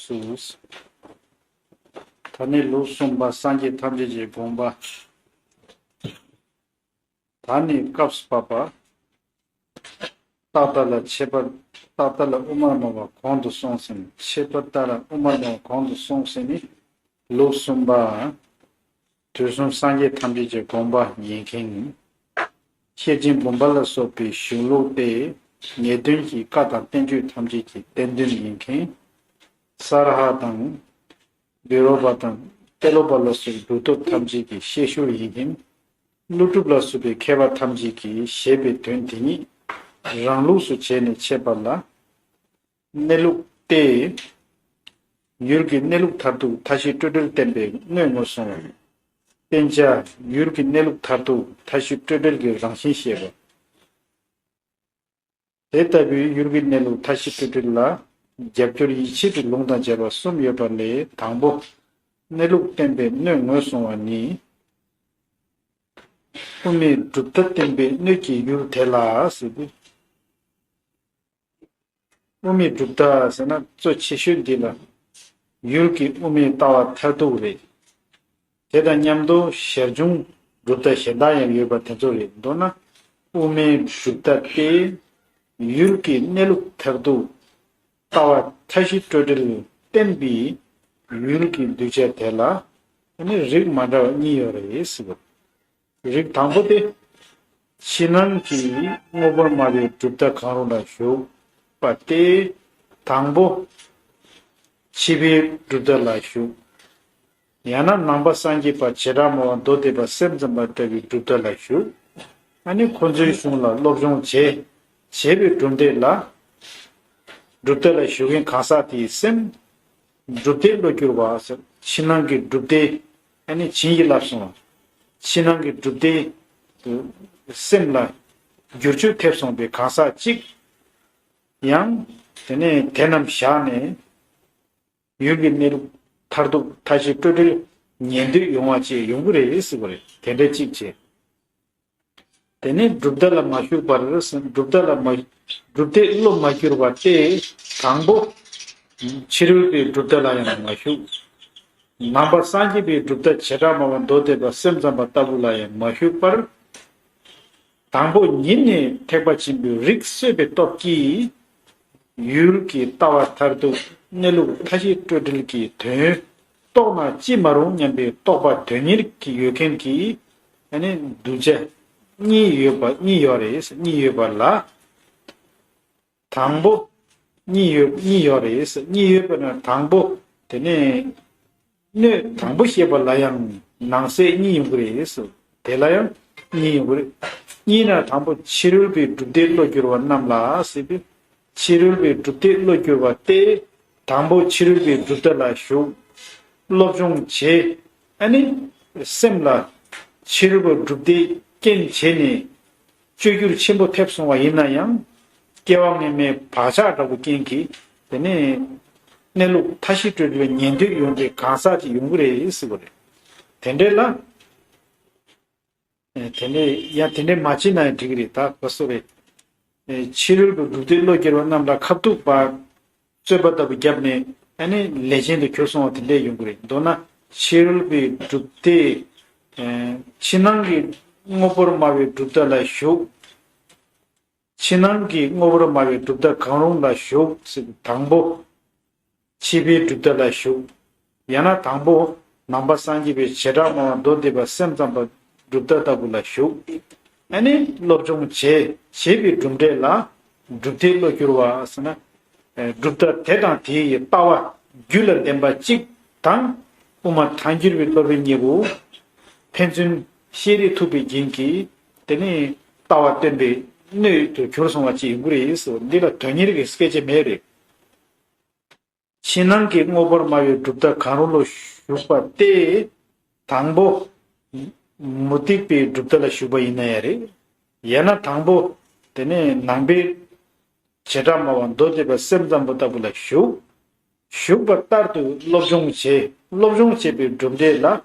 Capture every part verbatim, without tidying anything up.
སུ། ད་ནི་ལུགས་གསུམ་པ་སངས་རྒྱས་ཐམས་ཅད་ཀྱི་དགོངས་པ། ད་ནི་སྐབས་སུ་བབ་པ། ཏག་ཏ་ལ་ཁྱད་པར། ཏག་ཏ་ལ་དབུ་མར་སྨྲ་བ་གོང་དུ་སོང་ཟིན། ཁྱད་པར་ཏ་ལ་དབུ་མར་སྨྲ་བ་གོང་དུ་སོང་ཟིན་ནི་ལུགས་གསུམ་པ། དུས་གསུམ་སངས་རྒྱས་ཐམས་ཅད་ཀྱི་དགོངས་པ་ཡིན་མཁན། ཤེར་ཕྱིན་བུམ་པ་ལ་སོགས་པའི་གཞུང་ལུགས་ཏེ། ངེས་དོན་གྱི་བཀའ་དང་བསྟན་བཅོས་ཐམས་ཅད་ཀྱི་བསྟན་དོན་ཡིན་མཁན། ས་ར་ཧ་དང་། བཻ་རོ་པ་དང་ཏེ་ལོ་པ་ལ་སོགས་གྲུབ་ཐོབ་ཐམས་ཅད་ཀྱི་བཤད་ཤུལ་ཡིན་མཁན། ཀླུ་སྒྲུབ་ལ་སོགས་པའི་མཁས་པ་ཐམས་ཅད་ཀྱིས་བཞེད་པའི་དོན་དེ་ཉིད་རང་ལུགས་སུ་བྱས་ནས་འཆད་པ་ལ། གནས་ལུགས་ཏེ། ཡུལ་གྱི་གནས་ལུགས་མཐར་ཐུག་མཐའ་བཞི་སྤྲོས་བྲལ་བསྟན་པའི་སྣོད་ངོས་བཟུང་བ། བསྟན་བྱ་ཡུལ་གྱི་གནས་ལུགས་མཐར་ཐུག་མཐའ་བཞི་སྤྲོས་བྲལ་གྱི་རང་བཞིན་བཤད་པ། དེ་ལྟ་བུའི་ཡུལ་གྱི་གནས་ལུགས་མཐའ་བཞི་སྤྲོས་བྲལ་ལ་རྒྱབ་སྐྱོར་ཡིད་ཆེས་ཀྱི་ལུང་དང་སྦྱར་བ་གསུམ་ཡོད་པ་ལས། དང་པོ། གནས་ལུགས་བསྟན་པའི་སྣོད་ངོས་བཟུང་བ་ནི། དབུ་མའི་གྲུབ་མཐའ་བསྟན་པའི་སྣོད་ཀྱི་ཡུལ་དེ་ལ་ཟེར་ཏེ། དབུ་མའི་གྲུབ་མཐའ་ཟེར་ན་གཙོ་ཆེ་ཤོས་འདི་ལ་ཡུལ་གྱི་དབུ་མའི་ལྟ་བ་མཐར་ཐུག་རེད། དེ་དང་མཉམ་དུ་ཞར་བྱུང་གྲུབ་མཐའ་གཞན་དག་ཡང་ཡོད་པ་དེ་ཚོ་རེད། མདོར་ན་དབུ་མའི་གྲུབ་མཐའ་སྟེ། ཡུལ་གྱི་གནས་ལུགས་མཐར་ཐུག་ལྟ་བ་མཐའ་བཞི་སྤྲོས་བྲལ་བསྟན་པའི་ཡུལ་གྱི་གདུལ་བྱ་དེ་ལ་ནི་རིགས་མ་འདྲ་བ་གཉིས་ཡོད་རེད་ཟེར་བ། རིགས་དང་པོ་དེ། ཕྱི་ནང་གི་དངོས་པོར་སྨྲ་བའི་གྲུབ་མཐའ་གང་རུང་ལ་ཞུགས་པ་སྟེ། དང་པོ། ཕྱི་པའི་གྲུབ་མཐའ་ལ་ཞུགས། ཡང་ན་ནང་པ་སངས་རྒྱས་པ་བྱེ་བྲག་སྨྲ་བ་མདོ་སྡེ་པ་སེམས་ཙམ་པ་ལྟ་བུའི་གྲུབ་མཐའ་ལ་ཞུགས། ཨ་ནི་ཁོ་ཚོའི་གཞུང་ལ་སློབ་སྦྱོང་བྱས། བྱས་པའི་གྲུབ་མཐའ་ལ། གྲུབ་མཐའ་ལ་ཞུགས་མཁན་གང་ཟག་དེའི་སེམས། གྲུབ་མཐས་བློ་བསྒྱུར་བ་ཟེར། ཕྱི་ནང་གི་གྲུབ་མཐས་ཨ་ནི་བྱིན་གྱིས་བརླབས་སོང་བ། ཕྱི་ནང་གི་གྲུབ་མཐས་སེམས་ལ་བསྒྱུར་བཅོས་ཐེབས་སོང་བའི་གང་ཟག་གཅིག་ཡང་དེ་ནས་དེ་རྣམས་བཞག་ནས་ཡུལ་གྱི་གནས་ལུགས་མཐར་ཐུག་མཐའ་བཞི་སྤྲོས་བྲལ་ཉན་འདོད་ཡོང་བ་བཅས་ཡོང་གི་རེད་ཟེར་བ་རེད། དེ་འདྲ་གཅིག་བྱས། དེ་ནས་གྲུབ་མཐའ་ལ་མ་ཞུགས་པར་ཟེར། གྲུབ་མཐའ་ལ་མ། གྲུབ་མཐས་བློ་མ་བསྒྱུར་བ་སྟེ། དང་པོ། ཕྱི་རོལ་པའི་གྲུབ་མཐའ་ལ་ཡང་མ་ཞུགས། ནང་པ་སངས་རྒྱས་པའི་གྲུབ་མཐའ་བྱེ་བྲག་སྨྲ་བ་མདོ་སྡེ་པ་སེམས་ཙམ་པ་ལྟ་བུ་ལ་ཡང་མ་ཞུགས་པར། དང་པོ་ཉིད་ནས་ཐེག་པ་ཆེན་པོའི་རིགས་གསོས་པའི་སྟོབས་ཀྱིས། ཡུལ་གྱི་ལྟ་བ་མཐར་ཐུག་གནས་ལུགས་མཐའ་བཞི་སྤྲོས་བྲལ་གྱི་དོན་རྟོགས་ན་ཅི་མ་རུང་སྙམ་པའི་རྟོག་པ་དོན་གཉེར་གྱི་ཡོད་མཁན་གྱི་ཨ་ནི་གདུལ་བྱ་གཉིས་ཡོད་པ། གཉིས་ཡོད་རེད། གཉིས་ཡོད་པ་ལ། དང་པོ། གཉིས་ཡོད། གཉིས་ཡོད་རེད། གཉིས་ཡོད་པ་ན་དང་པོ། དེ་ནས་སྣོད་དང་པོ་བཤད་པ་ལ་ཡང་ནང་གསེས་གཉིས་ཡོང་གི་རེད། དེ་ལ་ཡང་གཉིས་ཡོང་གི་རེད། གཉིས་ན་དང་པོ་ཕྱི་རོལ་པའི་གྲུབ་མཐས་བློ་བསྒྱུར་བ་རྣམས་ལ་ཟེར་ཏེ། ཕྱི་རོལ་པའི་གྲུབ་མཐས་བློ་བསྒྱུར་བ་སྟེ། དང་པོ་ཕྱི་རོལ་པའི་གྲུབ་མཐའ་ལ་ཞུགས། སློབ་སྦྱོང་བྱེད། ཨ་ནི་སེམས་ལ་ཕྱི་རོལ་པའི་གྲུབ་མཐའི་རྐྱེན་བྱས་ནས་བཅོས་བསྒྱུར་ཆེན་པོ་ཐེབས་སོང་བ་ཡིན་ན་ཡང་། སྐྱེ་བ་སྔོན་མའི་བག་ཆགས་འདྲ་བོ་རྐྱེན་གྱིས་དེ་ནས་གནས་ལུགས་མཐའ་བཞི་སྤྲོས་བྲལ་ཉན་འདོད་ཡོང་པའི་གང་ཟག་ཅིག་ཡོང་གི་རེད་ཟེར་བ་རེད། དེ་འདྲ་ལ། ཨེ། དེ་འདྲས་ཡང་དེ་འདྲས་མ་བྱས་ན་ཡང་འགྲིག་གི་རེད། ད་ག་སོ་རེད། ཨེ། ཕྱི་རོལ་པའི་གྲུབ་མཐས་བློ་བསྒྱུར་བ་རྣམས་ལ་ཁ་ཐུག་པ་རྩོད་པ་ལྟ་བུ་བརྒྱབ་ནས་ཨ་ནི་ལས་ཅན་དུ་གྱུར་སོང་བ་དེ་འདྲས་ཡོང་གི་རེད། མདོར་ན་ཕྱི་རོལ་པའི་གྲུབ་མཐས། ཨེ། ཕྱི་ནང་གི་དངོས་པོར་སྨྲ་བའི་གྲུབ་མཐའ་ལ་ཞུགས། ཕྱི་ནང་གི་དངོས་པོར་སྨྲ་བའི་གྲུབ་མཐའ་གང་རུང་ལ་ཞུགས་ཟེར། དང་པོ། ཕྱི་པའི་གྲུབ་མཐའ་ལ་ཞུགས། ཡང་ན་དང་པོ། ནང་པ་སངས་རྒྱས་པའི་བྱེ་བྲག་སྨྲ་བ་མདོ་སྡེ་པ་སེམས་ཙམ་པ་གྲུབ་མཐའ་ལྟ་བུ་ལ་ཞུགས། ཨ་ནི་སློབ་སྦྱོང་བྱས། བྱས་པའི་གྲུབ་འབྲས་ལ་གྲུབ་མཐས་བློ་བསྒྱུར་བ་ཟེར་ན། ཨེ། གྲུབ་མཐའ་དེ་དང་དེའི་ལྟ་བ་རྒྱུད་ལ་ལྡན་པ་གཅིག་དང་། དབུ་མ་ཐལ་འགྱུར་བའི་སློབ་དཔོན་གཉིས་པོ་ཕན་ཚུན་ཤེས་རིག་ཐུག་པའི་རྐྱེན་གྱིས་དེ་ནི་ལྟ་བ་སྟོན་པའི་སྣོད་དུ་གྱུར་སོང་བ་ཅིག་ཡོང་གི་རེད་ཟེར། འདི་ལ་དོན་གཉེར་གྱི་སྐད་ཆ་མེད་རེད། ཕྱི་ནང་གི་དངོས་པོར་སྨྲ་བའི་གྲུབ་མཐའ་གང་རུང་ལ་ཞུགས་པ་སྟེ། དང་པོ། མུ་སྟེགས་པའི་གྲུབ་མཐའ་ལ་ཞུགས་པ་ཡིན་ན་ཡང་རེད། ཡང་ན་དང་པོ། དེ་ནས་ནང་པའི་བྱེ་བྲག་སྨྲ་བ་མདོ་སྡེ་པ་སེམས་ཙམ་པ་ལྟ་བུ་ལ་ཞུགས། ཞུགས་པ་ལྟར་དུ་སློབ་སྦྱོང་བྱས། སློབ་སྦྱོང་བྱས་པའི་གྲུབ་འབྲས་ལ།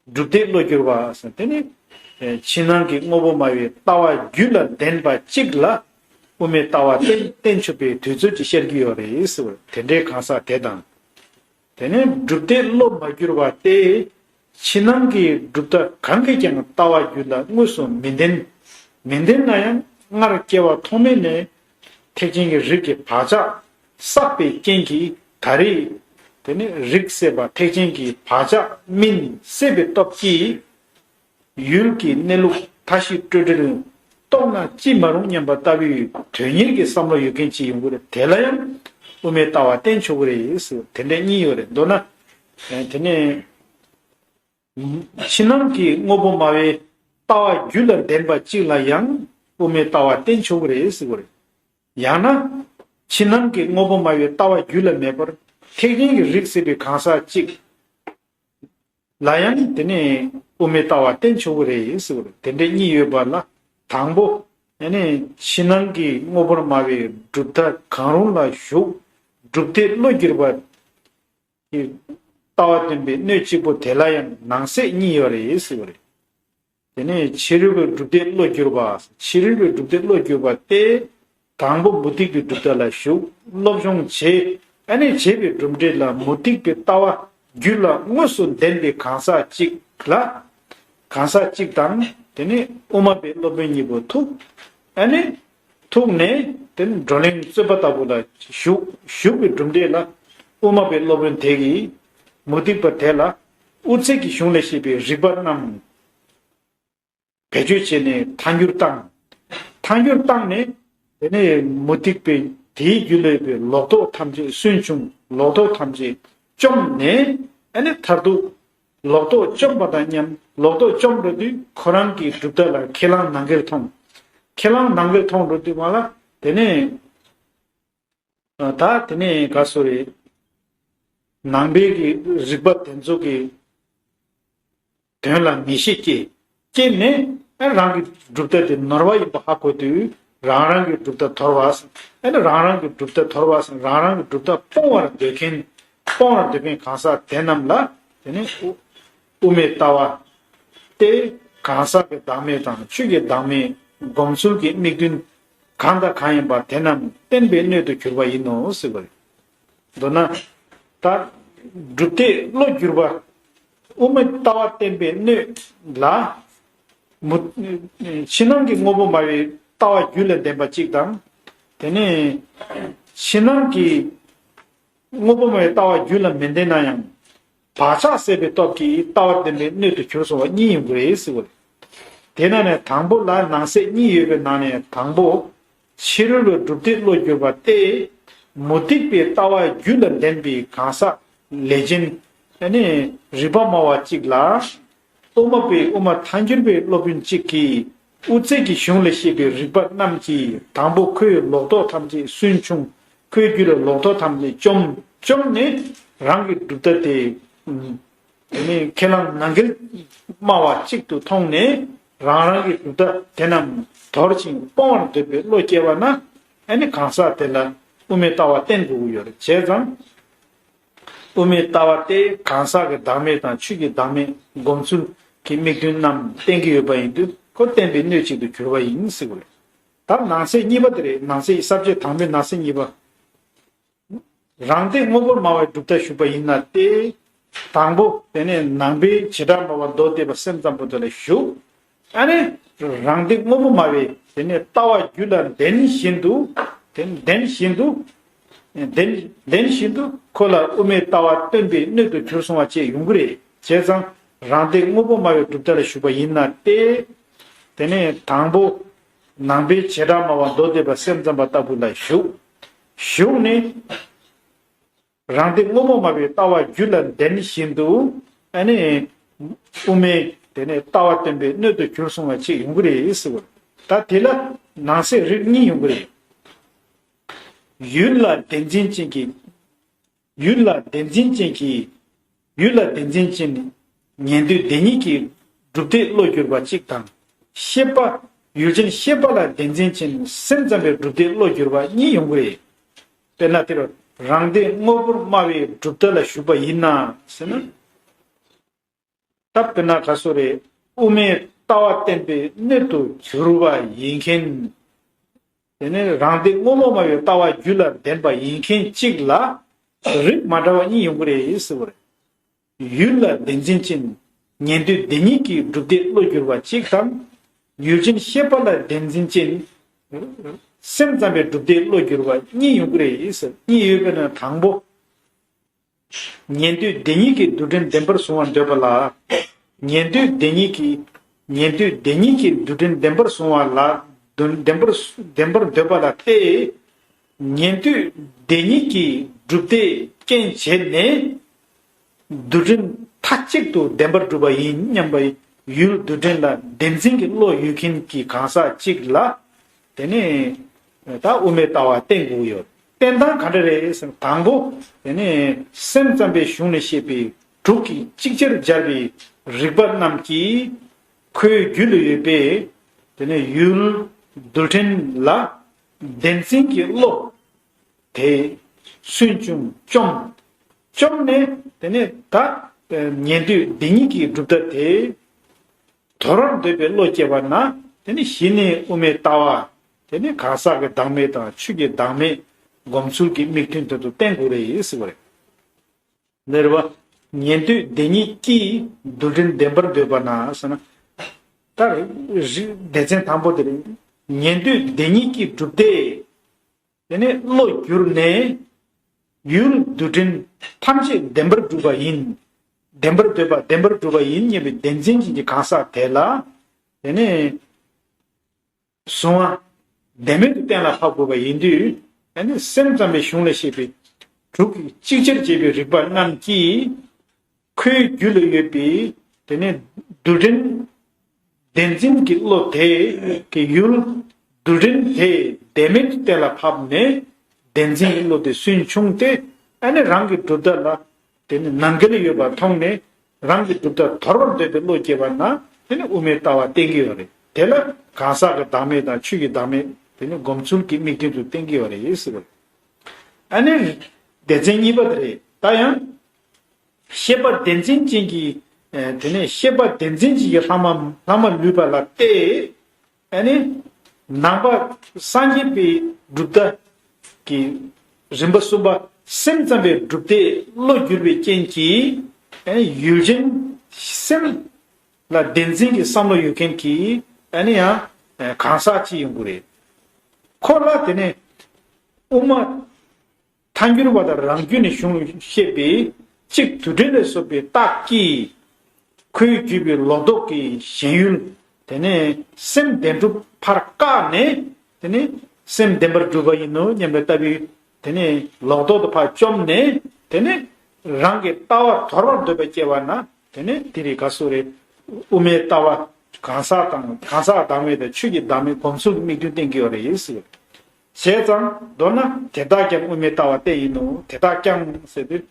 གྲུབ་མཐས་བློ་བསྒྱུར་བ་ཟེར། དེ་ནི་ཕྱི་ནང་གི་དངོས་པོ་སྨྲ་བའི་ལྟ་བ་རྒྱུད་ལ་ལྡན་པ་གཅིག་ལ་དབུ་མའི་ལྟ་བ་བསྟན་བསྟན་ཆོག་པའི་དུས་ཚོད་ཅིག་ཤར་གྱི་ཡོད་རེད་ཟེར་བ། དེ་འདྲའི་གང་ཟག་དེ་དང་ དེ་ནས་སྒྲུབ་སྡེ་བློ་མ་བསྒྱུར་བ་སྟེ། ཕྱི་ནང་གི་གྲུབ་མཐའ་གང་གིས་ཀྱང་ལྟ་བ་རྒྱུད་ལ་དངོས་སུ་མི་ལྡན། མི་ལྡན་ན་ཡང་སྔར་སྐྱེ་བ་ཐོག་མེད་ནས་ཐེག་ཆེན་གྱི་རིགས་ཀྱི་བག་ཆགས་བསགས་པའི་རྐྱེན་གྱིས་ད་རེས་དེ་ནི་རིགས་སད་པ་ཐེག་ཆེན་གྱི་བག་ཆགས་སྨིན་སད་པའི་སྟོབས་ཀྱིས། ཡུལ་གྱི་གནས་ལུགས་མཐའ་བཞི་སྤྲོས་བྲལ་རྟོགས་ན་ཅི་མ་རུང་སྙམ་པ་ལྟ་བུའི་དོན་གཉེར་གྱི་བསམ་བློ་ཡོད་མཁན་ཅིག་ཡོང་གི་རེད། དེ་ལ་ཡང་དབུ་མའི་ལྟ་བ་བསྟེན་ཆོག་གི་རེད་ཟེར། དེ་འདྲ་གཉིས་ཡོད་རེད། མདོར་ན། དེ་ནས་ཕྱི་ནང་གི་དངོས་པོ་སྨྲ་བའི་ལྟ་བ་རྒྱུད་ལ་ལྡན་པ་གཅིག་ལ་ཡང་དབུ་མའི་ལྟ་བ་བསྟེན་ཆོག་གི་རེད་ཟེར་གི་རེད། ཡང་ན། ཕྱི་ནང་གི་དངོས་པོ་སྨྲ་བའི་ལྟ་བ་རྒྱུད་ལ་མེད་པར་ཐེག་ཆེན་གྱི་རིགས་སད་པའི་གང་ཟག་གཅིག་ལ་ཡང་དེ་ནས་དབུ་མའི་ལྟ་བ་བསྟེན་ཆོག་གི་རེད་ཟེར་བ་རེད། དེ་འདྲ་གཉིས་ཡོད་པ་ལ། དང་པོ། ཨ་ནི་ཕྱི་ནང་གི་དངོས་པོར་སྨྲ་བའི་གྲུབ་མཐའ་གང་རུང་ལ་ཞུགས། སྒྲུབ་སྡེ་བློ་བསྒྱུར་བ་གི་ལྟ་བ་སྟོན་པའི་སྣོད་གཅིག་པོ་དེ་ལ་ཡང་ནང་གསེས་གཉིས་ཡོད་རེད་ཟེར་བ་རེད། དེ་ནས་ཕྱི་རོལ་པའི་སྒྲུབ་སྡེ་བློ་བསྒྱུར་བ། ཕྱི་རོལ་པའི་སྒྲུབ་སྡེ་བློ་བསྒྱུར་བ་སྟེ། དང་པོ་མུ་སྟེགས་པའི་གྲུབ་མཐའ་ལ་ཞུགས། སློབ་སྦྱོང་བྱེད། ཨ་ནི་བྱེད་པའི་གྲུབ་འབྲས་ལ་མུ་སྟེགས་པའི་ལྟ་བ་རྒྱུད་ལ་དངོས་སུ་ལྡན་པའི་གང་ཟག་གཅིག་ལ། གང་ཟག་གཅིག་དང་དེ་ནི་དབུ་མ་པའི་སློབ་དཔོན་གཉིས་པོ་ཐུག། ཨ་ནི་ཐུག་ནས་དེ་ནི་བགྲོ་གླེང་རྩོད་པ་ལྟ་བུ་ལ་ཞུགས། ཞུགས་པའི་གྲུབ་འབྲས་ལ་དབུ་མ་པའི་སློབ་དཔོན་དེ་གིས་མུ་སྟེགས་པ་དེ་ལ་དབུ་ཚད་ཀྱི་གཞུང་ལས་བཤད་པའི་རིགས་པ་རྣམས། བེད་སྤྱོད་བྱས་ནས་ཐལ་འགྱུར་བཏང་། ཐལ་འགྱུར་བཏང་ནས། དེ་ནས་མུ་སྟེགས་པས་དེའི་རྒྱུད་ལ་ཡོད་པའི་ལོག་རྟོག་ཐམས་ཅད་སུན་ཕྱུང་། ལོག་རྟོག་ཐམས་ཅད་བཅོམ་ནས། ཨ་ནི་མཐར་ཐུག་ལོག་རྟོག་བཅོམ་པ་དང་མཉམ། ལོག་རྟོག་བཅོམ་འགྲོ་དུས་ཁོ་རང་གི་གྲུབ་མཐའ་ལ་ཁས་བླངས་ནང་འགལ་མཐོང་། ཁས་བླངས་ནང་འགལ་མཐོང་འགྲོ་དུས་མ་ལ་དེ་ནས། ད་དེ་ནས་ག་སོ་རེད། ནང་པའི་གི་རིགས་པ་དེ་ཚོ་གི་དོན་ལ་ངེས་ཤེས་སྐྱེས། སྐྱེས་ནས་རང་གི་གྲུབ་མཐའ་དེ་ནོར་བ་ཡིན་པ་ཧ་གོ་དུས་རང་རང་གི་གྲུབ་མཐའ་དོར་བ་སམ། ཨ་ནི་རང་རང་གི་གྲུབ་མཐའ་དོར་བ་སམ། རང་རང་གི་གྲུབ་མཐའ་སྤོང་བར་འདོད་མཁན། སྤོང་བར་འདོད་མཁན་གང་ཟག་དེ་རྣམས་ལ་དེ་ནི་དབུ་དབུ་མའི་ལྟ་བ་སྟེ་གང་ཟག་གི་བདག་མེད་དང་ཆོས་ཀྱི་བདག་མེད་སྒོམ་ཚུལ་གྱི་དམིགས་འདུན་གང་དང་གང་ཡིན་པ་དེ་རྣམས་བསྟན་པའི་སྣོད་དུ་གྱུར་པ་ཡིན་ནོ་ཟེར་བ་རེད། མདོར་ན། ད། སྒྲུབ་སྡེ་བློ་བསྒྱུར་བ། དབུ་མའི་ལྟ་བ་བསྟན་པའི་སྣོད་ལ། མུ། ཕྱི་ནང་གི་དངོས་པོ་སྨྲ་བའི་ལྟ་བ་རྒྱུད་ལ་ལྡན་པ་གཅིག་དང་། དེ་ནས་ཕྱི་ནང་གི་དངོས་པོ་སྨྲ་བའི་ལྟ་བ་རྒྱུད་ལ་མི་ལྡན་ན་ཡང་། བག་ཆགས་སད་པའི་སྟོབས་ཀྱིས་ལྟ་བ་བསྟན་པའི་སྣོད་དུ་གྱུར་སོང་བ་གཉིས་ཡོང་གི་རེད་ཟེར་བ་རེད། དེ་ནང་ནས་དང་པོ་ལ་ནང་གསེས་གཉིས་ཡོད་པའི་ནང་ནས་དང་པོ། ཕྱི་རོལ་པའི་སྒྲུབ་སྡེ་བློ་བསྒྱུར་བ་སྟེ། མུ་སྟེགས་པའི་ལྟ་བ་རྒྱུད་ལ་ལྡན་པའི་གང་ཟག་ལས་ཅན། ཨ་ནི་རིགས་པ་སྨྲ་བ་གཅིག་ལ། དབུ་མ་པའི་དབུ་མ་ཐལ་འགྱུར་བའི་སློབ་དཔོན་གཅིག་གིས་དབུ་ཚད་ཀྱི་གཞུང་ལས་བཤད་པའི་རིགས་པ་རྣམས་ཀྱིས་དང་པོ་ཁོའི་ལོག་རྟོག་ཐམས་ཅད་སུན་ཕྱུང་། ཁོའི་རྒྱུད་ལ་ལོག་རྟོག་ཐམས་ཅད་བཅོམ། བཅོམ་ནས་རང་གི་གྲུབ་མཐའ་དེ། དེ་ནས་ཁས་བླངས་ནང་འགལ་སྨྲ་བ་གཅིག་ཏུ་མཐོང་ནས་རང་རང་གི་གྲུབ་མཐའ་དེ་རྣམས་དོར་ཞིང་སྤོང་བར་འདོད་པའི་བློ་སྐྱེ་བ་ན། ཨ་ནི་གང་ཟག་དེ་ལ་དབུ་མའི་ལྟ་བ་བསྟེན་དགོས་ཀྱི་ཡོད་རེད། བྱས་ཙང་། དབུ་མའི་ལྟ་བ་སྟེ་གང་ཟག་གི་བདག་མེད་དང་ཆོས་ཀྱི་བདག་མེད་སྒོམ་ཚུལ་གྱི་དམིགས་འདུན་རྣམས་བསྟན་གྱི་ཡོད་པ་ཡིན་དུས་ཁོ་བསྟན་པའི་སྣོད་ཅིག་ཏུ་གྱུར་པ་ཡིན་ཟེར་བ་རེད། ད་ནང་གསེས་གཉིས་པ་དེ་རེད། ནང་གསེས་ས་བཅད་དང་པོའི་ནང་གསེས་གཉིས་པ། རང་སྡེ་དངོས་པོར་སྨྲ་བའི་གྲུབ་མཐའ་ཞུགས་པ་ཡིན་ན་སྟེ། དང་པོ་དེ་ནས་ནང་པའི་བྱེ་བྲག་སྨྲ་བ་མདོ་སྡེ་པ་སེམས་ཙམ་པོ་དེ་ལ་ཞུགས། ཨ་ནི། རང་སྡེ་དངོས་པོ་སྨྲ་བའི་དེ་ནས་ལྟ་བ་རྒྱུད་ལ་ལྡན་བཞིན་དུ། དེ་ལྡན་བཞིན་དུ། ལྡན་ལྡན་བཞིན་དུ་ཁོ་ལ་དབུ་མའི་ལྟ་བ་སྟོན་པའི་སྣོད་དུ་གྱུར་སོང་བ་བཅས་ཡོང་གི་རེད། བྱས་ཙང་རང་སྡེ་དངོས་པོ་སྨྲ་བའི་གྲུབ་མཐའ་ལ་ཞུགས་པ་ཡིན་ན་སྟེ། དེ་ནས་དང་པོ། ནང་པའི་བྱེ་བྲག་སྨྲ་བ་མདོ་སྡེ་པ་སེམས་ཙམ་པ་ལྟ་བུ་ལ་ཞུགས། ཞུགས་ནས། རང་སྡེ་དངོས་པོ་སྨྲ་བའི་ལྟ་བ་རྒྱུད་ལ་ལྡན་བཞིན་དུ། ཨ་ནི། དབུ་མའི་དེ་ནས་ལྟ་བ་སྟོན་པའི་སྣོད་དུ་གྱུར་སོང་བ་ཅིག་ཡོང་གི་རེད་ཟེར་བ། ད་དེ་ལ་ནང་གསེས་རིགས་གཉིས་ཡོང་གི་རེད། ཡུལ་ལ་བདེན་འཛིན་ཅན་གྱི། ཡུལ་ལ་བདེན་འཛིན་ཅན་གྱི། ཡུལ་ལ་བདེན་འཛིན་ཅན་ཉན་ཐོས་བདེན་གཉིས་ཀྱི་སྒྲུབ་སྡེ་བློ་བསྒྱུར་བ་གཅིག་དང་། ཤེས་པ། ཡུལ་ཅན་ཤེས་པ་ལ་བདེན་འཛིན་ཅན་སེམས་ཙམ་པའི་སྒྲུབ་སྡེ་བློ་བསྒྱུར་བ་གཉིས་ཡོང་གི་རེད། དཔེར་ན་དེར་རང་སྡེ་དངོས་པོར་སྨྲ་བའི་གྲུབ་མཐའ་ལ་ཞུགས་པ་ཡིན་ན་ཟེར་ན། ད་དཔེར་ན་ག་སོ་རེད། དབུ་མའི་ལྟ་བ་བསྟན་པའི་སྣོད་དུ་གྱུར་པ་ཡིན་མཁན། དེ་ནས་རང་སྡེ་དངོས་པོ་སྨྲ་བའི་ལྟ་བ་རྒྱུད་ལ་ལྡན་པ་ཡིན་མཁན་གཅིག་ལ། རིགས་མ་འདྲ་བ་གཉིས་ཡོང་གི་རེད་ཟེར་བ་རེད། ཡུལ་ལ་བདེན་འཛིན་ཅན། ཉན་ཐོས་བདེན་གཉིས་ཀྱི་གྲུབ་མཐས་བློ་བསྒྱུར་བ་གཅིག་དང་། ཡུལ་ཅན་ཤེས་པ་ལ་བདེན་འཛིན་ཅན། སེམས་ཙམ་པའི་གྲུབ་མཐས་བློ་བསྒྱུར་བ་གཉིས་ཡོང་གི་རེད་ཟེར། གཉིས་ཡོད་པའི་ནང་དང་པོ། ཉན་ཐོས་བདེན་གཉིས་ཀྱི་རྡུལ་ཕྲན་བདེན་པར་བཟུང་བར་འདོད་པ་ལ། ཉན་ཐོས་བདེན་གཉིས་ཀྱི། ཉན་ཐོས་བདེན་གཉིས་ཀྱི་རྡུལ་ཕྲན་བདེན་པར་བཟུང་བ་ལ། བདེན་པར། བདེན་པར་འདོད་པ་ལ་སྟེ། ཉན་ཐོས་བདེན་གཉིས་ཀྱི་གྲུབ་མཐས་རྐྱེན་བྱས་ནས། རྡུལ་ཕྲན་མཐའ་གཅིག་ཏུ་བདེན་པར་གྲུབ་པ་ཡིན་སྙམ་པའི་ཡུལ་རྡུལ་ཕྲན་ལ་བདེན་འཛིན་གྱི་བློ་ཡོད་མཁན་གྱི་གང་ཟག་གཅིག་ལ། དེ་ནས་ད་དབུ་མའི་ལྟ་བ་བསྟན་དགོས་ཡོད། བསྟན་སྟངས་ག་འདྲ་རེད་ཟེར་ན། དང་པོ། དེ་ནས་སེམས་ཙམ་པའི་གཞུང་ནས་བཤད་པའི་དྲུག་གིས་ཅིག་ཅར་སྦྱར་བའི་རིགས་པ་རྣམས་ཀྱིས་ཁོའི་རྒྱུད་ལ་ཡོད་པའི། དེ་ནས་ཡུལ་རྡུལ་ཕྲན་ལ་བདེན་འཛིན་གྱི་བློ་དེ་སུན་ཕྱུང་བཅོམ། བཅོམ་ནས་དེ་ནས་ད་ཉན་ཐོས་བདེན་གཉིས་ཀྱི་གྲུབ་མཐའ་དེ་དོར་བར་འདོད་པའི་བློ་སྐྱེས་པ་ན། དེ་ནི་གཞི་ནས་དབུ་མའི་ལྟ་བ། དེ་ནི་གང་ཟག་གི་བདག་མེད་དང་ཆོས་ཀྱི་བདག་མེད་སྒོམ་ཚུལ་གྱི་དམིགས་མཐུན་དེ་ཚོ་བསྟན་དགོས་རེད་ཟེར་བ་རེད། འདིར་བ། ཉན་ཐོས་བདེན་གཉིས་ཀྱིས་རྡུལ་ཕྲན་བདེན་པར་འདོད་པ་ན་ཟེར་ན། ད་རེ་སྡེ་ཚན་དང་པོ་དེ་རེད། ཉན་ཐོས་བདེན་གཉིས་ཀྱི་གྲུབ་མཐས། དེ་ནས་བློ་བསྒྱུར་ནས། ཡུལ་རྡུལ་ཕྲན་ཐམས་ཅད་བདེན་པར་གྲུབ་པ་ཡིན། བདེན་པར་འདོད་པ་བདེན་པར་གྲུབ་པ་ཡིན་སྙམ་པའི་བདེན་འཛིན་ཅན་གྱི་གང་ཟག་དེ་ལ། དེ་ནས་གཟུང་བ་བདེན་མེད་དུ་གཏན་ལ་ཕབ་དགོས་པ་ཡིན་དུས། དེ་ནས་སེམས་ཙམ་པའི་གཞུང་ལ་བཤད་པའི་དྲུག་གིས་ཅིག་ཅར་བྱས་པའི་རིགས་པ་རྣམས་ཀྱིས། ཁོའི་རྒྱུད་ལ་ཡོད་པའི་དེ་ནས་རྡུལ་ཕྲན་བདེན་འཛིན་གྱི་བློ་དེ་གི་ཡུལ་རྡུལ་ཕྲན་དེ་བདེན་མེད་དུ་གཏན་ལ་ཕབ་ནས། བདེན་འཛིན་གྱི་བློ་དེ་སུན་ཕྱུང་སྟེ། ཨ་ནི་རང་གི་གྲུབ་མཐའ་ལ་དེ་ནི་ནམ་མཁའ་ལ་ཡོད་པ་མཐོང་ནས། རང་གི་གྲུབ་མཐའ་དོར་བར་འདོད་པའི་བློ་སྐྱེས་པ་ན། དེ་ནི་དབུ་མའི་ལྟ་བ་བསྟན་གྱི་ཡོད་རེད། དེ་ལ་གང་ཟག་གི་བདག་མེད་དང་ཆོས་ཀྱི་བདག་མེད་དེ་ནི་སྒོམ་ཚུལ་གྱི་དམིགས་མཐུན་དུ་བསྟན་གྱི་ཡོད་རེད་ཟེར་བ་རེད། ཨ་ནི་སྡེ་ཚན་གཉིས་པ་དེ་རེད། ད་ཡང་། ཤེས་པ་བདེན་འཛིན་ཅན་གྱི། ཨ། དེ་ནས་ཤེས་པ་བདེན་འཛིན་ཅན་གྱི་ལྷག་མ། ལྷག་མ་ལུས་པ་ལ་སྟེ། ཨ་ནི་ནང་པ་སངས་རྒྱས་པའི་གྲུབ་མཐའ་གི་རིམ་པ་གསུམ་པ། སེམས་ཙམ་པའི་གྲུབ་མཐས་བློ་བསྒྱུར་བའི་རྐྱེན་གྱིས། ཨ་ནི་ཡུལ་ཅན་སེམས་ལ་བདེན་འཛིན་གྱི་བསམ་བློ་ཡོད་མཁན་གྱི། ཨ་ནི་ཡང་གང་ཟག་ཅིག་ཡོང་གི་རེད། ཁོ་ལ་དེ་ནས་དབུ་མ་ཐལ་འགྱུར་བ་དང་རང་རྒྱུད་ནས་གཞུང་བཤད་པའི་གཅིག་དུ་འགྲེལ་ལས་སོགས་པའི་རྟགས་ཀྱིས། ཁོའི་བརྒྱུད་པའི་ལོག་རྟོག་གི་ཞེན་ཡུལ། དེ་ནས་སེམས་བདེན་གྲུབ་ཕར་བཀག་ནས། དེ་ནས་སེམས་བདེན་པར་གྲུབ་པ་ཡིན་ནོ་སྙམ་པའི་ལྟ་བུའི། དེ་ནས་ལོག་རྟོག་དེ་ཕར་བཅོམ་ནས། དེ་ནས་རང་གི་ལྟ་བ་དོར་བར་འདོད་པ་སྐྱེ་བ་ན། དེ་ནས་དེ་རིགས་ག་སུ་རེད། དབུ་མའི་ལྟ་བ་གང་ཟག་དང་། གང་ཟག་བདག་མེད་དང་ཆོས་ཀྱི་བདག་མེད་སྒོམ་ཚུལ་གྱི་དམིགས་མཐུན་བསྟན་གྱི་ཡོད་རེད་ཟེར། བྱས་ཙང་མདོར་ན་དེ་དག་ཀྱང་དབུ་མའི་ལྟ་བ་སྟེ་ཡིན་ནོ། དེ་དག་ཀྱང་ཟེར་དུས།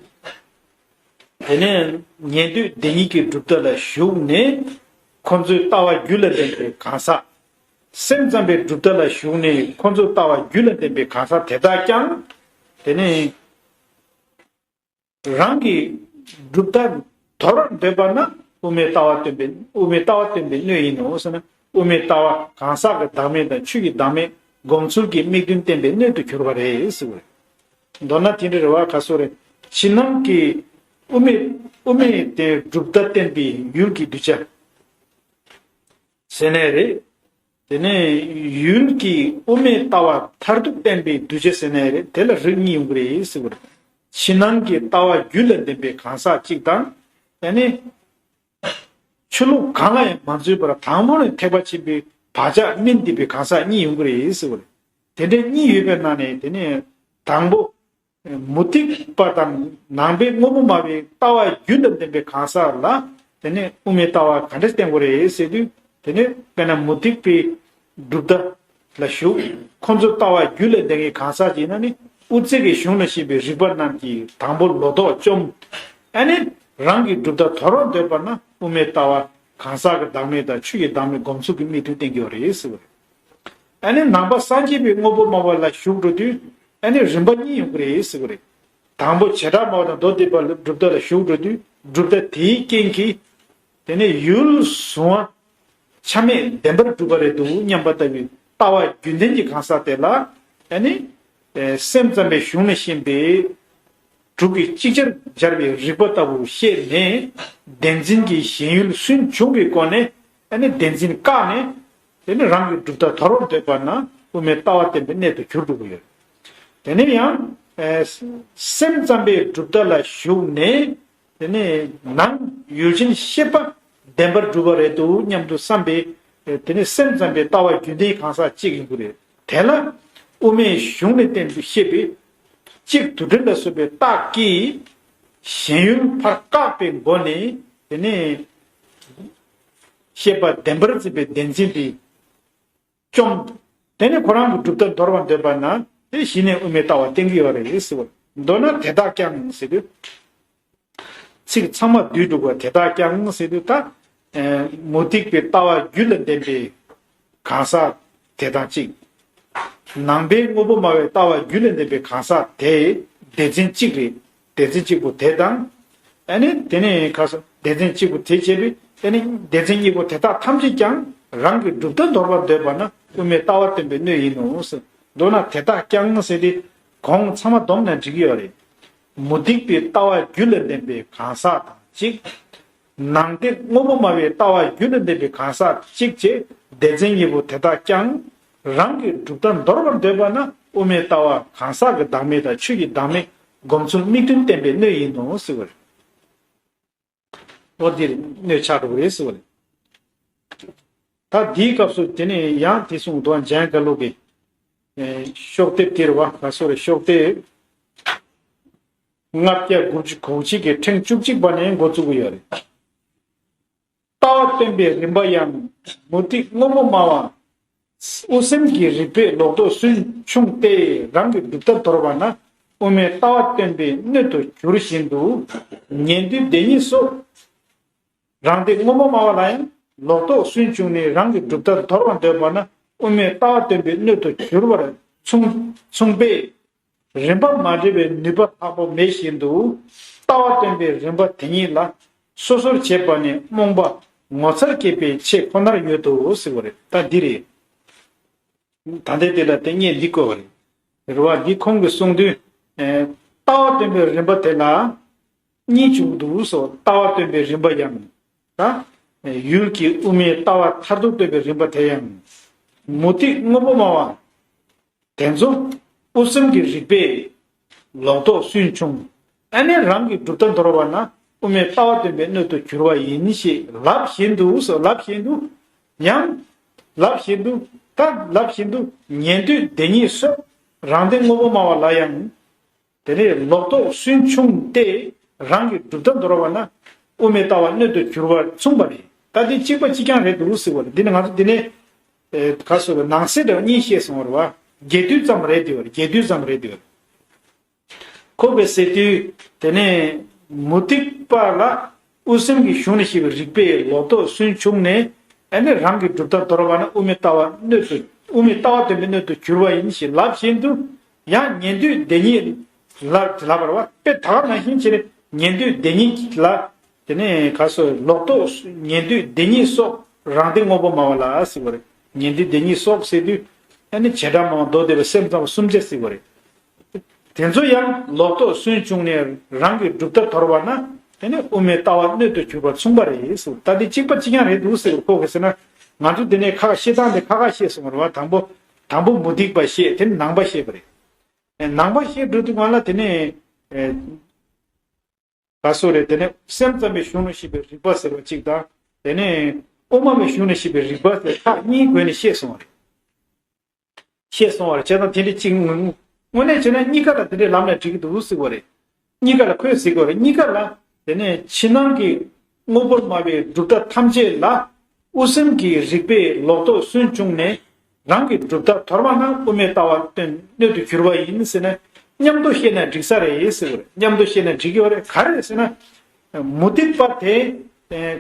དེ་ནས་ཉན་ཐོས་བདེན་གཉིས་ཀྱི་གྲུབ་མཐའ་ལ་ཞུགས་ནས་ཁོ་ཚོའི་ལྟ་བ་རྒྱུད་ལ་ལྡན་པའི་གང་ཟག། སེམས་ཙམ་པའི་གྲུབ་མཐའ་ལ་ཞུགས་ནས་ཁོ་ཚོའི་ལྟ་བ་རྒྱུད་ལ་ལྡན་པའི་གང་ཟག་དེ་དག་ཀྱང་། དེ་ནས་རང་གི་གྲུབ་མཐའ་དོར་བར་འདོད་པ་ན་དབུ་མའི་ལྟ་བ་སྟོན་པའི། དབུ་མའི་ལྟ་བ་སྟོན་པའི་སྣོད་ཡིན་ནོ་ཟེར་ན། དབུ་མའི་ལྟ་བ་གང་ཟག་གི་བདག་མེད་དང་ཆོས་ཀྱི་བདག་མེད་སྒོམ་ཚུལ་གྱི་དམིགས་མཐུན་བསྟན་པའི་སྣོད་དུ་གྱུར་པ་རེད་ཟེར་བ་རེད། མདོར་ན་དེ་འདྲ་རེད་བ། ག་སོ་རེད། ཕྱི་ནང་གི་དབུ་མའི། དབུ་མའི་དེ་གྲུབ་མཐའ་བསྟན་པའི་ཡུལ་གྱི་གདུལ་བྱ་ཟེར་ནའི་རེད། དེ་ནས་ཡུལ་གྱི་དབུ་མའི་ལྟ་བ་མཐར་ཐུག་བསྟན་པའི་གདུལ་བྱ་ཟེར་ནའི་རེད། དེ་ལ་རིགས་གཉིས་ཡོང་གི་རེད་ཟེར་བ་རེད། ཕྱི་ནང་གི་ལྟ་བ་རྒྱུད་ལ་ལྡན་པའི་གང་ཟག་གཅིག་དང་། དེ་ནས་ཆོས་ལུགས་གང་ལ་ཡང་མ་འཛུལ་བར་དང་པོ་ནས་ཐེག་པ་ཆེན་པོའི་བག་ཆགས་སྨིན་བསྡད་པའི་གང་ཟག་གཉིས་ཡོང་གི་རེད་ཟེར་བ་རེད། དེ་འདྲའི་གཉིས་ཡོད་པའི་ནང་ནས། དེ་ནས་དང་པོ་མུ་སྟེགས་པ་དང་ནང་པའི་དངོས་པོ་སྨྲ་བའི་ལྟ་བ་རྒྱུད་ལ་ལྡན་པའི་གང་ཟག་ལ། དེ་ནས་དབུ་མའི་ལྟ་བ་ག་འདྲ་བསྟན་དགོས་རེད་ཟེར་དུས། དེ་ནས་དཔེར་ན་མུ་སྟེགས་པའི་གྲུབ་མཐའ་ལ་ཞུགས། ཁོ་ཚོ་ལྟ་བ་རྒྱུད་ལ་ལྡན་པའི་གང་ཟག་ཅིག་ཡིན་ན་ནི། དབུ་མཛད་ཀྱི་གཞུང་ལ་བཤད་པའི་རིགས་པ་རྣམས་ཀྱིས་དང་པོ་ལོག་རྟོག་བཅོམ། ཨ་ནི་རང་གི་གྲུབ་མཐའ་དོར་བར་འདོད་པ་ན་དབུ་མའི་ལྟ་བ་གང་ཟག་གི་བདག་མེད་དང་ཆོས་ཀྱི་བདག་མེད་སྒོམ་ཚུལ་གྱི་དམིགས་མཐུན་བསྟན་གྱི་ཡོད་རེད་ཟེར་བ་རེད། ཨ་ནི་ནང་པ་སངས་རྒྱས་པའི་དངོས་པོ་སྨྲ་བ་ལ་ཞུགས་འགྲོ་དུས། ཨ་ནི་རིམ་པ་གཉིས་ཡོང་གི་རེད་ཟེར་བ་རེད། དང་པོ་བྱེ་བྲག་སྨྲ་བ་དང་མདོ་སྡེ་པ་ལ་གྲུབ་མཐའ་ལ་ཞུགས་འགྲོ་དུས། གྲུབ་མཐའ་དེའི་རྐྱེན་གྱིས། དེ་ནས་ཡུལ་གཟུང་བ་ཆ་མེད་བདེན་པར་གྲུབ་པ་རེད་འདུག་སྙམ་པ་ལྟ་བུའི་ལྟ་བ་རྒྱུན་ལྡན་གྱི་གང་ཟག་དེ་ལ། ཨ་ནི་སེམས་ཙམ་པའི་གཞུང་ནས་བཤད་པའི་ དྲུག་གིས་ཅིག་ཅར་སྦྱར་བའི་རིགས་པ་ལྟ་བུ་བཤད་ནས། བདེན་འཛིན་གྱི་ཞེན་ཡུལ་སུན་ཕྱུང་བའི་སྒོ་ནས། ཨ་ནི་བདེན་འཛིན་བཀག་ནས། དེ་ནི་རང་གི་གྲུབ་མཐའ་དོར་བར་འདོད་པ་ན་དབུ་མའི་ལྟ་བ་བསྟན་པའི་གནད་དུ་གྱུར་འགྲོ་གི་ཡོད། དེ་ནས་ཡང་། ཨེ། སེམས་ཙམ་པའི་གྲུབ་མཐའ་ལ་ཞུགས་ནས། དེ་ནས་ནང་ཡུལ་ཅན་ཤེས་པ་བདེན་པར་གྲུབ་པ་རེད་འདུག་སྙམ་དུ་བསམ་པའི། དེ་ནས་སེམས་ཙམ་པའི་ལྟ་བ་རྒྱུན་ལྡན་གང་ཟག་གཅིག་ཡིན་དགོས་རེད། དེ་ལ་དབུ་མའི་གཞུང་ནས་བསྟན་པའི་བཤད་པའི་གཅིག་དུ་དྲིལ་ལ་སོགས་པའི་རྟགས་ཀྱིས་ཞེན་ཡུལ་ཕར་བཀག་པའི་སྒོ་ནས། དེ་ནས་ཤེས་པ་བདེན་པར་འཛིན་པའི་བདེན་འཛིན་དེ་བཅོམ། དེ་ནས་ཁོ་རང་གི་གྲུབ་མཐའ་འདོར་བར་འདོད་པ་ན། དེ་གཞི་ནས་དབུ་མའི་ལྟ་བ་བསྟན་གྱི་ཡོད་རེད་ཟེར་བ། མདོར་ན་དེ་དག་ཀྱང་ཟེར་དུས། ཚིག་ཚང་མ་བསྡུས་འགྲོ་དགོས། དེ་དག་ཀྱང་ཟེར་དུས་ད། ཨེ། མུ་སྟེགས་པའི་ལྟ་བ་རྒྱུད་ལ་ལྡན་པའི་གང་ཟག་དེ་དང་གཅིག། ནང་པའི་དངོས་པོ་སྨྲ་བའི་ལྟ་བ་རྒྱུད་ལ་ལྡན་པའི་གང་ཟག་དེ་སྡེ་ཚན་གཅིག་རེད། སྡེ་ཚན་གཅིག་པོ་དེ་དང་། ཨ་ནི་དེ་ནས་ཁ་སང་སྡེ་ཚན་གཅིག་པོ་དེ་བྱས་པས། ཨ་ནི་སྡེ་ཚན་གཉིས་པོ་དེ་དག་ཐམས་ཅད་ཀྱང་རང་གི་གྲུབ་མཐའ་འདོར་བར་འདོད་པ་ན་དབུ་མའི་ལྟ་བ་བསྟན་པའི་སྣོད་ཡིན་ནོ་ཟེར། མདོར་ན་དེ་དག་ཀྱང་ཟེར་ཏེ་གོང་ཚང་མ་བསྡོམས་ནས་འགྲིག་གི་ཡོད་རེད། མུ་སྟེགས་པའི་ལྟ་བ་རྒྱུད་ལ་ལྡན་པའི་གང་ཟག་དང་གཅིག། ནང་པའི་དངོས་པོ་སྨྲ་བའི་ལྟ་བ་རྒྱུད་ལ་ལྡན་པའི་གང་ཟག་གཅིག་བྱས། སྡེ་ཚན་གཉིས་པོ་དེ་དག་ཀྱང་རང་གི་གྲུབ་མཐའ་འདོར་བར་འདོད་པ་ན་དབུ་མའི་ལྟ་བ་གང་ཟག་གི་བདག་མེད་དང་ཆོས་ཀྱི་བདག་མེད་སྒོམ་ཚུལ་དམིགས་མཐུན་བསྟན་པའི་སྣོད་ཡིན་ནོ་ཟེར་བ་རེད། འོ་འདིར་སྣོད་ཆགས་འགྲོ་གི་རེད་ཟེར་བ་རེད། ད་འདིའི་སྐབས་སུ་དེ་ནས་ཡང་དེ་གསུངས་འདུག་འཇམ་དབྱངས་དགའ་ལོ་གི། ཨེ། ཤོག་དེབ་དེར་བ་ག་སོ་རེ་ཤོག་དེབ། ལྔ་བརྒྱ་དགུ་བཅུ་གོ་གཅིག་གི་ཕྲེང་བཅུ་གཅིག་པ་ནས་འགོ་བཙུགས་ཀྱི་ཡོད་རེད། ལྟ་བ་སྟོན་པའི་རིམ་པ་ཡང་མུ་སྟེགས་དངོས་པོ་སྨྲ་བ། དབུ་སེམས་ཀྱི་རིགས་པས་ལོག་རྟོག་སུན་ཕྱུང་སྟེ་རང་གི་གྲུབ་མཐའ་དོར་བ་ན་དབུ་མའི་ལྟ་བ་སྟོན་པའི་སྣོད་དུ་གྱུར་བཞིན་དུ། ཉན་ཐོས་སྡེ་གཉིས་སོགས། རང་སྡེ་དངོས་པོ་སྨྲ་བ་ལ་ཡང་ལོག་རྟོག་སུན་ཕྱུང་ནས་རང་གི་གྲུབ་མཐའ་དོར་བར་འདོད་པ་ན་དབུ་མའི་ལྟ་བ་སྟོན་པའི་སྣོད་དུ་གྱུར་པར་མཚུངས་མཚུངས་པས། རིམ་པ་མ་འབྲེལ་བའི་ནུས་པ་ལྷག་པ་མེད་བཞིན་དུ། ལྟ་བ་སྟོན་པའི་རིམ་པ་དེ་ཉིད་ལ་སོ་སོར་བྱེད་པ་ནི་རྨོངས་པ་ངོ་མཚར་སྐྱེད་པའི་ཆེད་ཁོ་ནར་ཡོད་དོ་ཟེར་བ་རེད། ད་འདི་རེད། ད་ལྟའི་དེ་ལ་དེ་སྙད་འདི་བཀོད་པ་རེད། རེད་བ། འདི་ཁོང་གིས་གསུངས་དུས། ཨེ། ལྟ་བ་སྟོན་པའི་རིམ་པ་དེ་ལ་གཉིས་བྱུང་འདུག་སོ། ལྟ་བ་སྟོན་པའི་རིམ་པ་ཡང་། ད། ཡུལ་གྱི་དབུ་མའི་ལྟ་བ་མཐར་ཐུག་སྟོན་པའི་རིམ་པ་དེ་ཡང་། མུ་སྟེགས་དངོས་པོ་སྨྲ་བ། དེ་ཚོ་དབུ་སེམས་ཀྱི་རིགས་པས་ལོག་རྟོག་སུན་ཕྱུང་། ཨ་ནི་རང་གི་གྲུབ་མཐའ་དོར་བ་ན་དབུ་མའི་ལྟ་བ་སྟོན་པའི་སྣོད་དུ་གྱུར་པ་ཡིན་ཞེས་ལབ་བཞིན་དུ་སོ། ལབ་བཞིན་དུ། ཡང་། ལབ་བཞིན་དུ། ད་ལབ་བཞིན་དུ་ཉན་ཐོས་སྡེ་གཉིས་སོགས་རང་སྡེ་དངོས་པོ་སྨྲ་བ་ལ་ཡང་། དེ་ནས་ལོག་རྟོག་སུན་ཕྱུང་སྟེ་རང་གི་གྲུབ་མཐའ་དོར་བ་ན་དབུ་མའི་ལྟ་བ་སྣོད་དུ་གྱུར་པར་མཚུངས་པ་རེད། ད་འདི་གཅིག་པ་གཅིག་རྐྱང་རེད་འདུག་ཟེར་བ་རེད། འདི་ནི་ང་ཚོ་འདི་ནས། ཨེ། ག་སོ་རེ་ནང་གསེས་འདྲ་བ་གཉིས་བཤད་སོང་བ་རེད་བ། རྒྱས་བསྡུས་ཙམ་རེད་འདི་བ་རེད། རྒྱས་བསྡུས་ཙམ་རེད་འདི་བ་རེད། ཁོ་པས་ཟེར་དུས་དེ་ནས་མུ་སྟེགས་པ་ལ་དབུ་སེམས་ཀྱི་གཞུང་ནས་བཤད་པའི་རིགས་པས་ལོག་རྟོག་སུན་ཕྱུང་ནས། ཨ་ནི་རང་གི་གྲུབ་མཐའ་དོར་བ་ན་དབུ་མའི་ལྟ་བ་སྣོད་དུ་དབུ་མའི་ལྟ་བ་སྟོན་པའི་སྣོད་དུ་གྱུར་པ་ཡིན་ཞེས་ལབ་བཞིན་དུ། ཡང་ཉན་ཐོས་སྡེ་གཉིས་ལ་ལབ་པར་བ་དཔེ་ད་ག་ནང་བཞིན་བྱས་ནས་ཉན་ཐོས་སྡེ་གཉིས་ལ། དེ་ནས་ག་སོ་ལོག་རྟོག་ཉན་ཐོས་སྡེ་གཉིས་སོགས་རང་སྡེ་དངོས་པོ་སྨྲ་བ་ལ་ཟེར་བ་རེད། ཉན་ཐོས་སྡེ་གཉིས་སོགས་ཟེར་དུས། ཨ་ནི་བྱེ་བྲག་སྨྲ་བ་མདོ་སྡེ་པ་སེམས་ཙམ་པ་གསུམ་ཆ་ཟེར་བ་རེད། དེ་ཚོ་ཡང་ལོག་རྟོག་སུན་ཕྱུང་ནས་རང་གི་གྲུབ་མཐའ་དོར་བ་ན་དེ་ནི་དབུ་མའི་ལྟ་བ་སྣོད་དུ་གྱུར་པར་མཚུངས་པ་རེད་ཟེར། ད་འདི་གཅིག་པ་གཅིག་རྐྱང་རེད་འདུག་ཟེར་བ་ཁོ་གིས་ཟེར་ན། ང་ཚོ་འདི་ནས་ཁ་ཁ་བཤད་སྟངས་དེ་ཁ་ཁ་བཤད་སོང་བ་རེད་བ། དང་པོ་དང་པོ་མུ་སྟེགས་པ་བཤད། དེ་ནི་ནང་པ་བཤད་པ་རེད། ཨེ། ནང་པ་བཤད་འགྲོ་དུས་སྒང་ལ་དེ་ནས། ཨེ། ག་སོ་རེད། དེ་ནས་སེམས་ཙམ་པའི་གཞུང་ནས་བཤད་པའི་རིགས་པ་ཟེར་བ་གཅིག་དང་། དེ་ནས་དབུ་མ་པའི་གཞུང་ནས་བཤད་པའི་རིགས་པ་ཟེར་ཁག་གཉིས་བགོས་ནས་བཤད་སོང་བ་རེད། བཤད་སོང་བ་རེད། བྱས་ཙང་དེ་འདྲ་གཅིག་དངོས་གནས་བྱས་ན་གཉིས་ཀ་ལ་དེ་འདྲའི་ལམ་ནས་འགྲིག་གི་འདུག་ཟེར་བ་རེད། གཉིས་ཀ་ལ་ཁོས་ཟེར་གི་རེད། གཉིས་ཀ་ལ་དེ་ནས་ཕྱི་ནང་གི་དངོས་པོར་སྨྲ་བའི་གྲུབ་མཐའ་ཐམས་ཅད་ལ་དབུ་སེམས་ཀྱི་རིགས་པས་ལོག་རྟོག་སུན་ཕྱུང་ནས་རང་གི་གྲུབ་མཐའ་དོར་བ་ན་དབུ་མའི་ལྟ་བ་སྟོན་སྣོད་དུ་གྱུར་པ་ཡིན་ཟེར་ནས་མཉམ་དུ་བཤད་ན་འགྲིག་ས་རེད་ཟེར་གི་རེད། མཉམ་དུ་བཤད་ན་འགྲིག་གི་རེད། ག་རེ་རེད་ཟེར་ན། མུ་སྟེགས་པ་དེ།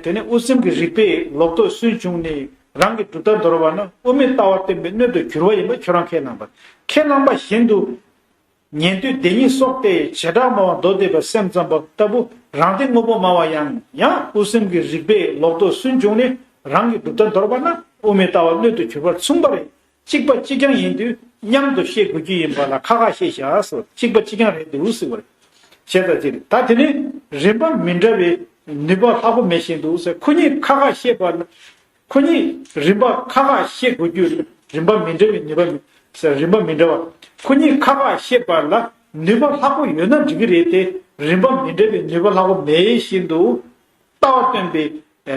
དེ་ནི་དབུ་སེམས་ཀྱི་རིགས་པས་ལོག་རྟོག་སུན་ཕྱུང་ནས་རང་གི་གྲུབ་མཐའ་དོར་བ་ན་དབུ་མའི་ལྟ་བ་སྟོན་པའི་སྣོད་དུ་གྱུར་པ་ཡིན་པ་ཁྱོད་རང་ཁས་བླངས་པ། ཁས་བླངས་པ་བཞིན་དུ། ཉན་ཐོས་སྡེ་གཉིས་སོགས་ཏེ་བྱེ་བྲག་སྨྲ་བ་མདོ་སྡེ་པ་སེམས་ཙམ་པ་ལྟ་བུ་རང་སྡེ་དངོས་པོ་སྨྲ་བ་ཡང་ཡང་དབུ་སེམས་ཀྱི་རིགས་པས་ལོག་རྟོག་སུན་ཕྱུང་ནས་རང་གི་གྲུབ་མཐའ་དོར་བ་ན་དབུ་མའི་ལྟ་བ་སྣོད་དུ་གྱུར་པར་མཚུངས་པ་རེད། གཅིག་པ་གཅིག་རྐྱང་ཡིན་དུས་མཉམ་དུ་བཤད་དགོས་ཀྱི་ཡིན་པ་ལ་ཁ་ཁ་བཤད་བཞག་སོ། གཅིག་པ་གཅིག་རྐྱང་རེད་འདུག་ཟེར་བ་རེད། བྱས་ཙང་ཅི་རེད། ད་དེ་ནི་རིམ་པ་མི་འདྲ་བའི་ནུས་པ་ལྷག་པོ་མེད་བཞིན་དུ་ཟེར། ཁོ་གཉིས་ཁ་ཁ་ཤེས་པ་ལ། ཁོ་གཉིས་རིམ་པ་ཁ་ཁ་ཤེས་དགོས་རྒྱུ། རིམ་པ་མི་འདྲ་བའི་ནུས་པ་མི་ཟེར། རིམ་པ་མི་འདྲ་བ། ཁོ་གཉིས་ཁ་ཁ་ཤེས་པ་ལ་ནུས་པ་ལྷག་པོ་ཡོད་ན་འགྲིག་གི་རེད་དེ། རིམ་པ་མི་འདྲ་བའི་ནུས་པ་ལྷག་པོ་མེད་བཞིན་དུ་ལྟ་བ་སྟོན་པའི་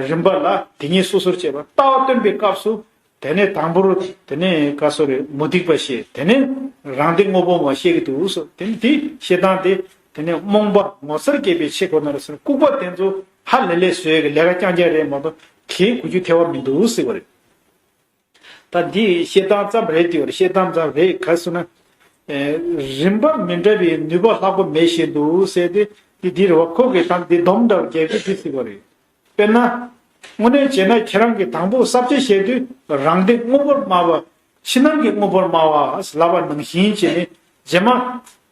རིམ་པ་ལ་དེ་ཉིད་སོ་སོར་བྱེད་པ། ལྟ་བ་སྟོན་པའི་སྐབས་སུ། དེ་ནས་དང་པོར་དེ་ནས་ག་སོ་རེ་མུ་སྟེགས་པ་བཤད། དེ་ནས་རང་སྡེ་དངོས་པོ་མ་བཤད་ཀྱི་འདུག་སོ། དེ་ནས་དེ་བཤད་སྟངས་དེ་དེ་ནས་རྨོངས་པ་ངོ་མཚར་སྐྱེད་པའི་ཆེད་ཁོ་ན་རེད་ཟེར། ལྐུགས་པ་དེ་ཚོ་ཧ་ལས་ལས་བཟོས་ཀྱི་ལས་ཀ་རྐྱང་རྐྱང་རེད་མ་གཏོགས་གལ་གོ་རྒྱུ་ཐེ་བ་མི་འདུག་ཟེར་བ་རེད། ད་འདི་བཤད་སྟངས་ཙམ་རེད། དེ་བར་བཤད་སྟངས་ཙམ་རེད། ག་སོ་ན། ཨེ། རིམ་པ་མི་འདྲ་བའི་ནུས་པ་ལྷག་པོ་མེད་བཞིན་དུ་ཟེར་ཏེ་འདི་འདི་རེད་བ། ཁོ་གིས་ད་འདི་སྡོམ་འདྲ་བརྒྱབ་ཀྱི་འདུག་ཟེར་བ་རེད། དཔེར་ན། དངོས་གནས་བྱས་ན་ཁྱེད་རང་གིས་དང་པོ་ས་བཅད་བཤད་དུས་རང་སྡེ་དངོས་པོར་སྨྲ་བ། ཕྱི་ནང་གི་དངོས་པོར་སྨྲ་བ་ལབ་པ་ནང་བཞིན་བྱས་ནས་རྗེས་མ་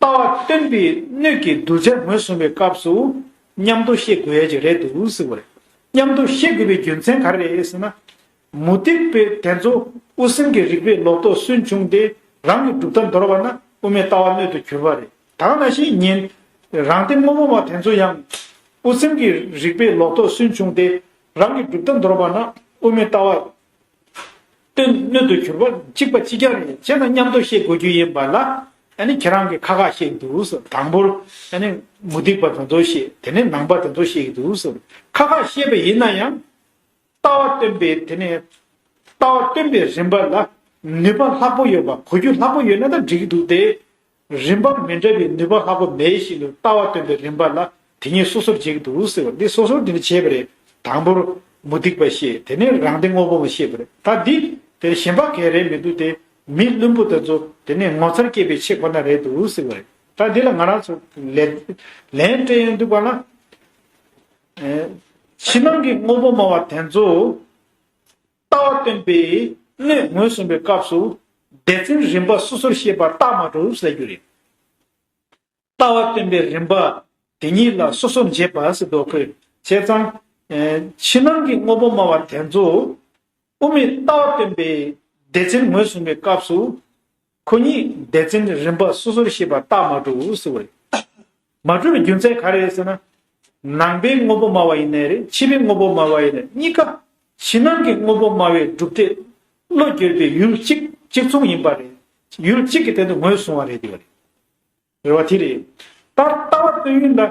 ལྟ་བ་སྟོན་པའི་སྣོད་ཀྱི་གདུལ་བྱ་ངོས་བཟུང་བའི་སྐབས་སུ་མཉམ་དུ་བཤད་དགོས་ཡ་ཅིག་རེད་འདུག་ཟེར་བ་རེད། མཉམ་དུ་བཤད་དགོས་པའི་རྒྱུ་མཚན་ག་རེ་རེད་ཟེར་ན། མུ་སྟེགས་པས་དེ་ཚོ་དབུ་སེམས་ཀྱི་རིགས་པས་ལོག་རྟོག་སུན་ཕྱུང་སྟེ་རང་གི་གྲུབ་མཐའ་འདོར་བ་ན་དབུ་མའི་ལྟ་བ་སྣོད་དུ་གྱུར་པ་རེད། ད་ག་ནང་བཞིན་ཉན། རང་སྡེ་དངོས་པོ་མ་དེ་ཚོ་ཡང་དབུ་སེམས་ཀྱི་རིགས་པས་ལོག་རྟོག་སུན་ཕྱུང་སྟེ་རང་གི་གྲུབ་མཐའ་འདོར་བ་ན་དབུ་མའི་ལྟ་བ་སྟོན་སྣོད་དུ་གྱུར་པ་གཅིག་པ་གཅིག་རྐྱང་རེད། བྱས་ན་མཉམ་དུ་བཤད་དགོས་རྒྱུ་ཡིན་པ་ལ། ཨ་ནི་ཁྱེད་རང་གིས་ཁ་ཁ་བཤད་འདུག་ཟེར། དང་པོར་ཨ་ནི་མུ་སྟེགས་པ་དེ་ཚོ་བཤད། དེ་ནས་ནང་པ་དེ་ཚོ་བཤད་ཀྱི་འདུག་ཟེར། ཁ་ཁ་བཤད་པ་ཡིན་ན་ཡང་ལྟ་བ་སྟོན་པའི་དེ་ནས་ལྟ་བ་སྟོན་པའི་རིམ་པ་ལ་ནུས་པ་ལྷག་པོ་ཡོད་པ། གོ་རྒྱུ་ལྷག་པོ་ཡོད་ན་ད་འགྲིག་གི་འདུག་སྟེ། རིམ་པ་མི་འདྲ་བའི་ནུས་པ་ལྷག་པོ་མེད་བཞིན་དུ་ལྟ་བ་སྟོན་པའི་རིམ་པ་ལ་དེ་ཉིད་སོ་སོར་འབྱེད་ཀྱི་འདུག་ཟེར་བ་འདི་སོ་སོར་འདི་འདྲ་བྱས་པ་རེད། དང་པོར་མུ་སྟེགས་པ་བཤད། དེ་ནས་རང་སྡེ་དངོས་པོ་མ་བཤད་པ་རེད། ད་འདི་དེར་གཞན་པ་གང་རེད་མི་འདུག་སྟེ། མི་བླུན་པོ་དེ་ཚོ་དེ་ནས་ངོ་མཚར་སྐྱེད་པའི་ཆེད་ཁོ་ན་རེད་འདུག་ཟེར་བ་རེད། ད་འདི་ལ་ང་རང་ཚོ་ལན་ལན་སྤྲད་ཡོང་དུས་པ་ལ། ཨེ། ཕྱི་ནང་གི་དངོས་པོ་སྨྲ་བ་དེ་ཚོ་ལྟ་བ་སྟོན་པའི་གནས་ངོས་བཟུང་བའི་སྐབས་སུ་སྡེ་ཚན་རིམ་པ་སོ་སོར་བཤད་པ་རྟགས་མ་གྲུབ་ཟེར་རྒྱུ་རེད། ལྟ་བ་སྟོན་པའི་རིམ་པ་དེ་ཉིད་ལ་སོ་སོར་འབྱེད་པ་ཟེར་འདུག་གོ། བྱས་ཙང་། ཨེ། ཕྱི་ནང་གི་དངོས་པོ་སྨྲ་བ་དེ་ཚོ་དབུ་མའི་ལྟ་བ་སྟོན་པའི་སྡེ་ཚན་ངོས་བཟུང་བའི་སྐབས་སུ། ཁོ་གཉིས་སྡེ་ཚན་རིམ་པ་སོ་སོར་བཤད་པ་རྟགས་མ་གྲུབ་ཟེར་བ་རེད། མ་གྲུབ་པའི་རྒྱུ་མཚན་ག་རེ་རེད་ཟེར་ན། ནང་པའི་དངོས་པོ་སྨྲ་བ་ཡིན་ནའི་རེད། ཕྱི་པའི་དངོས་པོ་སྨྲ་བ་ཡིན་ནའི་གཉིས་ཀ་ཕྱི་ནང་གི་དངོས་པོ་སྨྲ་བའི་གྲུབ་མཐས་བློ་བསྒྱུར་བའི་ཡུལ་གཅིག་གཅིག་མཚུངས་ཡིན་པ་རེད། ཡུལ་གཅིག་གི་སྟེང་དུ་ངོས་བཟུང་བ་རེད་དེ་བ་རེད། རེད་བ། དེ་རེད། ད་ལྟ་བ་སྟོན་ཡུལ་ལ་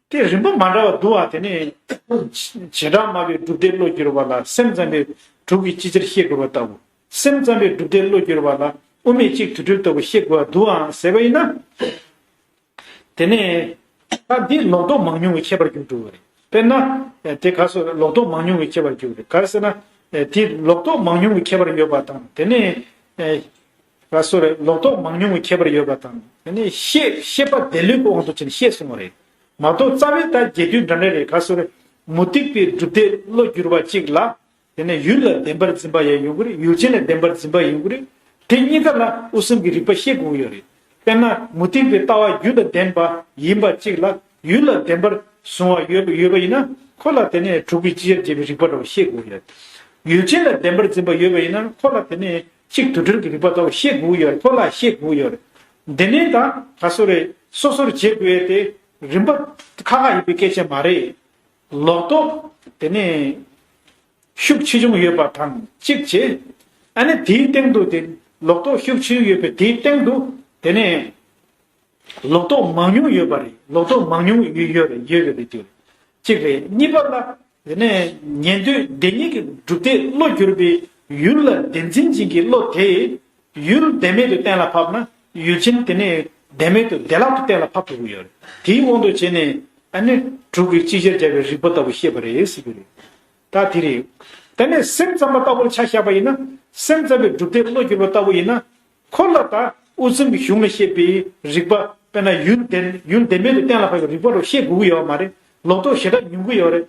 དེ་རིམ་པ་མ་འདྲ་བ་འདུག་ཨ། དེ་ནས་བྱེ་བྲག་སྨྲ་བའི་གྲུབ་མཐས་བློ་བསྒྱུར་བ་ལ་སེམས་ཙམ་པའི་གྲུབ་ཀྱི་སྤྱི་ཕྱིར་བཤད་དགོས་པ་ལྟ་བུ། སེམས་ཙམ་པའི་གྲུབ་མཐས་བློ་བསྒྱུར་བ་ལ་དབུ་མའི་གཅིག་དུས་གྲོལ་ལྟ་བུ་བཤད་དགོས་པ་འདུག་ཨང་ཟེར་བ་ཡིན་ན། དེ་ནས་ད་འདི་ལོག་རྟོག་མང་ཉུང་གི་ཁྱད་པར་གྱུར་འགྲོ་བ་རེད། དཔེར་ན། དེ་ག་སོ་ལོག་རྟོག་མང་ཉུང་གི་ཁྱད་པར་གྱུར་བ་རེད། ག་རེ་ཟེར་ན། དེ་ལོག་རྟོག་མང་ཉུང་གི་ཁྱད་པར་ཡོད་པ་དང་། དེ་ནས། ག་སོ་རེད། ལོག་རྟོག་མང་ཉུང་གི་ཁྱད་པར་ཡོད་པ་དང་། དེ་ནས་ཤེས་ཤེས་པ་བདེན་ལུགས་ཀྱི་དབང་དུ་བྱས་ནས་ཤེས་གསུངས་པ་རེད། མ་གཏོགས་རྩ་བའི་ད་རྒྱས་བསྡུས་འདྲ་འདྲ་རེད། ག་སོ་རེད། མུ་སྟེགས་པའི་གྲུབ་མཐས་བློ་བསྒྱུར་བ་གཅིག་ལ། དེ་ནས་ཡུལ་ལ་བདེན་པར་འཛིན་པ་ཡང་ཡོང་གི་རེད། ཡུལ་ཅན་ལ་བདེན་པར་འཛིན་པ་ཡོང་གི་རེད། དེ་གཉིས་ཀ་ལ་དབུ་སེམས་ཀྱི་རིགས་པ་ཤེས་དགོས་ཀྱི་ཡོད་རེད། དཔེར་ན་མུ་སྟེགས་པའི་ལྟ་བ་རྒྱུད་ལ་ལྡན་པ་ཡིན་པ་གཅིག་ལ་ཡུལ་ལ་བདེན་པར་བཟུང་བ་ཡོད་པ་ཡོད་པ་ཡིན་ན་ཁོ་ལ་དེ་ནས་གྲུབ་ཀྱི་སྤྱི་ཕྱིར་འབྱེད་པའི་རིགས་པ་འདྲ་བོ་ཤེས་དགོས་ཀྱི་ཡོད་རེད། ཡུལ་ཅན་ལ་བདེན་པར་འཛིན་པ་ཡོད་པ་ཡིན་ན་ཁོ་ལ་དེ་ནས་གཅིག་དུས་གྲོལ་གྱི་རིགས་པ་ལྟ་བུ་ཤེས་དགོས་ཀྱི་ཡོད་རེད། ཁོ་ལ་ཤེས་དགོས་ཀྱི་ཡོད་རེད། འདི་ནས་ད་ག་སོ་རེད། སོ་སོར་འབྱེད་དགོས་ཏེ་རིམ་པ་ཁག་ཁག་ཡིན་པའི་སྐད་ཆ་མ་རེད། ལོག་རྟོག་དེ་ནས་ཤུགས་ཆེ་ཆུང་ཡོད་པ་དང་གཅིག་བྱས། ཨ་ནི་དེའི་སྟེང་དུ་དེ་ལོག་རྟོག་ཤུགས་ཆེ་ཡོད་པའི་དེའི་སྟེང་དུ་དེ་ནས་ལོག་རྟོག་མང་ཉུང་ཡོད་པ་རེད། ལོག་རྟོག་མང་ཉུང་ཡོད་ཡོད་རེད། ཡོད་རེད་རེད་དེ་གཅིག་རེད། གཉིས་པ་ལ་དེ་ནས་ཉན་ཐོས་བདེན་གཉིས་ཀྱི་གྲུབ་མཐས་བློ་བསྒྱུར་བའི་ཡུལ་ལ་བདེན་འཛིན་ཅན་གྱི་བློ་དེ། ཡུལ་བདེན་མེད་དུ་གཏན་ལ་ཕབ་ན་ཡུལ་ཅན་དེ་ནས་བདེན་མེད་དུ་བདེ་བླག་ཏུ་གཏན་ལ་ཕབ་ཐུབ་ཀྱི་ཡོད་རེད། དེའི་དབང་དུ་བྱས་ནས་ཨ་ནི་གྲུབ་ཀྱི་སྤྱི་ཕྱིར་སྦྱར་བའི་རིགས་པ་ལྟ་བུ་ཤེས་པ་རེད་ཟེར་རྒྱུ་རེད། ད་དེ་རེད། དེ་ནས་སེམས་ཙམ་པ་ལྟ་བུར་ཆ་བཞག་པ་ཡིན་ན། སེམས་ཙམ་པའི་གྲུབ་མཐས་བློ་བསྒྱུར་བ་ལྟ་བུ་ཡིན་ན། ཁོ་ལ་ད་དབུ་སེམས་ཀྱི་གཞུང་ལ་བཤད་པའི་རིགས་པ་དཔེར་ན་ཡུལ་བདེན་ཡུལ་བདེན་མེད་དུ་གཏན་ལ་ཕབ་པའི་རིགས་པ་རུ་ཤེས་དགོས་ཀྱི་ཡོད་མ་རེད། ལོག་རྟོག་ཞེ་དྲག་ཉུང་གི་ཡོད་རེད།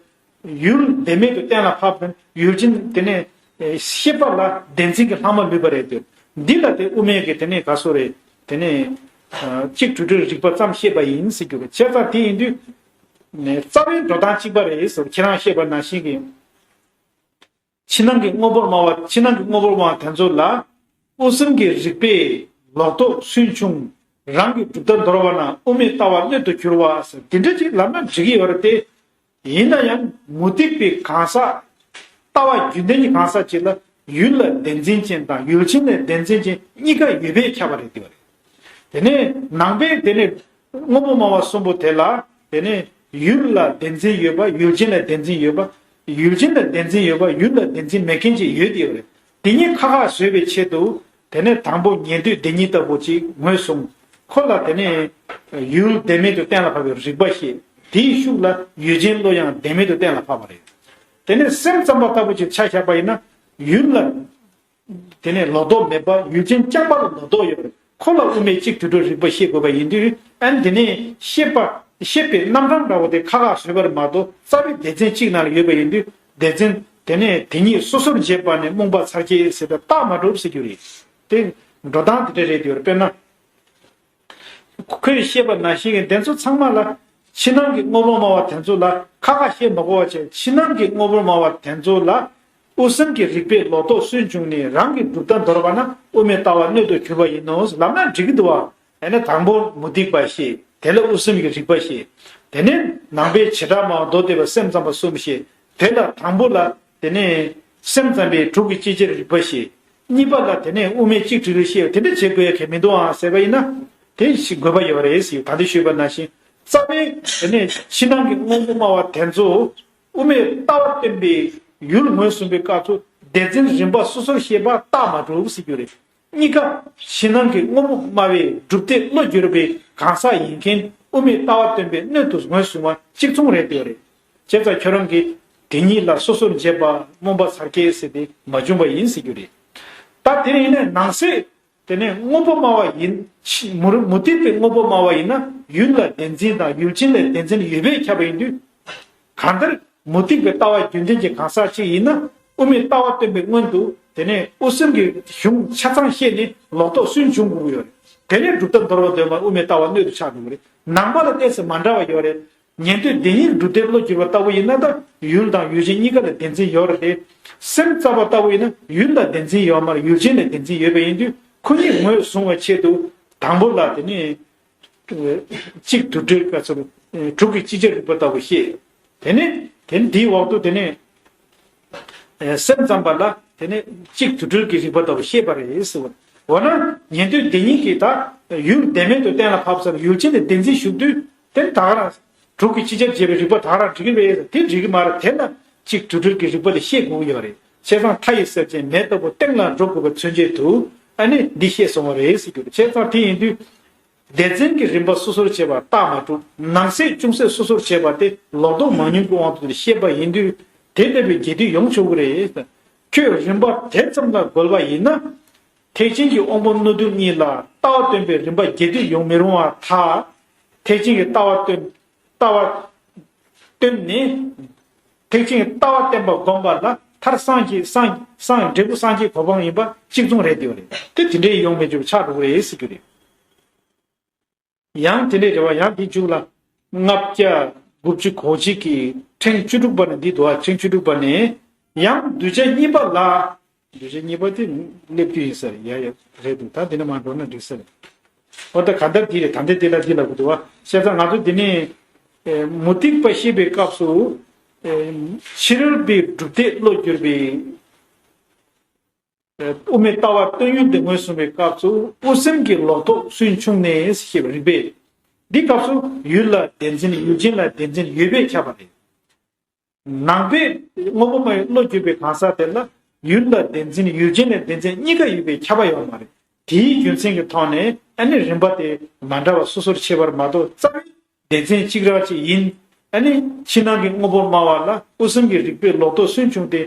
ཡུལ་བདེན་མེད་དུ་གཏན་ལ་ཕབ་ན་ཡུལ་ཅན་དེ་ནས་ཤེས་པ་ལ་བདེན་འཛིན་གྱི་ལྷག་མ་ལུས་པ་རེད་དེ། འདི་ལ་དེ་དབུ་མའི་གི་དེ་ནས་ག་སོ་རེད། དེ་ནས་གཅིག་དུས་གྲོལ་རིགས་པ་ཙམ་ཤེས་པ་ཡིན་ཟེར་རྒྱུ་རེད། བྱས་ཙང་དེ་ཡིན་དུས་རྩ་བའི་འགྲོ་སྟངས་གཅིག་པ་རེད་ཟེར། ཁྱེད་རང་བཤད་པ་ནང་བཞིན་གྱི་ཕྱི་ནང་གི་དངོས་པོར་སྨྲ་བ་ཕྱི་ནང་གི་དངོས་པོར་སྨྲ་བ་དེ་ཚོ་ལ་དབུ་སེམས་ཀྱི་རིགས་པས་ལོག་རྟོག་སུན་ཕྱུང་ རང་གི་གྲུབ་མཐའ་འདོར་བ་ན་དབུ་མའི་ལྟ་བ་སྣོད་དུ་གྱུར་བ་ཟེར་དེ་འདྲ་ཅིག་ལབ་ན་འགྲིག་གི་ཡོད་རེད་དེ། ཡིན་ན་ཡང་མུ་སྟེགས་པའི་གང་ཟག་ལྟ་བ་རྒྱུན་ལྡན་གྱི་གང་ཟག་ཅིག་ལ་ཡུལ་ལ་བདེན་འཛིན་ཅན་དང་ཡུལ་ཅན་ལ་བདེན་འཛིན་ཅན་གཉིས་ཀ་ཡོད་པས་ཁྱབ་པ་རེད་འདུག་རེད། དེ་ནས་ནང་པའི་དེ་ནས་དངོས་པོ་སྨྲ་བ་གསུམ་པོ་དེ་ལ་དེ་ནས་ཡུལ་ལ་བདེན་འཛིན་ཡོད་པ་ཡུལ་ཅན་ལ་བདེན་འཛིན་ཡོད་པ། ཡུལ་ཅན་ལ་བདེན་འཛིན་ཡོད་པ་ཡུལ་ལ་བདེན་འཛིན་མེད་མཁན་ཅིག་ཡོད་དེ་ཡོད་རེད། དེ་གཉིས་ཁ་ཁ་བཟོས་པའི་ཆེད་དུ་དེ་ནས་དང་པོ་ཉན་ཐོས་སྡེ་གཉིས་ལྟ་བུ་ཅིག་ངོས་བཟུང་། ཁོ་ལ་དེ་ནས་ཡུལ་བདེན་མེད་དུ་གཏན་ལ་ཕབ་པའི་རིགས་པ་བཤད། དེའི་ཤུགས་ལ་ཡུལ་ཅན་བློ་ཡང་བདེན་མེད་དུ་གཏན་ལ་ཕབ་པ་རེད། དེ་ནས་སེམས་ཙམ་པ་ལྟ་བུ་ཅིག་ཆ་བཞག་པ་ཡིན་ན་ཡུལ་ལ་དེ་ནས་ལོག་རྟོག་མེད་པ་ཡུལ་ཅན་རྐྱང་པ་ལ་ལོག་རྟོག་ཡོད་པ་རེད། ཁོ་ལ་དབུ་མའི་གཅིག་དུས་གྲོལ་རིགས་པ་བཤད་དགོས་པ་ཡིན་དུས་ཨ་ནི་དེ་ནས་བཤད་པ་བཤད་པའི་རྣམ་གྲངས་འདྲ་བོ་དེ་ཁ་ཁ་བཟོས་པ་རེད་མ་གཏོགས་རྩ་བའི་སྡེ་ཚན་གཅིག་ནང་ལ་ཡོད་པ་ཡིན་དུས་སྡེ་ཚན་དེ་ནས་དེ་ཉིད་སོ་སོར་འབྱེད་པ་ནི་རྨོངས་པ་ཚར་གྱི་ཟེར་ཏེ་རྟགས་མ་གྲུབ་ཟེར་རྒྱུ་རེད། དེ་འགྲོ་སྟངས་དེ་འདྲ་རེད་དེ་ཡོད་རེད། དཔེར་ན། ཁོས་བཤད་པ་ནང་བཞིན་གྱི་དེ་ཚོ་ཚང་མ་ལ་ཕྱི་ནང་གི་དངོས་པོ་སྨྲ་བ་དེ་ཚོ་ལ་ཁ་ཁ་བཤད་མ་དགོས་པ་བྱས། ཕྱི་ནང་གི་དངོས་པོ་སྨྲ་བ་དེ་ཚོ་ལ་དབུ་གསུམ་གྱི་རིགས་པས་ལོག་རྟོག་སུན་བྱུང་ནས་རང་གི་གྲུབ་མཐའ་འདོར་བ་ན་དབུ་མའི་ལྟ་བ་སྣོད་དུ་གྱུར་པ་ཡིན་ནོ་ལབ་ན་འགྲིག་གི་འདུག་བ། ཡང་ན་དང་པོར་མུ་སྟེགས་པ་བཤད། དེ་ལ་དབུ་གསུམ་གྱི་རིགས་པ་བཤད། དེ་ནས་ནང་པའི་བྱེ་བྲག་སྨྲ་བ་མདོ་སྡེ་པ་སེམས་ཙམ་པ་གསུམ་བཤད། དེ་ལ་དང་པོ་ལ་དེ་ནས་སེམས་ཙམ་པའི་དྲུག་གི་སྤྱི་ཕྱིར་རིགས་པ་བཤད། གཉིས་པ་ལ་དེ་ནས་དབུ་མའི་གཅིག་དྲིལ་བཤད་དེ་འདྲ་བྱེད་དགོས་ཡ་གལ་མི་འདུག་ཨང་ཟེར་བ་ཡིན་ན། དེ་ཞིག་དགོས་པ་ཡོད་རེད་ཟེར། ད་ལྟ་ཞུས་པ་ནང་བཞིན་རྩ་བའི་དེ་ནས་ཕྱི་ནང་གི་དངོས་པོ་སྨྲ་བ་དེ་ཚོ་དབུ་མའི་ལྟ་བ་སྟོན་པའི་ཡུལ་ངོས་བཟུང་བའི་སྐབས་སུ་སྡེ་ཚན་རིམ་པ་སོ་སོར་བཤད་པ་རྟགས་མ་གྲུབ་ཟེར་རྒྱུ་རེད། གཉིས་ཀ་ཕྱི་ནང་གི་དངོས་པོ་སྨྲ་བའི་གྲུབ་མཐས་བློ་བསྒྱུར་བའི་གང་ཟག་ཡིན་མཁན་དབུ་མའི་ལྟ་བ་སྟོན་པའི་སྣོད་དུ་ངོས་བཟུང་བ་གཅིག་མཚུངས་རེད་དེ་རེད། བྱས་ཙང་ཁྱོད་རང་གིས་དེ་གཉིས་ལ་སོ་སོར་འབྱེད་པ་རྨོངས་པ་ཚར་གྱི་ཟེར་ཏེ་མ་བྱུང་བ་ཡིན་ཟེར་རྒྱུ་རེད། ད་དེ་ནས་ཡིན་ན་ནང་གསེས་དེ་ནས་དངོས་པོ་སྨྲ་བ་ཡིན་ཕྱི་མུ་རུ་མུ་སྟེགས་པའི་དངོས་པོ་སྨྲ་བ་ཡིན་ན་ཡུལ་ལ་བདེན་འཛིན་དང་ཡུལ་ཅན་ལ་བདེན་འཛིན་ཡོད་པས་ཁྱབ་པ་ཡིན་དུས། གང་ལྟར་མུ་སྟེགས་པའི་ལྟ་བ་རྒྱུན་ལྡན་གྱི་གང་ཟག་ཅིག་ཡིན་ན་དབུ་མའི་ལྟ་བ་སྟོན་པའི་སྔོན་དུ་དེ་ནས་དབུ་གསུམ་གྱི་གཞུང་ཆ་ཚང་བཤད་ནས་ལོག་རྟོག་སུན་འབྱུང་དགོས་ཀྱི་ཡོད་རེད། དེ་ནས་གྲུབ་མཐའ་འདོར་བ་འདོད་པ་དབུ་མའི་ལྟ་བ་སྣོད་དུ་ཆགས་འགྲོ་གི་རེད། ནང་པ་ལ་ཏོག་ཙམ་མ་འདྲ་བ་ཡོད་རེད། ཉན་ཐོས་སྡེ་གཉིས་གྲུབ་མཐས་བློ་བསྒྱུར་བ་ལྟ་བུ་ཡིན་ན་ད་ཡུལ་དང་ཡུལ་ཅན་གཉིས་ཀ་ལ་བདེན་འཛིན་ཡོད་རེད་དེ། སེམས་ཙམ་པ་ལྟ་བུ་ཡིན་ན་ཡུལ་ལ་བདེན་འཛིན་ཡོད་མ་རེད། ཡུལ་ཅན་ལ་བདེན་འཛིན་ཡོད་པ་ཡིན་དུས་ཁོ་གཉིས་ངོས་བཟུང་བའི་ཆེད་དུ་དང་པོ་ལ་དེ་ནས་གཅིག་དུས་གྲོལ་ག་ཚོད་དྲུག་གི་སྤྱི་ཕྱིར་རིགས་པ་ལྟ་བུ་བཤད། དེ་ནས་དེ་ནས་དེའི་འོག་ཏུ་དེ་ནས་སེམས་ཙམ་པ་ལ་དེ་ནས་གཅིག་དུས་གྲོལ་གྱི་རིགས་པ་ལྟ་བུ་བཤད་པ་རེད་ཟེར་བ། འོ་ན་ཉན་ཐོས་སྡེ་གཉིས་ཀྱིས་ད་ཡུལ་བདེན་མེད་དུ་གཏན་ལ་ཕབ་ཚར་ཡུལ་ཅན་དུ་བདེན་འཛིན་ཞུགས་དུས་དེ་ནི་ད་ག་རང་དྲུག་གི་སྤྱི་ཕྱིར་བྱས་པའི་རིགས་པ་ད་ག་རང་འགྲིག་གི་རེད། དེ་འགྲིག་གི་མ་རེད། དེ་ལ་གཅིག་དུས་གྲོལ་གྱི་རིགས་པ་དེ་བཤད་དགོས་ཀྱི་ཡོད་རེད། བྱས་ཙང་མཐའ་ཡི་གསལ་ཆེན་མེ་ལྟ་བུ་སྟེང་ལ་འགྲོ་དགོས་པའི་མཚོན་བྱེད་དུ་ཨ་ནི་འདི་བཤད་སོང་བ་རེད་ཟེར་རྒྱུ་རེད། བྱས་ཙང་དེ་ཡིན་དུས། སྡེ་ཚན་གྱི་རིམ་པ་སོ་སོར་བྱས་པ་རྟགས་མ་གྲུབ། ནང་གསེས་ཅུང་ཟད་སོ་སོར་བྱས་པ་དེ་ལོག་རྟོག་མང་ཉུང་གི་དབང་དུ་བཤད་པ་ཡིན་དུས་དེ་ལྟ་བུའི་རྒྱས་བསྡུས་ཡོང་ཆོག་གི་རེད། ཁྱོད་རིམ་པ་དེ་ཙམ་ལ་རྒོལ་བ་ཡིན་ན། ཐེག་ཆེན་གྱི་དབང་པོ་སྣོད་དུ་གཉིས་ལ་ལྟ་བ་སྟོན་པའི་རིམ་པ་རྒྱས་བསྡུས་ཡོང་མི་རུང་བར་ཐལ། ཐེག་ཆེན་གྱི་ལྟ་བ་སྟོན་ལྟ་བ་སྟོན་ནས། ཐེག་ཆེན་གྱི་ལྟ་བ་བསྟན་པ་བསྒོམ་པ་ལ་མཐར་སངས་རྒྱས་སངས་སངས་འབྲས་བུ་སངས་རྒྱས་གོ་འཕང་ཡིན་པ་གཅིག་མཚུངས་རེད་དེ་རེད། དེ་དེ་འདྲའི་ཡོང་མི་འཇུག་ཆགས་འགྲོ་གི་རེད་ཟེར་རྒྱུ་རེད། ཡང་དེ་འདྲའི་རེ་བ་ཡང་དེ་མཇུག་ལ་ལྔ་བརྒྱ་དགུ་བཅུ་གོ་གཅིག་གི་ཕྲེང་བཅུ་དྲུག་པ་ནས་འདི་འདུག་ཨ། ཕྲེང་བཅུ་དྲུག་པ་ནས་ཡང་གདུལ་བྱ་གཉིས་པ་ལ། གདུལ་བྱ་གཉིས་པ་དེ་སླེབས་རྒྱུ་ཡིན་ས་རེད། ཡ་ཡ་རེད་འདུག་ད་འདི་ནས་མར་འགྲོ་ན་འགྲིག་ས་རེད། འོ་ད་གང་ལྟར་འདི་རེད། ད་ལྟ་འདི་ལ་འདི་ལབ་དགོས་འདུག་བ། བྱས་ཙང་ང་ཚོ་འདི་ནས་ཨེ་མུ་སྟེགས་པ་བཤད་པའི་སྐབས་སུ་ཨེ་ཕྱི་རོལ་པའི་གྲུབ་མཐས་བློ་བསྒྱུར་བའི་ཨེ་དབུ་མའི་ལྟ་བ་སྟོན་ཡུལ་དེ་ངོས་བཟུང་བའི་སྐབས་སུ་དབུ་སེམས་ཀྱི་ལོག་རྟོག་སུན་ཕྱུང་ནས་ཞེས་པ་རིགས་པས། འདི་སྐབས་སུ་ཡུལ་ལ་བདེན་འཛིན་ཡུལ་ཅན་ལ་བདེན་འཛིན་ཡོད་པས་ཁྱབ་པ་རེད། ནང་པའི་དངོས་པོ་སྨྲ་བའི་བློ་བསྒྱུར་བའི་གང་ཟག་དེ་ལ་ཡུལ་ལ་བདེན་འཛིན་ཡུལ་ཅན་ལ་བདེན་འཛིན་གཉིས་ཀ་ཡོད་པའི་ཁྱབ་པ་ཡོད་མ་རེད། དེའི་རྒྱུ་མཚན་གྱི་ཐོག་ནས་ཨ་ནི་རིམ་པ་དེ་མ་འདྲ་བ་སོ་སོར་ཕྱེ་བར་མ་གཏོགས་རྩ་བའི་སྡེ་ཚན་གཅིག་རང་གཅིག་ཡིན། ཨ་ནི་ཕྱི་ནང་གི་དངོས་པོ་སྨྲ་བ་ལ་དབུ་གསུམ་གྱི་རིགས་པས་ལོག་རྟོག་སུན་ཕྱུང་སྟེ་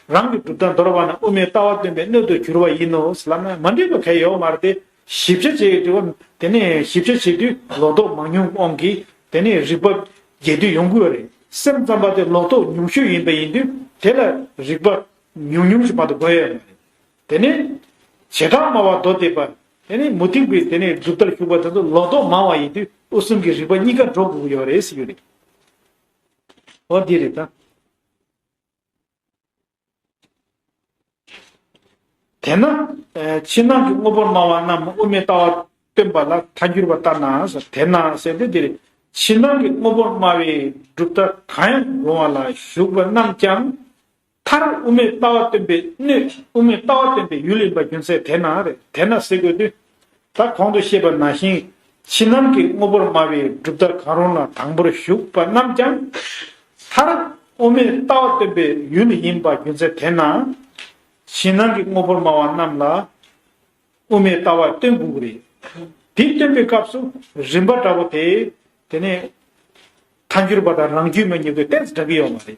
རང་གི་གྲུབ་མཐའ་འདོར་བ་ན་དབུ་མའི་ལྟ་བ་སྟོན་པའི་སྣོད་དུ་གྱུར་པ་ཡིན་ནོ་ལབ་ན་མ་འགྲིག་པ་གང་ཡང་ཡོད་མ་རེད་དེ། ཞིབ་ཆ་བྱེད་དུས་དེ་ནས་ཞིབ་ཆ་བྱེད་དུས་ལོག་རྟོག་མང་ཉུང་དབང་གིས་དེ་ནས་རིགས་པ་རྒྱས་བསྡུས་ཡོང་གི་ཡོད་རེད། སེམས་ཙམ་པ་དེ་ལོག་རྟོག་ཉུང་ཤོས་ཡིན་པ་ཡིན་དུས་དེ་ལ་རིགས་པ་ཉུང་ཉུང་ཞིག་མ་གཏོགས་དགོས་ཡོད་མ་རེད། དེ་ནས་བྱེ་བྲག་སྨྲ་བ་མདོ་སྡེ་པ་དེ་ནས་མུ་སྟེགས་པའི་དེ་ནས་གྲུབ་མཐར་ཞུགས་པ་དེ་ཚོ་ལོག་རྟོག་མང་བ་ཡིན་དུས་དབུ་གསུམ་གྱི་རིགས་པ་གཉིས་ཀ་འགྲོ་དགོས་ཀྱི་ཡོད་རེད་ཟེར་རྒྱུ་རེད། འོ་འདི་རེད་ད། དེས་ན། ཨེ་ཕྱི་ནང་གི་དངོས་པོར་སྨྲ་བ་རྣམས་དབུ་མའི་ལྟ་བ་ སྟོན་པ་ལ་ཐལ་འགྱུར་བ་ལྟར་ན། དེས་ན་ཟེར་དུས་འདིར་ཕྱི་ནང་གི་དངོས་པོར་སྨྲ་བའི་གྲུབ་མཐའ་གང་ཡང་རུང་བ་ལ་ཞུགས་པ་རྣམས་ཀྱང་། མཐར་དབུ་མའི་ལྟ་བ་སྟོན་པའི་སྣོད། དབུ་མའི་ལྟ་བ་སྟོན་པའི་ཡུལ་ཡིན་པ་རྒྱུ་མཚན་དེས་ན་རེད། དེས་ན་ཟེར་དགོས་དུས། ད་གོང་དུ་བཤད་པ་ནང་བཞིན་ཕྱི་ནང་གི་དངོས་པོར་སྨྲ་བའི་གྲུབ་མཐའ་གང་རུང་ལ་དང་པོར་ཞུགས་པ་རྣམས་ཀྱང་། མཐར་དབུ་མའི་ལྟ་བ་སྟོན་པའི་ཡུལ་ཡིན་པ་རྒྱུ་མཚན་དེས་ན། ཕྱི་ནང་གི་དངོས་པོར་སྨྲ་བ་རྣམས་ལ་དབུ་མའི་ལྟ་བ་སྟོན་དགོས་ཀྱི་རེད། དེ་སྟོན་པའི་སྐབས་སུ་རིམ་པ་འདྲ་བོ་དེ། དེ་ནས་ཐལ་འགྱུར་བ་དང་རང་རྒྱུད་པ་གཉིས་ཀྱི་ཏོག་ཙམ་འདྲ་གི་ཡོད་མ་རེད།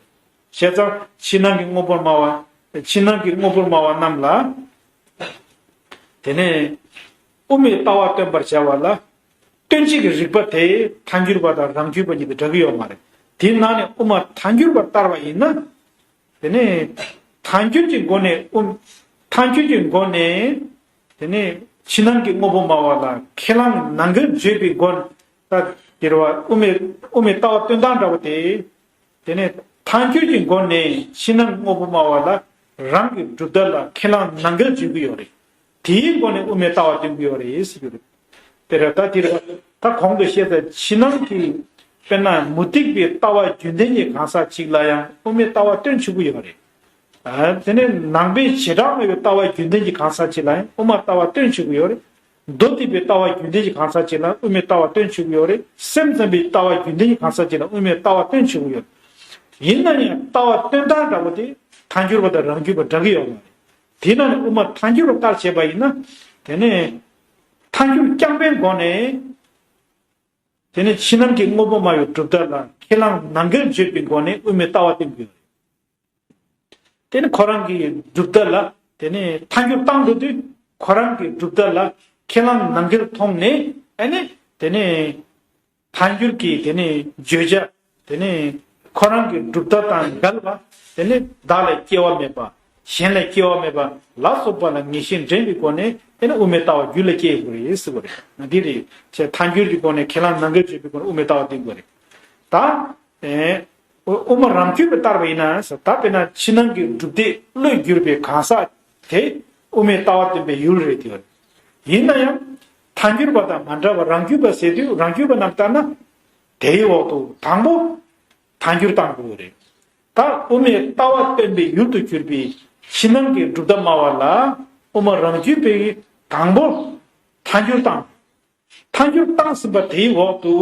བྱས་ཙང་ཕྱི་ནང་གི་དངོས་པོར་སྨྲ་བ། ཕྱི་ནང་གི་དངོས་པོར་སྨྲ་བ་རྣམས་ལ། དེ་ནས་དབུ་མའི་ལྟ་བ་སྟོན་པར་བྱ་བ་ལ། སྟོན་བྱེད་ཀྱི་རིགས་པ་དེ་ཐལ་འགྱུར་བ་དང་རང་རྒྱུད་པ་གཉིས་ཀྱི་འདྲ་གི་ཡོད་མ་རེད། དེའི་ནང་ནས་དབུ་མ་ཐལ་འགྱུར་བར་བལྟ་བ་ཡིན་ན། དེ་ནས་ཐལ་འགྱུར་གྱི་སྒོ་ནས་དབུ། ཐལ་འགྱུར་གྱི་སྒོ་ནས། དེ་ནས་ཕྱི་ནང་གི་དངོས་པོ་སྨྲ་བ་ལ་ཁས་བླངས་ནང་འགལ་བརྗོད་པའི་སྒོ་ནས། ད་དེར་བ་དབུ་མའི་དབུ་མའི་ལྟ་བ་སྟོན་སྟངས་འདྲ་བོ་དེ། དེ་ནས་ཐལ་འགྱུར་གྱི་སྒོ་ནས་ཕྱི་ནང་དངོས་པོ་སྨྲ་བ་ལ་རང་གི་གྲུབ་མཐའ་ལ་ཁས་བླངས་ནང་འགལ་བྱེད་ཀྱི་ཡོད་རེད། དེའི་སྒོ་ནས་དབུ་མའི་ལྟ་བ་སྟོན་གྱི་ཡོད་རེད་ཟེར་གྱི་རེད། དེ་རེད། ད་དེ་རེད། ད་གོང་དུ་བཤད་པའི་ཕྱི་ནང་གི། དཔེར་ན་མུ་སྟེགས་པའི་ལྟ་བ་རྒྱུན་ལྡན་གྱི་གང་ཟག་ཅིག་ལ་ཡང་དབུ་མའི་ལྟ་བ་སྟོན་ཆོག་གི་ཡོད་རེད། ཨ། དེ་ནས་ནང་པའི་བྱེ་བྲག་མེད་པའི་ལྟ་བ་རྒྱུན་ལྡན་གྱི་གང་ཟག་ཅིག་ལ་ཡང་དབུ་མ་ལྟ་བ་སྟོན་ཆོག་གི་ཡོད་རེད། མདོ་སྡེ་པའི་ལྟ་བ་རྒྱུན་ལྡན་གྱི་གང་ཟག་ཅིག་ལ་དབུ་མའི་ལྟ་བ་སྟོན་ཆོག་གི་ཡོད་རེད། སེམས་ཙམ་པའི་ལྟ་བ་རྒྱུན་ལྡན་གྱི་གང་ཟག་ཅིག་ལ་དབུ་མའི་ལྟ་བ་སྟོན་ཆོག་གི་ཡོད་རེད། ཡིན་ན་ཡང་ལྟ་བ་སྟོན་སྟངས་འདྲ་བོ་དེ་ཐལ་འགྱུར་བ་དང་རང་རྒྱུད་པ་འདྲ་གི་ཡོད་མ་རེད། དེས་ན་ནི་དབུ་མ་ཐལ་འགྱུར་བ་ལྟར་བྱས་པ་ཡིན་ན། དེ་ནས་ཐལ་འགྱུར་རྐྱང་པའི་སྒོ་ནས། དེ་ནས་ཕྱི་ནང་གི་དངོས་པོ་སྨྲ་བའི་གྲུབ་མཐའ་ལ་ཁས་བླངས་ནང་འགལ་བརྗོད་པའི་སྒོ་ནས་དབུ་མའི་ལྟ་བ་སྟོན་གྱི་ཡོད། དེ་ནི་ཁོ་རང་གི་གྲུབ་མཐའ་ལ། དེ་ནི་ཐལ་འགྱུར་བཏང་འགྲོ་དུས་ཁོ་རང་གི་གྲུབ་མཐའ་ལ་ཁས་བླངས་ནང་འགལ་མཐོང་ནས། ཨ་ནི་དེ་ནི་ཐལ་འགྱུར་གྱི་དེ་ནི་བརྗོད་བྱ། དེ་ནི་ཁོ་རང་གི་གྲུབ་མཐའ་དང་འགལ་བ། དེ་ནི་བདག་ལས་སྐྱེ་བ་མེད་པ། གཞན་ལས་སྐྱེ་བ་མེད་པ་ལ་སོགས་པ་ལ་ངེས་ཤེས་འདྲེན་པའི་སྒོ་ནས། དེ་ནི་དབུ་མའི་ལྟ་བ་རྒྱུད་ལ་སྐྱེ་དགོས་རེད་ཟེར་བ་རེད། འདི་རེད། ཅེས་ཐལ་འགྱུར་གྱི་སྒོ་ནས་ཁས་བླངས་ནང་འགལ་བརྗོད་པའི་སྒོ་ནས་དབུ་མའི་ལྟ་བ་སྟོན་དགོས་རེད། ད། ཨེ། དབུ་མ་རང་རྒྱུད་པ་ལྟར་བ་ཡིན་ན་ཟེར། ད་དཔེར་ན་ཕྱི་ནང་གི་གྲུབ་མཐས་བློས་བསྒྱུར་བའི་གང་ཟག་དེ་དབུ་མའི་ལྟ་བ་སྟོན་པའི་ཡུལ་རེད་དེ། ཡིན་ན་ཡང་ཐལ་འགྱུར་བ་དང་མ་འདྲ་བ་རང་རྒྱུད་པ་ཟེར་དུས། རང་རྒྱུད་པ་རྣམས་ལྟར་ན་དེའི་འོག་ཏུ་དང་པོ་ཐལ་འགྱུར་བཏང་དགོས་རེད། ད་དབུ་མའི་ལྟ་བ་སྟོན་པའི་ཡུལ་དུ་གྱུར་པའི་ཕྱི་ནང་གི་གྲུབ་མཐའ་སྨྲ་བ་ལ་དབུ་མ་རང་རྒྱུད་པས་དང་པོ་ཐལ་འགྱུར་བཏང་། ཐལ་འགྱུར་བཏང་ཟིན་པ་དེའི་འོག་ཏུ།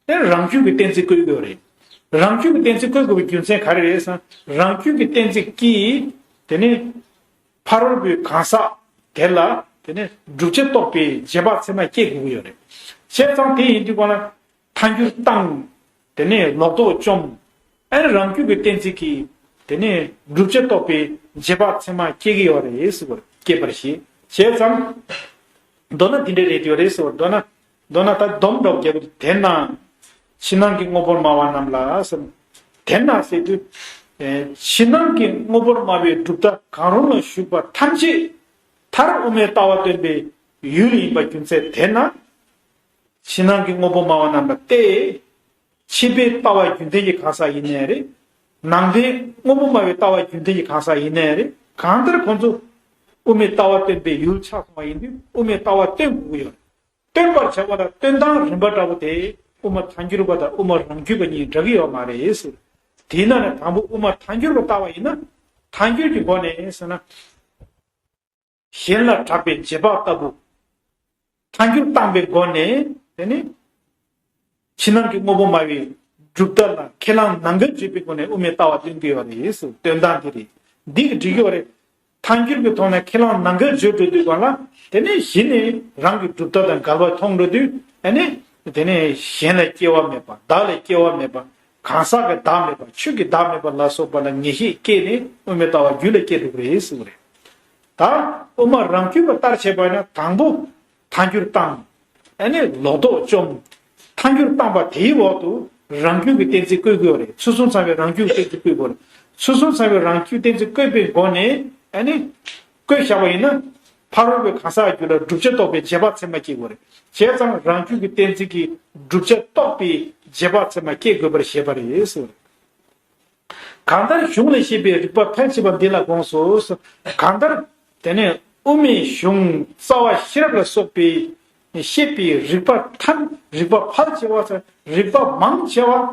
དེ་རང་རྒྱུད་ཀྱི་གཏན་ཚིགས་བཀོད་དགོས་རེད། རང་རྒྱུད་ཀྱི་གཏན་ཚིགས་བཀོད་དགོས་པའི་རྒྱུ་མཚན་ག་རེ་རེད་ཟེར་ན། རང་རྒྱུད་ཀྱི་གཏན་ཚིགས་ཀྱིས་དེ་ནི་ཕ་རོལ་པོའི་གང་ཟག་དེ་ལ་དེ་ནི་བསྒྲུབ་བྱ་རྟོགས་པའི་རྗེས་དཔག་ཚད་མ་སྐྱེ་དགོས་ཀྱི་ཡོད་རེད། བྱས་ཙང་དེ་ཡིན་དུས་གོང་ལ། ཐལ་འགྱུར་བཏང་། དེ་ནས་ལོག་རྟོག་བཅོམ། ཨ་ནི་རང་རྒྱུད་ཀྱི་གཏན་ཚིགས་ཀྱིས་དེ་ནས་བསྒྲུབ་བྱ་རྟོགས་པའི་རྗེས་དཔག་ཚད་མ་སྐྱེ་གི་ཡོད་རེད་ཟེར་བ། སྐྱེ་བར་བྱེད། བྱས་ཙང་། མདོར་ན་འདི་འདྲ་རེད་ཡོད་རེད་ཟེར་བ། མདོར་ན། མདོར་ན་ད་སྡོམ་འདྲ་བོ་རྒྱབ་ཀྱི། དེས་ན་ཕྱི་ནང་གི་དངོས་པོར་སྨྲ་བ་རྣམས་ལ་ཟེར། དེས་ན་ཟེར་དུས། ཨེ། ཕྱི་ནང་གི་དངོས་པོར་སྨྲ་བའི་གྲུབ་མཐའ་གང་རུང་ལ་ཞུགས་པ་ཐམས་ཅད་མཐར་དབུ་མའི་ལྟ་བ་སྟོན་པའི་ཡུལ་ཡིན་པ་རྒྱུ་མཚན་དེས་ན། ཕྱི་ནང་གི་དངོས་པོ་སྨྲ་བ་རྣམས་ལ་སྟེ། ཕྱི་པའི་ལྟ་བ་རྒྱུན་ལྡན་གྱི་གང་ཟག་ཡིན་ནའི་རེད། ནང་པའི་དངོས་པོ་སྨྲ་བའི་ལྟ་བ་རྒྱུན་ལྡན་གྱི་གང་ཟག་ཡིན་ནའི་རེད། གང་ལྟར་ཁོང་ཚོ་དབུ་མའི་ལྟ་བ་སྟོན་པའི་ཡུལ་ཆགས་སོང་བ་ཡིན་དུས། དབུ་མའི་ལྟ་བ་སྟོན་དགོས་ཀྱི་ཡོད་རེད། སྟོན་པར་བྱ་བ་ལ་སྟོན་སྟངས་རིམ་པ་འདྲ་བོ་དེ་དབུ་མ་ཐལ་འགྱུར་བ་དང་དབུ་མ་རང་རྒྱུད་པ་གཉིས་འདྲ་གི་ཡོད་མ་རེད་ཟེར། དེས་ན་ནི་དང་པོ་དབུ་མ་ཐལ་འགྱུར་བ་ལྟ་བ་ཡིན་ན། ཐལ་འགྱུར་གྱི་སྒོ་ནས་ཟེར་ན། གཞན་ལ་གྲགས་པའི་རྗེས་དཔག་ལྟ་བུ། ཐལ་འགྱུར་བཏང་བའི་སྒོ་ནས། དེ་ནི་ཕྱི་ནང་གི་དངོས་པོ་སྨྲ་བའི་གྲུབ་མཐའ་ལ་ཁས་བླངས་ནང་འགལ་བརྗོད་པའི་སྒོ་ནས་དབུ་མའི་ལྟ་བ་སྟོན་གྱི་ཡོད་རེད་ཟེར། སྟོན་སྟངས་འདི་རེད། འདི་གིས་འགྲིག་གི་ཡོད་རེད། ཐལ་འགྱུར་གྱི་ཐོག་ནས་ཁས་བླངས་ནང་འགལ་བརྗོད་འགྲོ་དུས་སྒང་ལ། དེ་ནས་གཞི་ནས་རང་གི་གྲུབ་མཐའ་དང་འགལ་བ་མཐོང་འགྲོ་དུས། ཨ་ནི་དེ་ནས་གཞན་ལས་སྐྱེ་བ་མེད་པ། བདག་ལས་སྐྱེ་བ་མེད་པ། གང་ཟག་གི་བདག་མེད་པ། ཆོས་ཀྱི་བདག་མེད་པ་ལ་སོགས་པ་ལ་ངེས་ཤེས་སྐྱེས་ནས་དབུ་མའི་ལྟ་བ་རྒྱུད་ལ་སྐྱེ་འགྲོ་གི་རེད་ཟེར་བ་རེད། ད་དབུ་མ་རང་རྒྱུད་པ་ལྟར་བྱས་པ་ན་དང་པོ་ཐལ་འགྱུར་བཏང་། ཨ་ནི་ལོག་རྟོག་བཅོམ། ཐལ་འགྱུར་བཏང་བ་དེའི་འོག་ཏུ་རང་རྒྱུད་ཀྱི་གཏན་ཚིགས་བཀོད་དགོས་རེད། ཚུལ་གསུམ་ཚང་བའི་རང་རྒྱུད་ཀྱི་གཏན་ཚིགས་བཀོད་དགོས་རེད། ཚུལ་གསུམ་ཚང་བའི་རང་རྒྱུད་གཏན་ཚིགས་བཀོད་པའི་སྒོ་ནས། ཨ་ནི་བཀོད་བཞག་པ་ཡིན་ན། ཕ་རོལ་པོའི་གང་ཟག་རྒྱུད་ལ་བསྒྲུབ་བྱ་རྟོགས་པའི་རྗེས་དཔག་ཚད་མ་སྐྱེ་དགོས་རེད། བྱས་ཙང་རང་རྒྱུད་ཀྱི་གཏན་ཚིགས་ཀྱིས་བསྒྲུབ་བྱ་རྟོགས་པའི་རྗེས་དཔག་ཚད་མ་སྐྱེ་དགོས་པར་བཞེད་པ་རེད་ཟེར། གང་ལྟར་གཞུང་ལས་བཤད་པའི་རིགས་པ་ཕལ་ཆེ་བ་འདི་ལ་དགོངས་སོ། གང་ལྟར་དེ་ནས་དབུ་མའི་གཞུང་རྩ་བ་ཤེས་རབ་ལ་སོགས་པའི་ བཤད་པའི་རིགས་པ་ཐམས། རིགས་པ་ཕལ་ཆེ་བ་ཟེར། རིགས་པ་མང་ཆེ་བ།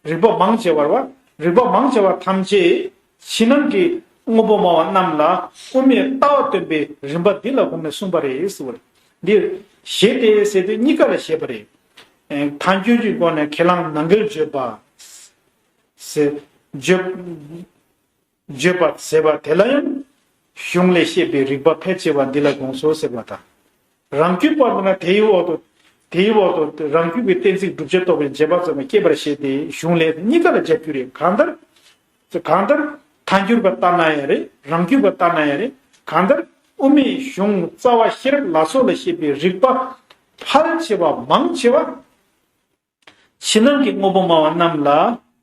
རིགས་པ་མང་ཆེ་བར་བ། རིགས་པ་མང་ཆེ་བ་ཐམས་ཅད་ཕྱི་ནང་གི་དངོས་པོ་སྨྲ་བ་རྣམས་ལ་དབུ་མའི་ལྟ་བ་སྟོན་པའི་རིམ་པ་འདི་ལ་དགོངས་ནས་གསུངས་པ་རེད་ཟེར་བ་རེད། འདིར་ཞེས་ཏེ་ཟེར་དུས་གཉིས་ཀ་ལ་བཤད་པ་རེད། ཨེ། ཐལ་འགྱུར་གྱི་སྒོ་ནས་ཁས་བླངས་ནང་འགལ་བརྗོད་པ་ཟེར། བརྗོད། བརྗོད་པ་ཟེར་བ་དེ་ལ་ཡང་གཞུང་ལས་བཤད་པའི་རིགས་པ་ཕལ་ཆེ་བ་འདི་ལ་དགོངས་སོ་ཟེར་བ་དང་། རང་རྒྱུད་པ་ལ་ན་དེའི་འོག་ཏུ། དེའི་འོག་ཏུ་རང་རྒྱུད་ཀྱི་གཏན་ཚིགས་བསྒྲུབ་བྱ་རྟོགས་པའི་རྗེས་དཔག་ཙམ་སྐྱེས་པར་བཤད་དེ་གཞུང་ལས་གཉིས་ཀ་ལ་སྦྱར་རྒྱུ་རེད། གང་ལྟར། གང་ལྟར་ཐལ་འགྱུར་པ་ལྟར་ན་ཡང་རེད། རང་རྒྱུད་པ་ལྟར་ན་ཡང་རེད། གང་ལྟར་དབུ་མའི་གཞུང་རྩ་བ་ཤེས་རབ་ལ་སོགས་ལ་བཤད་པའི་རིགས་པ་ཕལ་ཆེ་བ་མང་ཆེ་བ། ཕྱི་ནང་གི་དངོས་པོ་སྨྲ་བ་རྣམས་ལ་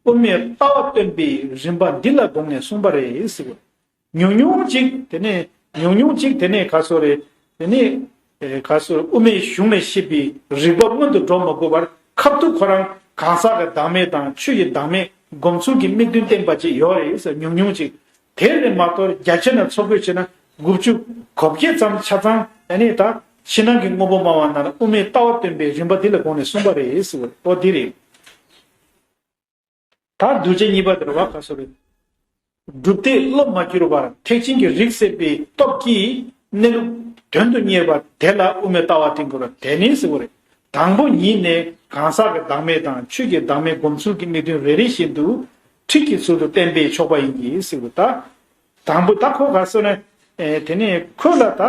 དབུ་མའི་ལྟ་བ་སྟོན་པའི་རིམ་པ་འདི་ལ་དགོངས་ནས་གསུངས་པ་རེད་ཟེར་བ། ཉུང་ཉུང་ཅིག་དེ་ནས་ཉུང་ཉུང་ཅིག་དེ་ནས་ག་སོ་རེད། དེ་ནས་ཨེ། ག་སོ་རེད། དབུ་མའི་གཞུང་ལས་བཤད་པའི་རིགས་པ་སྔོན་དུ་འགྲོ་མ་དགོས་པར་ཁ་ཐུག་ཁོ་རང་གང་ཟག་གི་བདག་མེད་དང་ཆོས་ཀྱི་བདག་མེད་སྒོམ་ཚུལ་གྱི་དམིགས་དོན་བསྟན་པ་ཅིག་ཡོད་རེད་ཟེར། ཉུང་ཉུང་ཅིག་དེ་ལས་མ་གཏོགས་རྒྱ་ཆེ་ན་ཚོ་བགོས་བྱས་ན་དགུ་བཅུ་གོ་བརྒྱད་ཙམ་ཆ་ཚང་། ཨ་ནི་ད་ཕྱི་ནང་གི་དངོས་པོ་སྨྲ་བ་རྣམས་ལ་དབུ་མའི་ལྟ་བ་སྟོན་པའི་རིམ་པ་འདི་ལ་དགོངས་ནས་གསུངས་པ་རེད་ཟེར་བ། ཨོ་འདི་རེད། ད་གདུལ་བྱ་གཉིས་པ་དེར་བ་ག་སོ་རེད། སྒྲུབ་སྡེ་སློབ་མ་གྱུར་པར་ཐེག་ཆེན་གྱི་རིགས་སད་པའི་སྟོབས་ཀྱིས་གནས་ལུགས་དོན་དུ་གཉེར་བ་དེ་ལ་དབུ་མའི་ལྟ་བ་སྟོན་དགོས་པ་དེ་ནི་ཟེར་བ་རེད། དང་པོ་ཉིད་ནས་གང་ཟག་གི་བདག་མེད་དང་ཆོས་ཀྱི་བདག་མེད་སྒོམ་ཚུལ་གྱི་དམིགས་དོན་རེ་རེ་བཞིན་དུ་ཁྲིད་ཀྱི་ཚུལ་དུ་བསྟན་པས་ཆོག་པ་ཡིན་གྱི་ཟེར་བ། ད་དང་པོ་ད་ཁོ་ག་སོ་ནས། ཨེ། དེ་ནས་ཁོ་ལ་ད་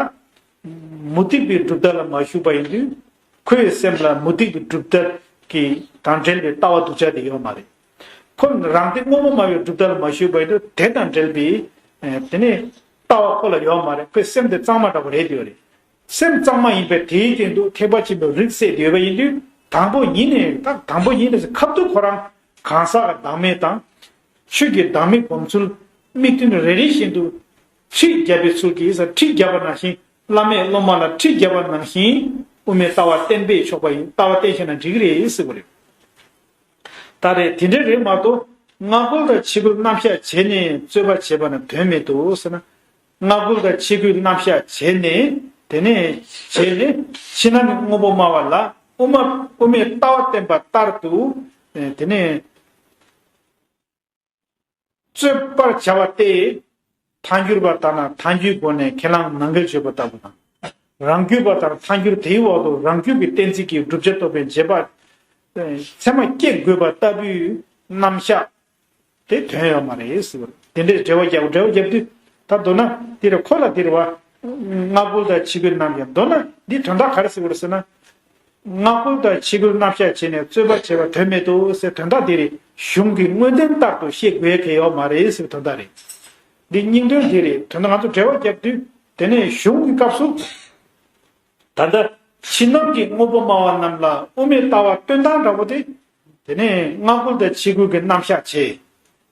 མུ་སྟེགས་པའི་གྲུབ་མཐའ་ལ་མ་ཞུགས་པ་ཡིན་དུས། ཁོའི་སེམས་ལ་མུ་སྟེགས་པའི་གྲུབ་མཐའ་གི་དང་འབྲེལ་བའི་ལྟ་བ་སྡུག་ཅག་དེ་ཡོད་མ་རེད། ཁོ་རང་སྡེ་དངོས་པོ་སྨྲ་བའི་གྲུབ་མཐའ་ལ་མ་ཞུགས་པ་ཡིན་དུས་དེ་དང་འབྲེལ་བའི། ཨེ། དེ་ནས་ལྟ་བ་ཁོ་ལ་ཡོད་མ་རེད། ཁོའི་སེམས་དེ་གཙང་མ་འདྲ་བོ་རེད་དེ་ཡོད་རེད། སེམས་གཙང་མ་ཡིན་པས་དེའི་སྟེང་དུ་ཐེག་པ་ཆེན་པོའི་རིགས་སད་ཡོད་པ་ཡིན་དུས། དང་པོ་ཉིད་ནས་ད་དང་པོ་ཉིད་ནས་ཁ་ཐུག་ཁོ་རང་གང་ཟག་གི་བདག་མེད་དང་། ཆོས་ཀྱི་བདག་མེད་སྒོམ་ཚུལ། དམིགས་དོན་རེ་རེ་བཞིན་དུ་ཁྲིད་བརྒྱབ་པའི་ཚུལ་གྱིས། ཁྲིད་བརྒྱབ་པ་ནང་བཞིན། བླ་མས་སློབ་མ་ལ་ཁྲིད་བརྒྱབ་པ་ནང་བཞིན་དབུ་མའི་ལྟ་བ་བསྟན་པས་ཆོག་པ་ཡིན། ལྟ་བ་བསྟན་ཤེས་ན་འགྲིག་གི་རེད་ཟེར་བ་རེད། ད་རེད། དེ་འདྲ་རེད་མ་གཏོགས་སྔ་རྒོལ་དང་ཕྱི་རྒོལ་རྣམ་གཞག་བྱས་ནས་རྩོད་པ་བྱས་པ་ན་དོན་མེད་དོ་ཟེར་ན། སྔ་རྒོལ་དང་ཕྱི་རྒོལ་རྣམ་གཞག་བྱས་ནས། དེ་ནས་བྱས་ནས་ཕྱི་ནང་གི་དངོས་པོ་སྨྲ་བ་ལ་དབུ་མ། དབུ་མའི་ལྟ་བ་བསྟན་པ་ལྟར་དུ། དེ་ནས་རྩོད་པར་བྱ་བ་སྟེ། ཐལ་འགྱུར་པ་ལྟར་ན་ཐལ་འགྱུར་སྒོ་ནས་ཁས་བླངས་ནང་འགལ་བརྗོད་པ་ལྟ་བུ་དང་། རང་རྒྱུད་པ་ལྟར་ཐལ་འགྱུར་དེའི་འོག་ཏུ་རང་རྒྱུད་ཀྱི་གཏན་ཚིགས་ཀྱིས་བསྒྲུབ་བྱ་རྟོགས་པའི་རྗེས་དཔག་ཚད་མ་སྐྱེ་དགོས་པ་ལྟ་བུའི་རྣམ་གཞག་དེ་དོན་ཡོད་མ་རེད་ཟེར་བ། དེ་འདྲའི་འགྲེལ་བ་རྒྱབ། འགྲེལ་བ་རྒྱབ་དུས་ད་མདོར་ན་འདིར་ཁོ་ལ་འདིར་བ། སྔ་རྒོལ་དང་ཕྱི་རྒོལ་རྣམ་གཞག་མདོར་ན་འདི་དོན་དག་ག་རེ་ཟེར་བ་རེད་ཟེར་ན། སྔ་རྒོལ་དང་ཕྱི་རྒོལ་རྣམ་གཞག་བྱས་ནས་རྩོད་པ་བྱས་པ་དོན་མེད་དོ་ཟེར། དོན་དག་འདི་རེད། གཞུང་གི་དངོས་བསྟན་ལྟར་དུ་བཤད་དགོས་གལ་ཡོད་མ་རེད་ཟེར་བའི་དོན་དག་རེད། འདི་སྙིང་དོན་འདི་རེད། དོན་དག་ང་ཚོ་འགྲེལ་བ་རྒྱབ་དུས་དེ་ནས་གཞུང་གི་སྐབས་སུ། ད་ལྟ་ཕྱི་ནང་གི་དངོས་པོ་སྨྲ་བ་རྣམས་ལ་དབུ་མའི་ལྟ་བ་སྟོན་སྟངས་འདྲ་པོ་དེ། དེ་ནས་སྔ་རྒོལ་དང་ཕྱི་རྒོལ་གྱི་རྣམ་གཞག་བྱས།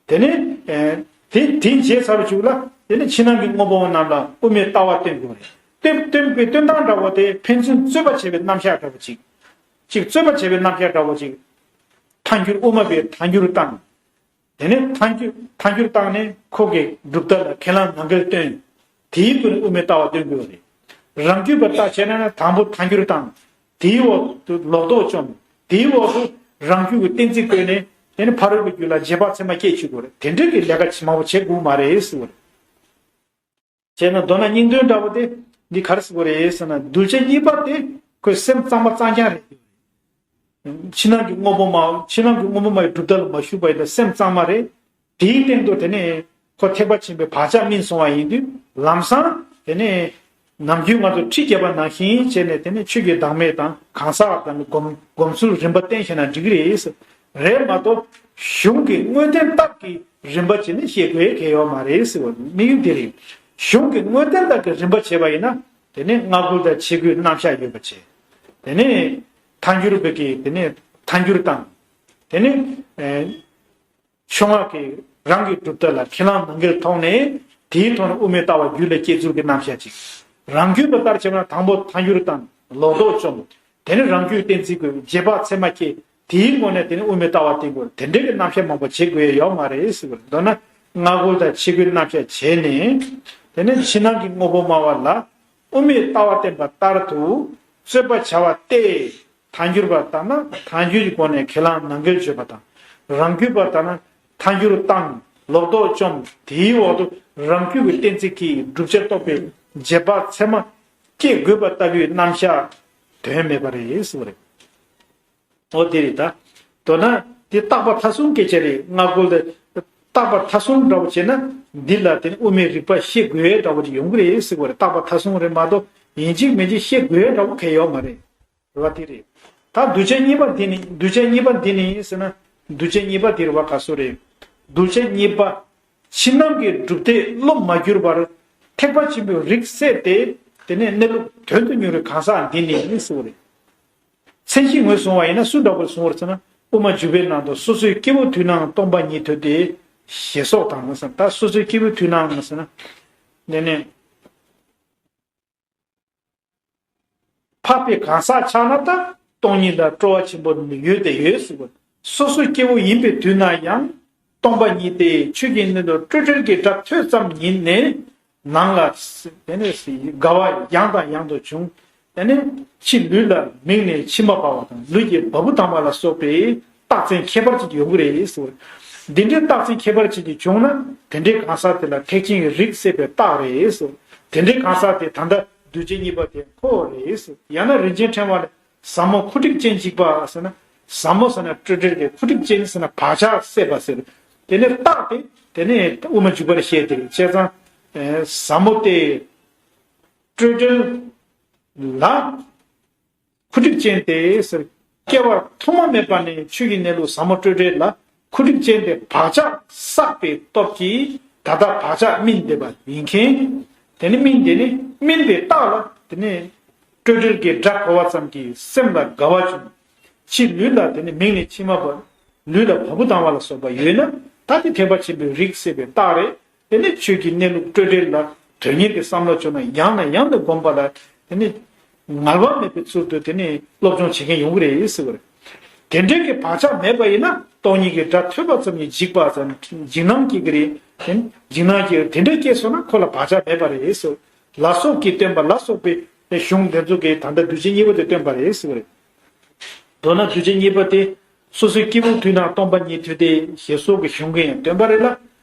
དེ་ནས་ཨེ། དེ་དེ་བྱས་ཚར་བའི་གཞུག་ལ། དེ་ནས་ཕྱི་ནང་གི་དངོས་པོ་རྣམས་ལ་དབུ་མའི་ལྟ་བ་སྟོན་དགོས་རེད། སྟོན་སྟོན་པའི་སྟོན་སྟངས་འདྲ་པོ་དེ་ཕན་ཚུན་རྩོད་པ་བྱས་པའི་རྣམ་གཞག་འདྲ་པོ་ཅིག་ཅིག་རྩོད་པ་བྱས་པའི་རྣམ་གཞག་འདྲ་པོ་ཅིག་ཐལ་འགྱུར། དབུ་མ་པས་ཐལ་འགྱུར་བཏང་། དེ་ནས་ཐལ་འགྱུར། ཐལ་འགྱུར་བཏང་ནས་ཁོ་གི་གྲུབ་མཐའ་ལ་ཁས་བླངས་ནང་འགལ་བཏོན། དེའི་སྒོ་ནས་དབུ་མའི་ལྟ་བ་སྟོན་དགོས་རེད། རང་རྒྱུད་པ་ལྟར་བྱས་ན་ན་དང་པོ་ཐལ་འགྱུར་བཏང་། དེའི་འོག་ཏུ་ལོག་རྟོག་བཅོམ། དེའི་འོག་ཏུ་རང་རྒྱུད་ཀྱི་གཏན་ཚིགས་བཀོད་ནས། དེ་ནས་ཕ་རོལ་པོའི་རྒྱུད་ལ་རྗེས་དཔག་ཚད་མ་སྐྱེད་བཅུག་དགོས་རེད། དེ་འདྲ་གི་ལས་ཀ་ཇི་མང་པོ་བྱེད་དགོས་མ་རེད་ཟེར་བ་རེད། བྱས་ན་མདོར་ན་སྙིང་དོན་འདྲ་པོ་དེ་འདི་ག་རེ་ཟེར་དགོས་རེད་ཟེར་ན། གདུལ་བྱ་གཉིས་པ་དེ་ཁོའི་སེམས་གཙང་མ་གཙང་རྐྱང་རེད། ཕྱི་ནང་གི་དངོས་པོ་སྨྲ། ཕྱི་ནང་གི་དངོས་པོ་སྨྲ་བའི་གྲུབ་མཐའ་ལ་མ་ཞུགས་པ་ཡིན་ན་སེམས་གཙང་མ་རེད། དེའི་སྟེང་དུ་དེ་ནས་ཁོ་ཐེག་པ་ཆེན་པོའི་བག་ཆགས་སྨིན་སོང་བ་ཡིན་དུས་ལམ་སང་དེ་ནས་ནམ་རྒྱུན་ང་ཚོ་ཁྲིད་བརྒྱབ་པ་ནང་བཞིན་བྱས་ནས། དེ་ནས་ཆོས་ཀྱི་བདག་མེད་དང་གང་ཟག་དང་སྒོམ་སྒོམ་ཚུལ་རིམ་པ་བསྟན་ཤེས་ན་འགྲིག་གི་རེད། རེད་མ་གཏོགས་གཞུང་གི་དངོས་བསྟན་ལྟར་གྱི་རིམ་པ་བྱས་ནས་བཤད་དགོས་གལ་ཡོད་མ་རེད་ཟེར་བ་དམིགས་ཡུལ་འདི་རེད། གཞུང་གི་དངོས་བསྟན་ལྟར་གྱི་རིམ་པ་བྱས་པ་ཡིན་ན། དེ་ནས་སྔ་རྒོལ་དང་ཕྱི་རྒོལ་རྣམ་གཞག་ཡོད་པ་བྱས། དེ་ནས་ཐལ་འགྱུར་བའི་གི་དེ་ནས་ཐལ་འགྱུར་བཏང་། དེ་ནས་ཨེ། ཕྱོགས་སྔ་གི་རང་གི་གྲུབ་མཐའ་ལ་ཁས་བླངས་ནང་འགལ་ཐོག་ནས། དེའི་ཐོག་ནས་དབུ་མའི་ལྟ་བ་རྒྱུད་ལ་སྐྱེ་ཚུལ་གྱི་རྣམ་གཞག་ཅིག་རང་རྒྱུད་པ་ལྟར་བྱས་ན་དང་པོ་ཐལ་འགྱུར་དང་ལོག་རྟོག་བཅོམ། དེ་ནས་རང་རྒྱུད་གཏན་ཚིགས་ཀྱི་རྗེས་དཔག་ཚད་མ་སྐྱེ། དེའི་སྒོ་ནས་དེ་ནས་དབུ་མའི་ལྟ་བ་བསྟན་དགོས། དེ་འདྲའི་གི་རྣམ་གཞག་མང་པོ་བྱེད་དགོས་ཡ་ཡོད་མ་རེད་ཟེར་བ་རེད། མདོར་ན་སྔ་རྒོལ་དང་ཕྱི་རྒོལ་རྣམ་གཞག་བྱས་ནས། དེ་ནས་ཕྱི་ནང་གི་དངོས་པོ་སྨྲ་བ་ལ་དབུ་མའི་ལྟ་བ་བསྟན་པ་ལྟར་དུ་ རྩོད་པ་བྱ་བ་སྟེ། ཐལ་འགྱུར་བ་ལྟར་ན་ཐལ་འགྱུར་གྱི་སྒོ་ནས་ཁས་བླངས་ནང་འགལ་བརྗོད་པ་དང་། རང་རྒྱུད་པ་ལྟར་ན་ཐལ་འགྱུར་བཏང་ལོག་རྟོག་བཅོམ། དེའི་འོག་ཏུ་རང་རྒྱུད་ཀྱི་གཏན་ཚིགས་ཀྱིས་བསྒྲུབ་བྱ་རྟོགས་པའི་རྗེས་དཔག་ཚད་མ་སྐྱེ་དགོས་པ་ལྟ་བུའི་རྣམ་གཞག་དོན་མེད་པ་རེད་ཟེར་བ་རེད། འོ་དེ་རེད་ད། མདོར་ན་དེ་རྟག་པ་མཐའ་གསུམ་སྐད་ཆ་རེད། སྔ་རྒོལ་དེ་རྟག་པ་མཐའ་གསུམ་འདྲ་བོ་བྱས་ན་འདི་ལ་དེ་ནི་དབུ་མའི་རིགས་པ་ཤེས་དགོས་འདྲ་བོ་ཅིག་ཡོང་གི་རེད་ཟེར་བ་རེད། རྟག་པ་མཐའ་གསུམ་རེད་མ་གཏོགས་ཡིན་གཅིག་མིན་གཅིག་ཤེས་དགོས་འདྲ་བོ་གལ་ཡོད་མ་རེད། རེད་བ། དེ་རེད། ད་གདུལ་བྱ་གཉིས་པ་འདི་ནི་གདུལ་བྱ་གཉིས་པ་འདི་ནི་ཟེར་ན། གདུལ་བྱ་གཉིས་པ་འདི་རེད་བ། ག་སོ་རེད། གདུལ་བྱ་གཉིས་པ། ཕྱི་ནང་གི་གྲུབ་མཐས་བློ་མ་བསྒྱུར་བར་ཐེག་པ་ཆེན་པོའི་རིགས་སད་དེ། དེ་ནས་གནས་ལུགས་དོན་དུ་གཉེར་བའི་གང་ཟག་འདི་ནི་ཟེར་བ་རེད། མཚན་གཞི་ངོས་བཟུང་བ་ཡིན་ན་སུ་འདྲ་པོར་བཟུང་བར་བྱ་ན། དབུ་མ་འཇུག་པའི་ནང་དུ་སོ་སོའི་སྐྱེ་བོ་དུས་ན་སྟོང་པ་ཉིད་ཐོབ་སྟེ། ཞེས་སོགས་དང་ཟེར། ད་སོ་སོའི་སྐྱེ་བོ་དུས་ན་ཟེར་ན། དེ་ནས་འཕགས་པའི་གང་ཟག་ཆགས་ན་ད་སྟོང་ཉིད་ལ་སྤྲོ་བ་ཆེན་པོ་ཡོད་དེ་ཡོད་ཟེར་བ། སོ་སོ་སྐྱེ་བོ་ཡིན་པའི་དུས་ན་ཡང་སྟོང་པ་ཉིད་དེ་ཆོས་ཀྱི་གནས་ལུགས་སྤྲོས་བྲལ་གྱི་སྒྲ་ཐོས་ཙམ་ཉིད་ནས་ནང་ལ་དེ་ནས་དགའ་བ་ཡང་དང་ཡང་དུ་བྱུང་། དེ་ནས་ཕྱི་ལུས་ལ་མིག་ནས་མཆི་མ་བབས་པ་དང་ལུས་ཀྱི་བ་སྤུ་ལྡང་བ་ལ་སོགས་པའི་རྟགས་མཚན་ཁྱད་པར་ཅན་ཡོང་གི་རེད་ཟེར། འདི་འདྲའི་རྟགས་མཚན་ཁྱད་པར་ཅན་ཅིག་བྱུང་ན་དེ་འདྲའི་གང་ཟག་དེ་ལ་ཐེག་ཆེན་གྱི་རིགས་སད་པའི་རྟགས་རེད་ཟེར། དེ་འདྲའི་གང་ཟག་དེ་ད་ལྟ་གདུལ་བྱ་གཉིས་པ་དེ་འཁོར་བ་རེད་ཟེར། ཡང་ན་རིན་ཆེན་ཕྲེང་བ་ལས་ཟབ་མོ་ཁུ་འཕྲིག་ཅན་གཅིག་པ་ཟེར་ན། ཟབ་མོ་ཟེར་ན་སྤྲོས་བྲལ་གྱི། ཁུ་འཕྲིག་ཅན་ཟེར་ན་བག་ཆགས་སད་པ་ཟེར། དེ་ནས་རྟགས་དེ་དེ་ནས་དབུ་མ་འཇུག་པར་བཤད་དེ་རེད། བྱས་ཙང་ཟབ་མོ་སྟེ། སྤྲོས་བྲལ་ལ་ཁུ་འཕྲིག་ཅན་ཏེ་ཟེར། སྐྱེ་བ་ཐོག་མ་མེད་པ་ནས་ཆོས་ཀྱི་གནས་ལུགས་ཟབ་མོ་སྤྲོས་བྲལ་ལ་ཁུ་འཕྲིག་ཅན་ཏེ་བག་ཆགས་བསགས་པའི་སྟོབས་ཀྱིས་ད་ལྟ་བག་ཆགས་སྨིན་བསྡད་པ་ཡིན་མཁན། དེ་ནི་སྨིན་དེ་ནི་སྨིན་པའི་རྟགས་ལ་དེ་ནི་སྤྲོས་བྲལ་གྱི་སྒྲ་གོ་བ་ཙམ་གྱིས་སེམས་ལ་དགའ་བ་བྱུང་། ཕྱི་ལུས་ལ་དེ་ནི་མིག་ནས་མཆི་མ་བབས། ལུས་ལ་བ་སྤུ་ལྡང་བ་ལ་སོགས་པ་ཡོད་ན་ད་དེ་ཐེག་པ་ཆེན་པོའི་རིགས་སད་པའི་རྟགས་རེད། དེ་ནི་ཆོས་ཀྱི་གནས་ལུགས་སྤྲོས་བྲལ་ལ་དོན་གཉེར་གྱི་བསམ་བློ་བྱུང་ན་ཡང་ནས་ཡང་དུ་བསྒོམ་པ་ལ་དེ་ནི་ངལ་བ་མེད་པའི་ཚུལ་དུ་དེ་ནི་སློབ་སྦྱོང་བྱེད་མཁན་ཡོང་གི་རེད་ཟེར་བ་རེད། དེ་འདྲའི་གི་བག་ཆགས་མེད་པ་ཡིན་ན་སྟོང་ཉིད་ཀྱི་སྒྲ་ཐོས་པ་ཙམ་གྱིས་འཇིགས་པ་ཙམ་འཇིགས་སྣང་སྐྱེ་གི་རེད། དེ་འཇིགས་སྣང་སྐྱེ་དེ་འདྲའི་སྐྱེས་སོང་ན་ཁོ་ལ་བག་ཆགས་མེད་པ་རེད་ཟེར། ལ་སོགས་ཀྱིས་བསྟན་པ་ལ་སོགས་པའི་གཞུང་དེ་ཚོ་གིས་ད་ལྟ་གདུལ་བྱ་གཉིས་པོ་དེ་སྟོན་པ་རེད་ཟེར་བ་རེད། མདོར་ན་གདུལ་བྱ་གཉིས་པ་སྟེ། སོ་སོའི་སྐྱེ་བོ་དུས་ན་སྟོང་པ་ཉིད་ཐོབ་སྟེ་ཞེས་སོགས་ཀྱི་གཞུང་གིས་ཡང་སྟོན་པ་རེད་ལ།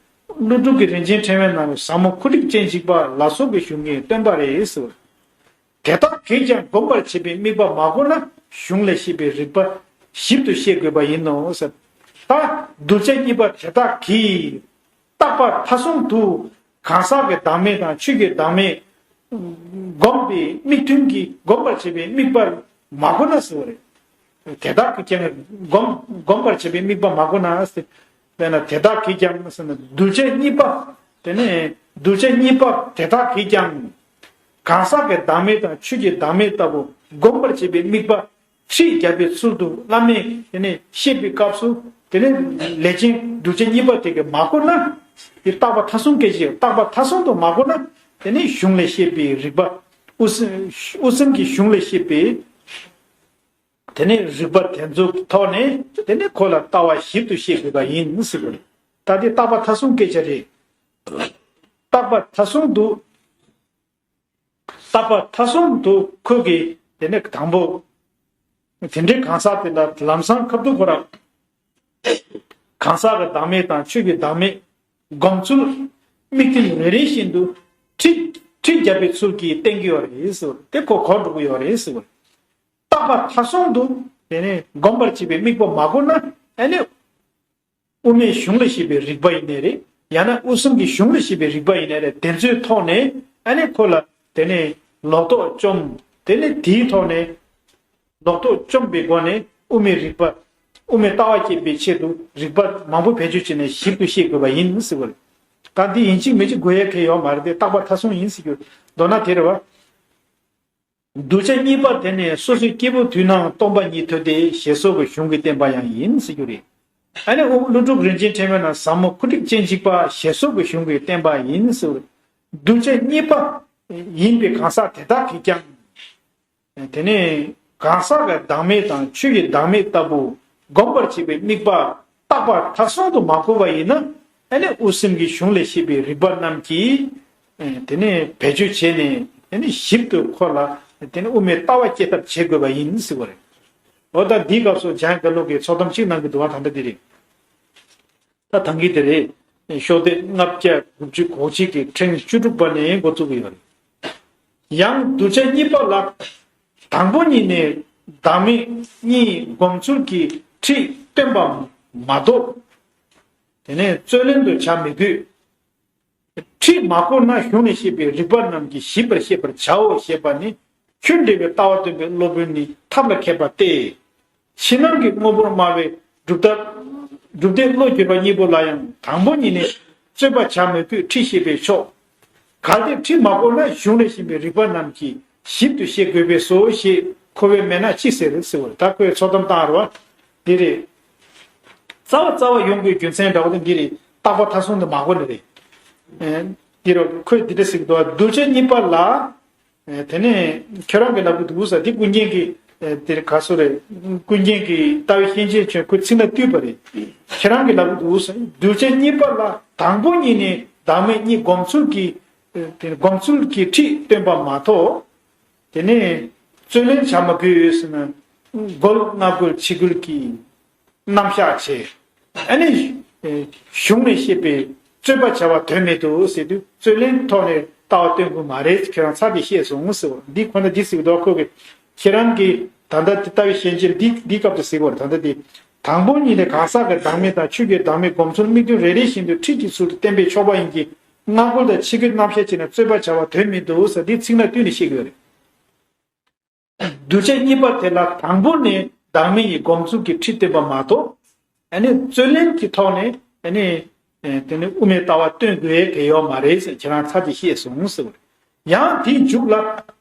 ཀླུ་སྒྲུབ་ཀྱི་རིན་ཆེན་ཕྲེང་བའི་ནང་ལ་ཟབ་མོ་ཁུ་འཕྲིག་ཅན་གཅིག་པ་ལ་སོགས་ཀྱི་གཞུང་གིས་སྟོན་པ་རེད་ཟེར། དེ་དག་གིས་ཀྱང་བསྒོམ་པར་བྱེད་པའི་དམིགས་པ་མ་གོ་ན་གཞུང་ལས་བཤད་པའི་རིགས་པ་ཞིབ་ཏུ་ཤེས་དགོས་པ་ཡིན་ནོ་ཟེར། ད་གདུལ་བྱ་གཉིས་པ་དེ་དག་གིས། རྟག་པ་མཐའ་གསུམ་དུ་གང་ཟག་གི་བདག་མེད་དང་ཆོས་ཀྱི་བདག་མེད་བསྒོམ་པའི་དམིགས་མཐུན་གྱིས་བསྒོམ་པར་བྱེད་པའི་དམིགས་པ་མ་གོ་ན་ཟེར་བ་རེད། དེ་དག་གིས་ཀྱང་བསྒོམ་བསྒོམ་པར་བྱེད་པའི་དམིགས་པ་མ་གོ་ན་ཟེར། དཔེར་ན་དེ་དག་གིས་ཀྱང་ཟེར་ན་གདུལ་བྱ་གཉིས་པ། དེ་ནས་གདུལ་བྱ་གཉིས་པ་དེ་དག་གིས་ཀྱང་གང་ཟག་གི་བདག་མེད་དང་ཆོས་ཀྱི་བདག་མེད་ལྟ་བུ་བསྒོམ་པར་བྱེད་པའི་དམིགས་པ། ཁྲིད་བརྒྱབ་པའི་ཚུལ་དུ་བླ་མས་དེ་ནས་བཤད་པའི་སྐབས་སུ་དེ་ནས་ལས་ཅན་གདུལ་བྱ་གཉིས་པ་དེ་གས་མ་གོ་ན། དེ་རྟག་པ་མཐའ་གསུམ་སྐད་ཅིག་རྟག་པ་མཐའ་གསུམ་དུ་མ་གོ་ན། དེ་ནས་གཞུང་ལས་བཤད་པའི་རིགས་པ། དབུ་སེམས་དབུ་སེམས་ཀྱི་གཞུང་ལས་བཤད་པའི་དེ་ནས་རིགས་པ་དེ་ཚོའི་ཐོག་ནས་དེ་ནས་ཁོ་ལ་ལྟ་བ་ཞིབ་ཏུ་བཤད་དགོས་པ་ཡིན་ཟེར་བ་རེད། ད་དེ་རྟག་པ་མཐའ་གསུམ་སྐད་ཆ་རེད། རྟག་པ་མཐའ་གསུམ་དུ། རྟག་པ་མཐའ་གསུམ་དུ་ཁོ་གིས་དེ་ནས་དང་པོ། དེ་འདྲའི་གང་ཟག་དེ་ལ་ལམ་སང་ཁ་ཐུག་ཁོ་རང་གང་ཟག་གི་བདག་མེད་དང་ཆོས་ཀྱི་བདག་མེད་སྒོམ་ཚུལ་དམིགས་ཐུན་རེ་རེ་བཞིན་དུ་ཁྲིད་ཁྲིད་བརྒྱབ་པའི་ཚུལ་གྱིས་བསྟན་གྱི་ཡོད་རེད་ཟེར་བ་དེ་ཁོ་གོ་འགྲོ་གི་ཡོད་རེད་ཟེར་བ། རྟག་པ་མཐའ་གསུམ་དུ་དེ་ནས་སྒོམ་པར་བྱེད་པའི་དམིགས་པ་མ་གོ་ན་ཨ་ནི། དབུ་མའི་གཞུང་ལས་བཤད་པའི་རིགས་པ་ཡིན་ནའི་རེད། ཡང་ན་དབུ་གསུམ་གྱི་གཞུང་ལས་བཤད་པའི་རིགས་པ་ཡིན་ནའི་རེད། དེ་ཚོའི་ཐོག་ནས་ཨ་ནི་ཁོ་ལ་དེ་ནས་ལོག་རྟོག་བཅོམ། དེ་ནས་དེའི་ཐོག་ནས་ལོག་རྟོག་བཅོམ་པའི་སྒོ་ནས་དབུ་མའི་རིགས་པ། དབུ་མའི་ལྟ་བ་སྐྱེད་པའི་ཆེད་དུ་རིགས་པ་མང་པོ་བེད་སྤྱོད་བྱས་ནས་ཞིབ་ཏུ་ཤེས་དགོས་པ་ཡིན་ཟེར་བ་རེད། ད་འདི་ཡིན་གཅིག་མིན་གཅིག་དགོས་ཡ་གང་ཡང་ཡོད་མ་རེད་དེ། རྟག་པ་མཐའ་གསུམ་ཡིན་ཟེར་རྒྱུ། མདོར་ན་དེ་རེད་བ། གདུལ་བྱ་གཉིས་པ་དེ་ནི་སོ་སོའི་སྐྱེ་བོ་དུས་ན་སྟོང་པ་ཉིད་ཐོབ་སྟེ་ཞེས་སོགས་ཀྱི་གཞུང་གིས་བསྟན་པ་ཡང་ཡིན་ཟེར་རྒྱུ་རེད། ཨ་ནི་ཀླུ་སྒྲུབ་རིན་ཆེན་ཕྲེང་བའི་ནང་ཟབ་མོ་ཁུ་འཕྲིག་ཅན་གཅིག་པ་ཞེས་སོགས་ཀྱི་གཞུང་གིས་བསྟན་པ་ཡིན་ཟེར། གདུལ་བྱ་གཉིས་པ་ཡིན་པའི་གང་ཟག་དེ་དག་གིས་ཀྱང་། དེ་ནས་གང་ཟག་གི་བདག་མེད་དང་ཆོས་ཀྱི་བདག་མེད་ལྟ་བུ་སྒོམ་པར་བྱེད་པའི་དམིགས་པ་རྟག་པ་མཐའ་གསུམ་དུ་མ་གོ་བ་ཡིན་ན། ཨ་ནི་དབུ་སེམས་ཀྱི་གཞུང་ལས་བཤད་པའི་རིགས་པ་རྣམས་ཀྱིས་དེ་ནས་བེད་སྤྱོད་བྱས་ནས་ དེ་ནི་ཞིབ་ཏུ་ཁོ་ལ་དེ་ནི་དབུ་མའི་ལྟ་བ་སྐྱེ་ཐབས་བྱེད་དགོས་པ་ཡིན་ཟེར་བ་རེད། འོ་ད་འདིའི་སྐབས་སུ་འཇམ་དབྱངས་དགེ་ལུགས་ཀྱི་ཚོགས་གཏམ་གཅིག་གནང་གི་འདུག་བ། ད་ལྟ་འདི་རེད། ད་ཐང་གི་དེ་རེད། ཤོག་དེབ་ལྔ་བརྒྱ་དགུ་བཅུ་གོ་གཅིག་གི་ཕྲེང་བཅུ་དྲུག་པ་ནས་འགོ་བཙུགས་ཀྱི་ཡོད་རེད། ཡང་གདུལ་བྱ་གཉིས་པ་ལ། དང་པོ་ཉིད་ནས་བདག་མེད་གཉིས་སྒོམ་ཚུལ་གྱི་ཁྲིད་སྟོན་པ་མ་གཏོགས། དེ་ནས་རྩོད་ལེན་དུ་བྱ་མི་དགོས། ཁྲིད་མ་གོ་ན་གཞུང་ནས་བཤད་པའི་རིགས་པ་རྣམས་ཀྱིས་ཞིབ་པར་ཤེས་པར་བྱའོ་ཞེས་པ་ནི། ཆོས་འབྲེལ་བའི་ལྟ་བ་སྟོན་པའི་སློབ་དཔོན་ནི་ཐབས་ལ་མཁས་པ་སྟེ། ཕྱི་ནང་གི་དངོས་པོར་སྨྲ་བའི་སྒྲུབ་ཐབས། སྒྲུབ་སྡེ་བློ་བསྒྱུར་བ་གཉིས་པོ་ལ་ཡང་དང་པོ་ཉིད་ནས་རྩོད་པ་བྱ་མི་དགོས། ཁྲིད་བཤད་པས་ཆོག། གལ་ཏེ་ཁྲིད་མ་གོ་ན་གཞུང་ལས་གཞན་པའི་རིགས་པ་རྣམས་ཀྱིས་ཞིབ་ཏུ་ཤེས་དགོས་པས་སོ་ཞེས་ཁོ་བོས་སྨྲས་ན་ཅི་ཟེར་ཟེར་བ་རེད། ད་ཁོས་ཚོགས་གཏམ་བཏང་བ་འདི་རེད། རྩ་བ་རྩ་བ་ཡོང་དགོས་རྒྱུ་མཚན་འདྲ་བོ་དེ་འདི་རེད། རྟག་པ་མཐའ་སོང་དུ་མ་གོ་ནི་རེད། ཨེ། འདི་རུ་ཁོས་འདི་འདྲ་ཟེར་གྱི་འདུག། གདུལ་བྱ་གཉིས་པ་ལ། ཨེ། དེ་ནས་ཁྱེད་རང་གིས་ལབ་ཀྱི་འདུག་ཟེར། འདི་ཀུན་མཁྱེན་གྱིས། ཨེ། དེར་ག་སོ་རེད། ཀུན་མཁྱེན་གྱིས་ལྟ་བའི་གཤིན་རྗེ་ཆོས་ཁོས་ཚིག་སྣ་བཏུས་པ་རེད། ཁྱེད་རང་གིས་ལབ་ཀྱི་འདུག་ཟེར། གདུལ་བྱ་གཉིས་པ་ལ་དང་པོ་ཉིད་ནས་བདག་མེད་གཉིས་སྒོམ་ཚུལ་གྱི། ཨེ། དེ་སྒོམ་ཚུལ་གྱི་ཁྲིད་སྟོན་པ་མ་གཏོགས། དེ་ནས་རྩོད་ལེན་བྱ་མ་དགོས་ཟེར་ན། རྒོལ། སྔ་རྒོལ་ཕྱི་རྒོལ་གྱི་རྣམ་གཞག་བྱས། ཨ་ནི། ཨེ། གཞུང་ནས་བཤད་པའི་རྩོད་པ་བྱ་བ་དོན་མེད་དོ་ཟེར་དུས་རྩོད་ལེན་ཐོག་ནས་ལྟ་བ་སྟོན་དགོས་མ་རེད། ཁྱེད་རང་ཚར་དེ་བཤད་སོང་ཟེར་བ་འདི་ཁོ་ན་འདི་ཟེར་གྱི་འདུག། ཁོ་གིས་ཁྱེད་རང་གིས་ད་ལྟ་དེ་ལྟ་བའི་ཞན་ཆེར་འདི་འདི་སྐབས་དུ་ཟེར་གྱི་ཡོད་རེད། ད་ལྟ་དེ་དང་པོ་ཉིད་ནས་གང་ཟག་གི་བདག་མེད་དང་ཆོས་ཀྱི་བདག་མེད་སྒོམ་ཚུལ་དམིགས་དོན་རེ་རེ་བཞིན་དུ་ཁྲིད་ཀྱི་ཚུལ་དུ་བསྟན་པས་ཆོག་པ་ཡིན་གྱི། སྔ་རྒོལ་དང་ཕྱི་རྒོལ་རྣམ་གཞག་བྱས་ནས་རྩོད་པ་བྱ་བ་དོན་མི་འདུག་ཟེར་འདི་ཚིག་སྣ་བསྟུན་ནས་བཤད་ཀྱི་ཡོད་རེད། གདུལ་བྱ་གཉིས་པ་དེ་ལ་དང་པོ་ནས་བདག་མེད་ཀྱི་སྒོམ་ཚུལ་གྱི་ཁྲིད་བསྟན་པ་མ་གཏོགས། ཨ་ནི་རྩོད་ལེན་གྱི་ཐོག་ནས་ཨ་ནི་དེ་ནི་དབུ་མའི་ལྟ་བ་སྟོན་དགོས་གལ་ཡོད་མ་རེད་ཟེར་ཁྱེད་རང་ཚར་གཅིག་བཤད་སོང་ཟེར་བ་རེད། ཡང་དེའི་མཇུག་ལ་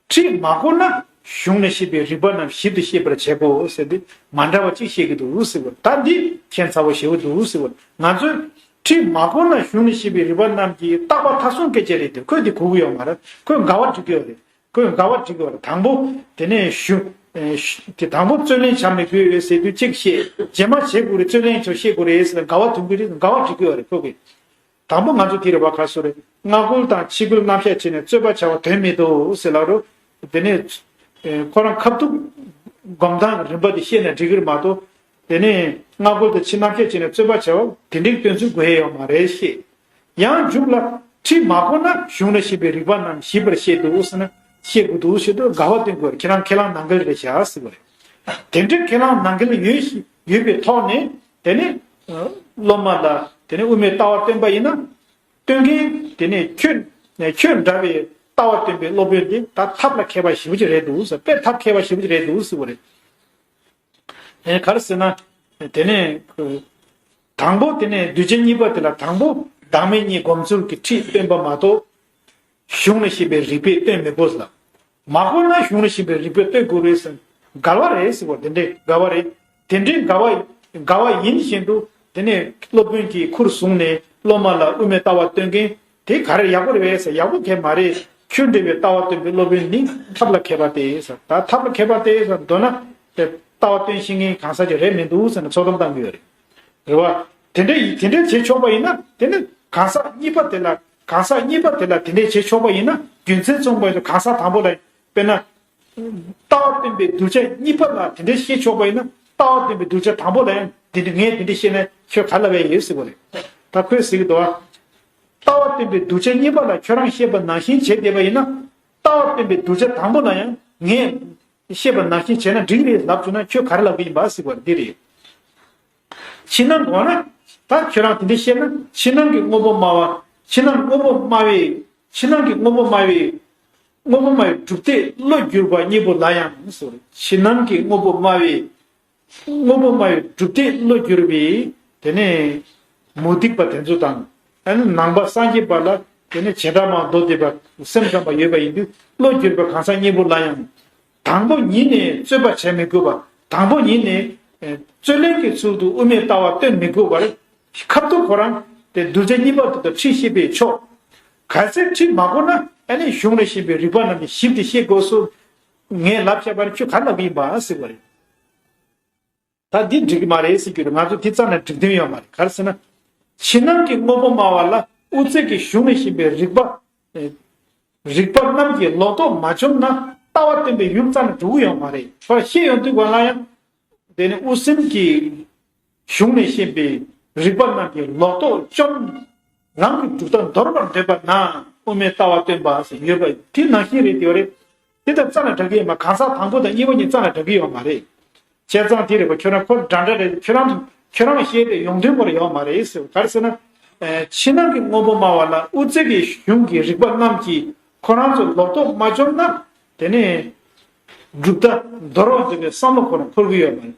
ཁྲིད་མ་གོ་ན་གཞུང་ནས་བཤད་པའི་རིགས་པ་རྣམས་ཞིབ་ཏུ་ཤེས་པར་བྱེད་དགོས་ཟེར་ཏེ་མ་འདྲ་བ་གཅིག་བཤད་ཀྱི་འདུག་ཟེར་བ་རེད། ད་འདི་ཁྱད་མཚར་པོ་ཞེ་པོ་འདུག་ཟེར་བ་རེད། ང་ཚོས་ཁྲིད་མ་གོ་ན་གཞུང་ནས་བཤད་པའི་རིགས་པ་རྣམས་ཀྱིས་རྟག་པ་མཐའ་སོང་སྐད་ཆ་རེད་དེ་ཁོས་འདི་གོ་གི་ཡོད་མ་རེད། ཁོས་འགལ་བ་འགྲིག་གི་ཡོད་རེད། ཁོས་འགལ་བ་འགྲིག་གི་ཡོད་རེད། དང་པོ་དེ་ནས་ཞུ། ཨེ། ཞུ། དེ་དང་པོ་རྩོད་ལེན་བྱ་མི་དགོས་ཟེར་དུས་གཅིག་བཤད། རྗེས་མ་བྱེད་དགོས་རེད། རྩོད་ལེན་ཚོ་བཤད་དགོས་རེད་ཟེར་ན་འགལ་བ་ཐོན་གི་རེད། འགལ་བ་འགྲིག་གི་ཡོད་རེད། ཁོ་གིས་དང་པོ་ང་ཚོ་དེ་རེད་བ། ག་སོ་རེད། སྔ་རྒོལ་དང་ཕྱི་རྒོལ་རྣམ་གཞག་བྱས་ནས་རྩོད་པ་བྱ་བ་དོན་མི་འདུག་ཟེར་ལབ་རོགས། དེ་ནས་ཁོ་རང་ཁ་ཐུག་སྒོམ་སྟངས་རིམ་པ་དེ་བཤད་ན་འགྲིག་གི་རེད་མ་གཏོགས། དེ་ནས་སྔ་རྒོལ་དང་ཕྱི་རྣམ་གཞག་བྱས་ནས་རྩོད་པ་བྱ་བ་དེ་འགྲིག་སྟོན་ཚུལ་དགོས་ཡ་ཡོད་མ་རེད་ཤེས། ཡང་མཇུག་ལ་ཁྲིད་མ་གོ་ན་གཞུང་ལ་བཤད་པའི་རིགས་པ་རྣམས་ཞིབ་པར་བཤད་འདུག་ཟེར་ན་བཤད་དགོས་འདུག་ཞེས་དུ་དགའ་བ་སྟོན་དགོས། ཁྱེད་རང་ཁས་བླངས་ནང་འགལ་རེད་བྱ་ཟེར་བ་རེད། དེ་འདྲའི་ཁས་བླངས་ནང་འགལ་ཡོད་ཞིག་ཡོད་པའི་ཐོག་ནས་དེ་ནས་སློབ་མ་ལ་དེ་ནས་དབུ་མའི་ལྟ་བ་སྟོན་པ་ཡིན་ན་སྟོན་མཁན་དེ་ནས་ཁྱོད་ཁྱོད་འདྲ་བའི་ལྟ་བ་སྟོན་པའི་སློབ་དཔོན་དེ་ད་ཐབས་ལ་མཁས་པ་ཞེ་པོ་ཅིག་རེད་འདུག་ཟེར། དཔེ་ཐབས་མཁས་པ་ཞེ་པོ་ཅིག་རེད་འདུག་ཟེར་བ་རེད། ཨེ། ག་རེ་ཟེར་ན། དེ་ནས་དང་པོ་དེ་ནས་གདུལ་བྱ་གཉིས་པ་དེ་ལ་དང་པོ་བདག་མེད་གཉིས་སྒོམ་ཚུལ་གྱི་ཁྲིད་སྟོན་པ་མ་གཏོགས། གཞུང་ནས་བཤད་པའི་རིགས་པས་སྟོན་མི་དགོས་ལ། མ་གོ་ན་གཞུང་ནས་བཤད་པའི་རིགས་པས་སྟོན་དགོས་རེད་ཟེར། འགལ་བ་རེད་ཟེར་བ་དེ་འདྲའི་འགལ་བ་རེད། དེ་འདྲའི་འགལ་བ་འགལ་བ་ཡིན་བཞིན་དུ་དེ་ནས་སློབ་དཔོན་གྱིས་ཁུར་བཟུང་ནས་སློབ་མ་ལ་དབུ་མའི་ལྟ་བ་སྟོན་མཁན་དེ་ག་རེ་ཡག་པོ་རེད་ཟེར། ཡག་པོ་གང་ཡང་མ་རེད། ཆོས་འབྲེལ་བའི་ལྟ་བ་སྟོན་པའི་སློབ་དཔོན་ནི་ཐབས་ལ་མཁས་པ་སྟེ་ཟེར། ད་ཐབས་ལ་མཁས་པ་སྟེ་ཟེར་མདོར་ན་དེ་ལྟ་བ་སྟོན་ཤེས་མཁན་གང་ཟག་ཅིག་རེད་མི་འདུག་ཟེར་ནས་ཚོགས་གཏམ་བཏང་གི་ཡོད་རེད། རེད་བ། དེ་འདྲ་ཡི་དེ་འདྲ་བྱེད་ཆོག་པ་ཡིན་ན་དེ་ནི་གང་ཟག་གཉིས་པ་དེ་ལ་གང་ཟག་གཉིས་པ་དེ་ལ་དེ་འདྲ་བྱེད་ཆོག་པ་ཡིན་ན་རྒྱུ་མཚན་མཚུངས་པ་ཡིན་ན་གང་ཟག་དང་པོ་ལ་དཔེར་ན། ལྟ་བ་སྟོན་པའི་གདུལ་བྱ་གཉིས་པ་ལ་དེ་འདྲ་བཤད་ཆོག་པ་ཡིན་ན་ལྟ་བ་སྟོན་པའི་གདུལ་བྱ་དང་པོ་ལ་ཡང་དེ་འདྲ་ངས་དེ་འདྲ་བཤད་ན་ཁྱོད་ག་ལ་བས་ཡོད་ཟེར་བ་རེད། ད་ཁོས་ཟེར་གྱི་འདུག་བ། ལྟ་བ་སྟོན་པའི་གདུལ་བྱ་གཉིས་པ་ལ་ཁྱོད་རང་བཤད་པ་ནང་བཞིན་བྱས་བསྡད་པ་ཡིན་ན་ལྟ་བ་སྟོན་པའི་གདུལ་བྱ་དང་པོ་ལ་ཡང་ངས་བཤད་པ་ནང་བཞིན་བྱས་ན་འགྲིག་རེད་ལབ་བྱུང་ན་ཁྱོད་ག་རེ་ལབ་ཀྱི་ཡིན་པ་ཟེར་བ་འདི་རེད། ཕྱི་ནང་གོ་ན་ད་ཁྱོད་རང་དེ་འདྲ་བཤད་ན་ཕྱི་ནང་གི་དངོས་པོ་སྨྲ་བ་ཕྱི་ནང་དངོས་པོ་སྨྲ་བའི་ཕྱི་ནང་གི་དངོས་པོ་སྨྲ་བའི་དངོས་པོ་སྨྲ་བའི་སྒྲུབ་སྡེ་བློ་བསྒྱུར་བ་གཉིས་པོ་ལ་ཡང་ཟེར། ཕྱི་ནང་གི་དངོས་པོ་སྨྲ་བའི་དངོས་པོ་སྨྲ་བའི་སྒྲུབ་སྡེ་བློ་བསྒྱུར་བའི་དེ་ནས་མུ་སྟེགས་པ་དེ་ཚོ་དང་། ཨ་ནི་ནང་པ་སངས་རྒྱས་པ་ལ་དེ་ནས་བྱེ་བྲག་སྨྲ་མདོ་སྡེ་པ་སེམས་ཙམ་པ་ཡོད་པ་ཡིན་དུས་བློ་བསྒྱུར་བའི་གང་ཟག་གཉིས་པོ་ལ་ཡང་དང་པོ་ཉིད་ནས་རྩོད་པ་བྱེད་མི་དགོས་པ། དང་པོ་ཉིད་ནས་ཨེ་རྩོད་ལེན་གྱི་ཚུལ་དུ་དབུ་མའི་ལྟ་བ་སྟོན་མི་དགོས་པར་ཁ་ཐུག་ཁོ་རང་དེ་གདུལ་བྱ་གཉིས་པ་དེ་དང་ཁྲིད་ཤེས་པས་ཆོག། གལ་སྲིད་ཁྲིད་མ་གོ་ན་ཨ་ནི་གཞུང་ལས་གཞན་པའི་རིགས་པ་རྣམས་ནི་ཞིབ་ཏུ་ཤེས་དགོས་སོ། ངས་ལབ་བྱས་པ་ནི་ཁྱོད་ག་ལབ་ཀྱི་ཡིན་པ་ཟེར་བ་རེད། ད་འདི་འགྲིག་གི་མ་རེད་ཟེར་རྒྱུ་རེད། ང་ཚོ་འདི་རྩ་ནས་འགྲིག་དོན་ཡོད་མ་རེད། ག་རེ་ཟེར་ན། ཕྱི་ནང་གི་དངོས་པོ་སྨྲ་བ་ལ་དབུ་ཚད་ཀྱི་གཞུང་ལས་གཞན་པའི་རིགས་པ། ཨེ། རིགས་པ་རྣམས་ཀྱིས་ལོག་རྟོག་མ་བཅོམ་ན་ལྟ་བ་སྟོན་པའི་ཡུལ་རྩ་ནས་གྲུབ་ཀྱི་ཡོད་མ་རེད། ཕར་བཤད་ཡོང་དུས་གང་ལ་ཡང་དེ་ནི་དབུ་སེམས་ཀྱི་གཞུང་ནས་བཤད་པའི་རིགས་པ་རྣམས་ཀྱིས་ལོག་རྟོག་བཅོམ། རང་གི་གྲུབ་མཐའ་འདོར་བར་འདོད་པ་ན་དབུ་མའི་ལྟ་བ་སྟོན་པ་ཟེར་ཡོད་པ་དེ་ནང་བཞིན་རེད། དེ་རེད། དེ་དང་རྩ་ནས་འགྲིག་གི་ཡོད་མ། གང་ཟག་དང་པོ་དང་གཉིས་པ་གཉིས་རྩ་ནས་འགྲིག་གི་ཡོད་མ་རེད། བྱས་ཙང་དེ་རེད་པ། ཁྱོད་རང་ཁོ་འདྲ་འདྲ་རེད། ཁྱོད་རང་ཁྱོད་རང་བཤད་དེ་ཡོང་དོན་པར་ཡོད་མ་རེད་ཟེར། ག་རེ་ཟེར་ན། ཕྱི་ནང་གི་དངོས་པོ་སྨྲ་བ་ལ་དབུ་ཚད་ཀྱི་གཞུང་གི་རིགས་པ་རྣམས་ཀྱིས་ཁོ་རང་ཚོ་ལོག་རྟོག་མ་བཅོམ་ན། དེ་ནས་གྲུབ་མཐའ་འདོར་བར་འདོད་པའི་བསམ་བློ་ཁོ་རང་འཁོར་གྱི་ཡོད་མ་རེད།